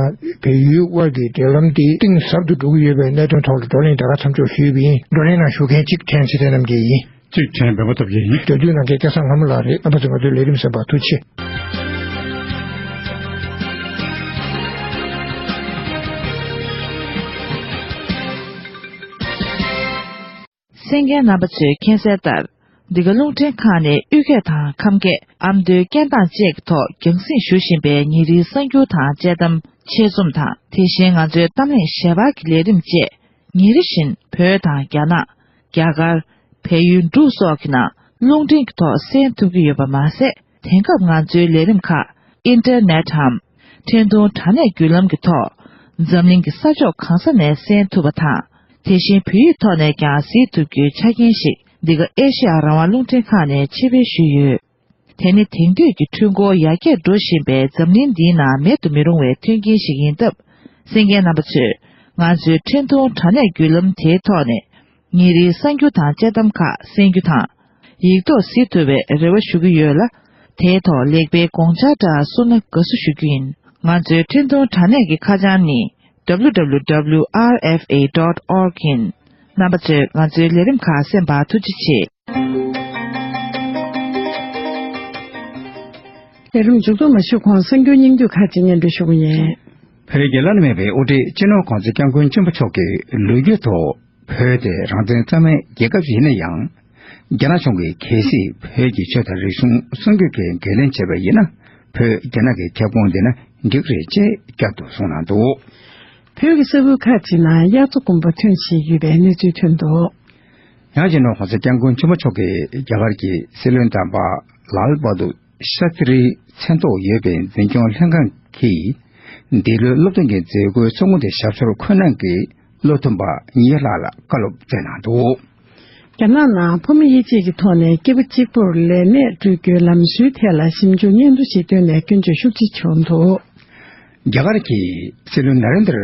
བལ་ཡུལ་དབར་གྱི་འབྲེལ་ལམ་དེ་གཏིང་ཟབ་ཏུ་འགྲོ་གི་ཡོད་པའི་གནད་དོན་ཐོག་ལ་བགྲོ་གླེང་ད་ག་མཚམས་འཇོག་ཞུས་པ་ཡིན། བགྲོ་གླེང་ནང་ཞུགས་མཁན་གཅིག་ཕྲན་ཚེ་བརྟན་རྣམ་རྒྱལ་ཡིན། གཅིག་ཕྲན་འབེན་པ་ཐོབ་རྒྱལ་ཡིན། འབྲེལ་མཐུད་གནང་མཁན་སྐལ་བཟང་ལྷ་མོ་ལགས་རེད། རྣམ་པ་ཚོས་ང་ཚོའི་ལས་རིམ་གསན་པར་ཐུགས་རྗེ་ཆེ། གསན་མཁན་རྣམ་པ་ཚོས་མཁྱེན་གསལ་ལྟར། འདི་ག་རླུང་འཕྲིན་ཁང་ནས་དབུས་སྐད་དང་ཁམས་སྐད་ཨ་མདོའི་སྐད་གདངས་བཅས་ཀྱི་ཐོག་རྒྱང་སྲིང་ཞུ་བཞིན་པའི་ཉིན་རེའི་གསར་འགྱུར་དང་དཔྱད་གཏམ། ཆེད་རྩོམ་དང་དེ་བཞིན་ང་ཚོའི་གཏམ་གླེང་ཞལ་པར་གྱི་ལས་རིམ་བཅས་ཉིན་རེ་བཞིན་བོད་དང་རྒྱ་ནག་རྒྱ་གར། བལ་ཡུལ་འབྲུག་སོགས་ཀྱི་ནང་རླུང་འཕྲིན་གྱི་ཐོག་གསན་ཐུབ་ཀྱི་ཡོད་པ་མ་ཟད། དེང་སྐབས་ང་ཚོའི་ལས་རིམ་ཁག་ཨིན་ཊར་ནེཊ་འམ། འཕྲིན་ཐུང་དྲ་གནས་བརྒྱུད་ལམ་གྱི་ཐོག་འཛམ་གླིང་གི་ས་ཕྱོགས་གང་ས་ནས་གསན་ཐུབ་པ་དང་། དེ་བཞིན་བོད་ཡིག་ཐོག་ནས་ཀྱང་གཟིགས་ཐུབ་རྒྱུའི་ཆ་རྐྱེན་ཞིག་འདི་ག་ཨེ་ཤེ་ཡ་རང་དབང་རླུང་འཕྲིན་ཁང་ནས་ཕྱིར་སྤེལ་ཞུས་ཡོད། དེ་ནི་དེང་དུས་ཀྱི་འཕྲུལ་འཁོར་ཡར་རྒྱས་འགྲོ་བཞིན་པའི་འཛམ་གླིང་འདིའི་ནང་མེད་དུ་མི་རུང་བའི་མཐུན་རྐྱེན་ཞིག་ཡིན་སྟབས། གསན་མཁན་རྣམ་པ་ཚོས་ང་ཚོའི་འཕྲིན་ཐུང་དྲ་གནས་བརྒྱུད་ལམ་དེའི་ཐོག་ནས་ཉིན་རེའི་གསར་འགྱུར་དང་དཔྱད་གཏམ་ཁག་གསན་རྒྱུ་དང་། ཡིག་ཐོག་གཟིགས་ཐུབ་པའི་རེ་བ་ཞུ་གི་ཡོད་ལ། དེའི་ཐོག་ལེགས་སྤེལ་དགོངས་འཆར་འདྲ་བསྐུར་ན་དགའ་བསུ་ཞུ་རྒྱུ་ཡིན། ང་ཚོའི་འཕྲིན་ཐུང་དྲ་གནས་ཀྱི་ཁ་བྱང་ནི། www.rfa.org ཡིན། རྣམ་པ་ཚོས་ང་ཚོའི་ལས་རིམ་ཁག་གསན་པར་ཐུགས་རྗེ་ཆེ། ལས་རིམ་མཇུག་བསྡོམས་མ་ཞུས་གོང་གསར་འགྱུར་སྙིང་བསྡུས་ཁག་ཅིག་སྙན་སྒྲོན་ཞུ་གི་ཡིན། བོད་ཀྱི་བླ་ན་མེད་པའི་དབུ་ཁྲིད་སྤྱི་ནོར་༸གོང་ས་༸སྐྱབས་མགོན་ཆེན་པོ་མཆོག་གིས་ལོ་རྒྱུས་ཐོག་བོད་དེ་རང་བཙན་གཙང་མའི་རྒྱལ་ཁབ་ཞིག་ཡིན་ན་ཡང་། རྒྱ་ནག་གཞུང་གིས་གལ་སྲིད་བོད་ཀྱི་ཆོས་དང་རིག་གཞུང་སྲུང་སྐྱོབ་ཀྱི་འགན་ལེན་བྱས་པ་ཡིན་ན། བོད་རྒྱ་ནག་གི་ཁྱབ་ཁོངས་འདི་ན་འགྲིག་རེད་ཅེས་བསྐྱར་དུ་གསུངས་གནང་འདུག་བོད་ཀྱི་ས་ཁུལ་ཁག་ཅིག་ནང་དབྱར་རྩྭ་དགུན་འབུ་ཐོན་བཞིན་ཡོད་པའི་གནས་ཚུལ་ཐོན་འདུག་ཡང་གཅིག་ནོར་༸གོང་ས་༸སྐྱབས་མགོན་ཆེན་པོ་མཆོག་གིས་རྒྱ་གར་གྱི་སྲིད་བློན་དམ་པ་ལཱལ་བྷ་དུར་ཤཱ་སྟྲིའི་མཚན་ཐོག་ཡོད་པའི་འཛིན་སྐྱོང་ལྷན་ཁང་གིས། འདི་ལོའི་སློབ་ཐོན་གྱི་མཛད་སྒོའི་ཚོགས་འཁོར་དེ་ཞབས་སོར་འཁོད་གནང་གིས་བློ་མཐུན་པ་ཉི་ཡ་ལགས་ལ་བཀའ་སློབ་སྩལ་གནང་འདུག་རྒྱ་ནག་ནང་ཕོ་མོ་དབྱེ་འབྱེད་ཀྱི་ཐོག་ནས་སྐྱེས་བུ་གཅིག་པུར་ལས་གནས་སྤྲོད་རྒྱུའི་ལམ་སྲོལ་ཐད་ལ་ཞིབ་འཇུག་སྙན་ཐོ་ཞིག་བཏོན་ནས་སྐྱོན་བརྗོད་ཤུགས་ཆེ་བྱུང་འདུག་རྒྱ་གར་གྱི་སྲིད་བློན་ན་རེན་དར་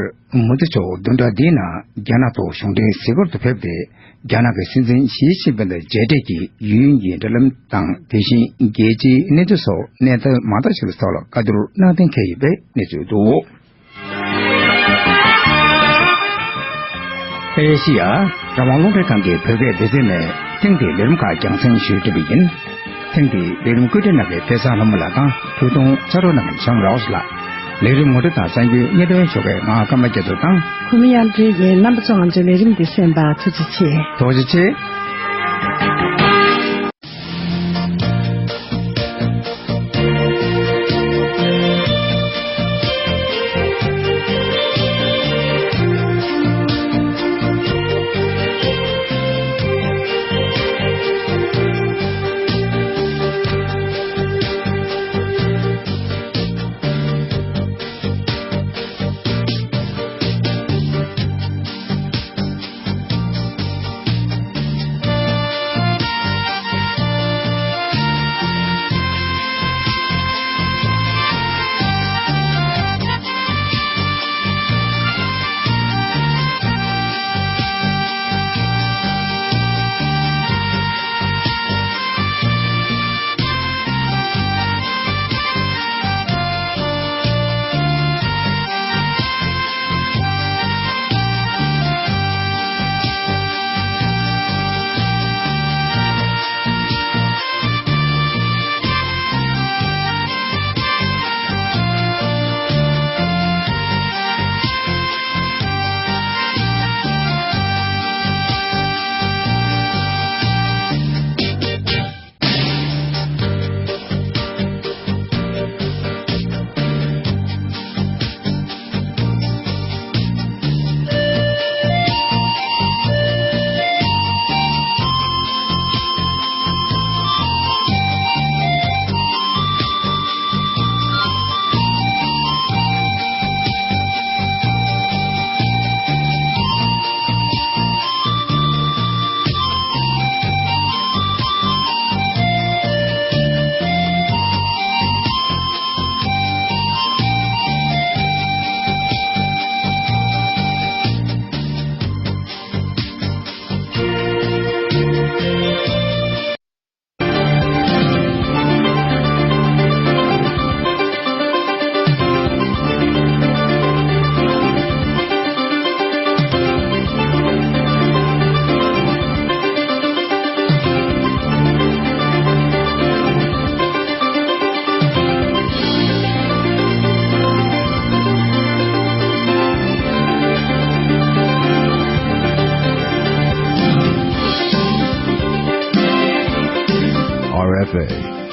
མོ་དི་མཆོག་བདུན་ཕྲག་འདིའི་ནང་རྒྱ་ནག་ཏུ་གཞུང་འབྲེལ་གཟིགས་སྐོར་དུ་ཕེབས་ཏེ། རྒྱ་ནག་གི་སྲིད་འཛིན་ཞི་ཅིན་ཕིང་དང་མཇལ་འཕྲད་ཀྱིས་ཡུལ་དབྱིན་ཇིའི་འབྲེལ་ལམ་དང་། དེ་བཞིན་རྒྱལ་སྤྱིའི་གནས་ཚུལ་སོགས་གནས་ཚུལ་མང་དག་ཞིག་ལ་སོགས་ལ་བཀའ་བསྡུར་གནང་གཏན་འཁེལ་ཡོད་པའི་གནས་ཚུལ་འདུག་ཨེ་ཤི་ཡ་རང་དབང་རླུང་འཕྲིན་ཁང་གི་བོད་སྐད་སྡེ་ཚན་ནས་ཐེངས་འདིའི་ལས་རིམ་ཁག་རྒྱང་སྲིང་ཞུས་གྲུབ་པ་ཡིན། ཐེངས་འདིའི་ལས་རིམ་བཀོད་སྒྲིག་གནང་མཁན་སྐལ་བཟང་ལྷ་མོ་ལགས་དང་། ཐུགས་ཐུང་ཕྱག་རོགས་གནང་མཁན་བྱམས་རོགས་ལགས། ལས་རིམ་ངོ་སྤྲོད་དང་གསར་འགྱུར་སྙན་སྒྲོན་ཞུ་མཁན་ང་ཀརྨ་སྐྱིད་མཚོ་དང་། ཁོ་མོ་གཡང་སྒྲོན་ཡིན། རྣམ་པ་ཚོ་ང་ཚོའི་ལས་རིམ་འདི་གསན་པར་ཐུགས་རྗེ་ཆེ། ཐུགས་རྗེ་ཆེ།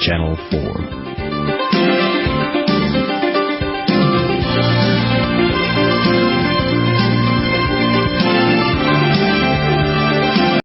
Channel four.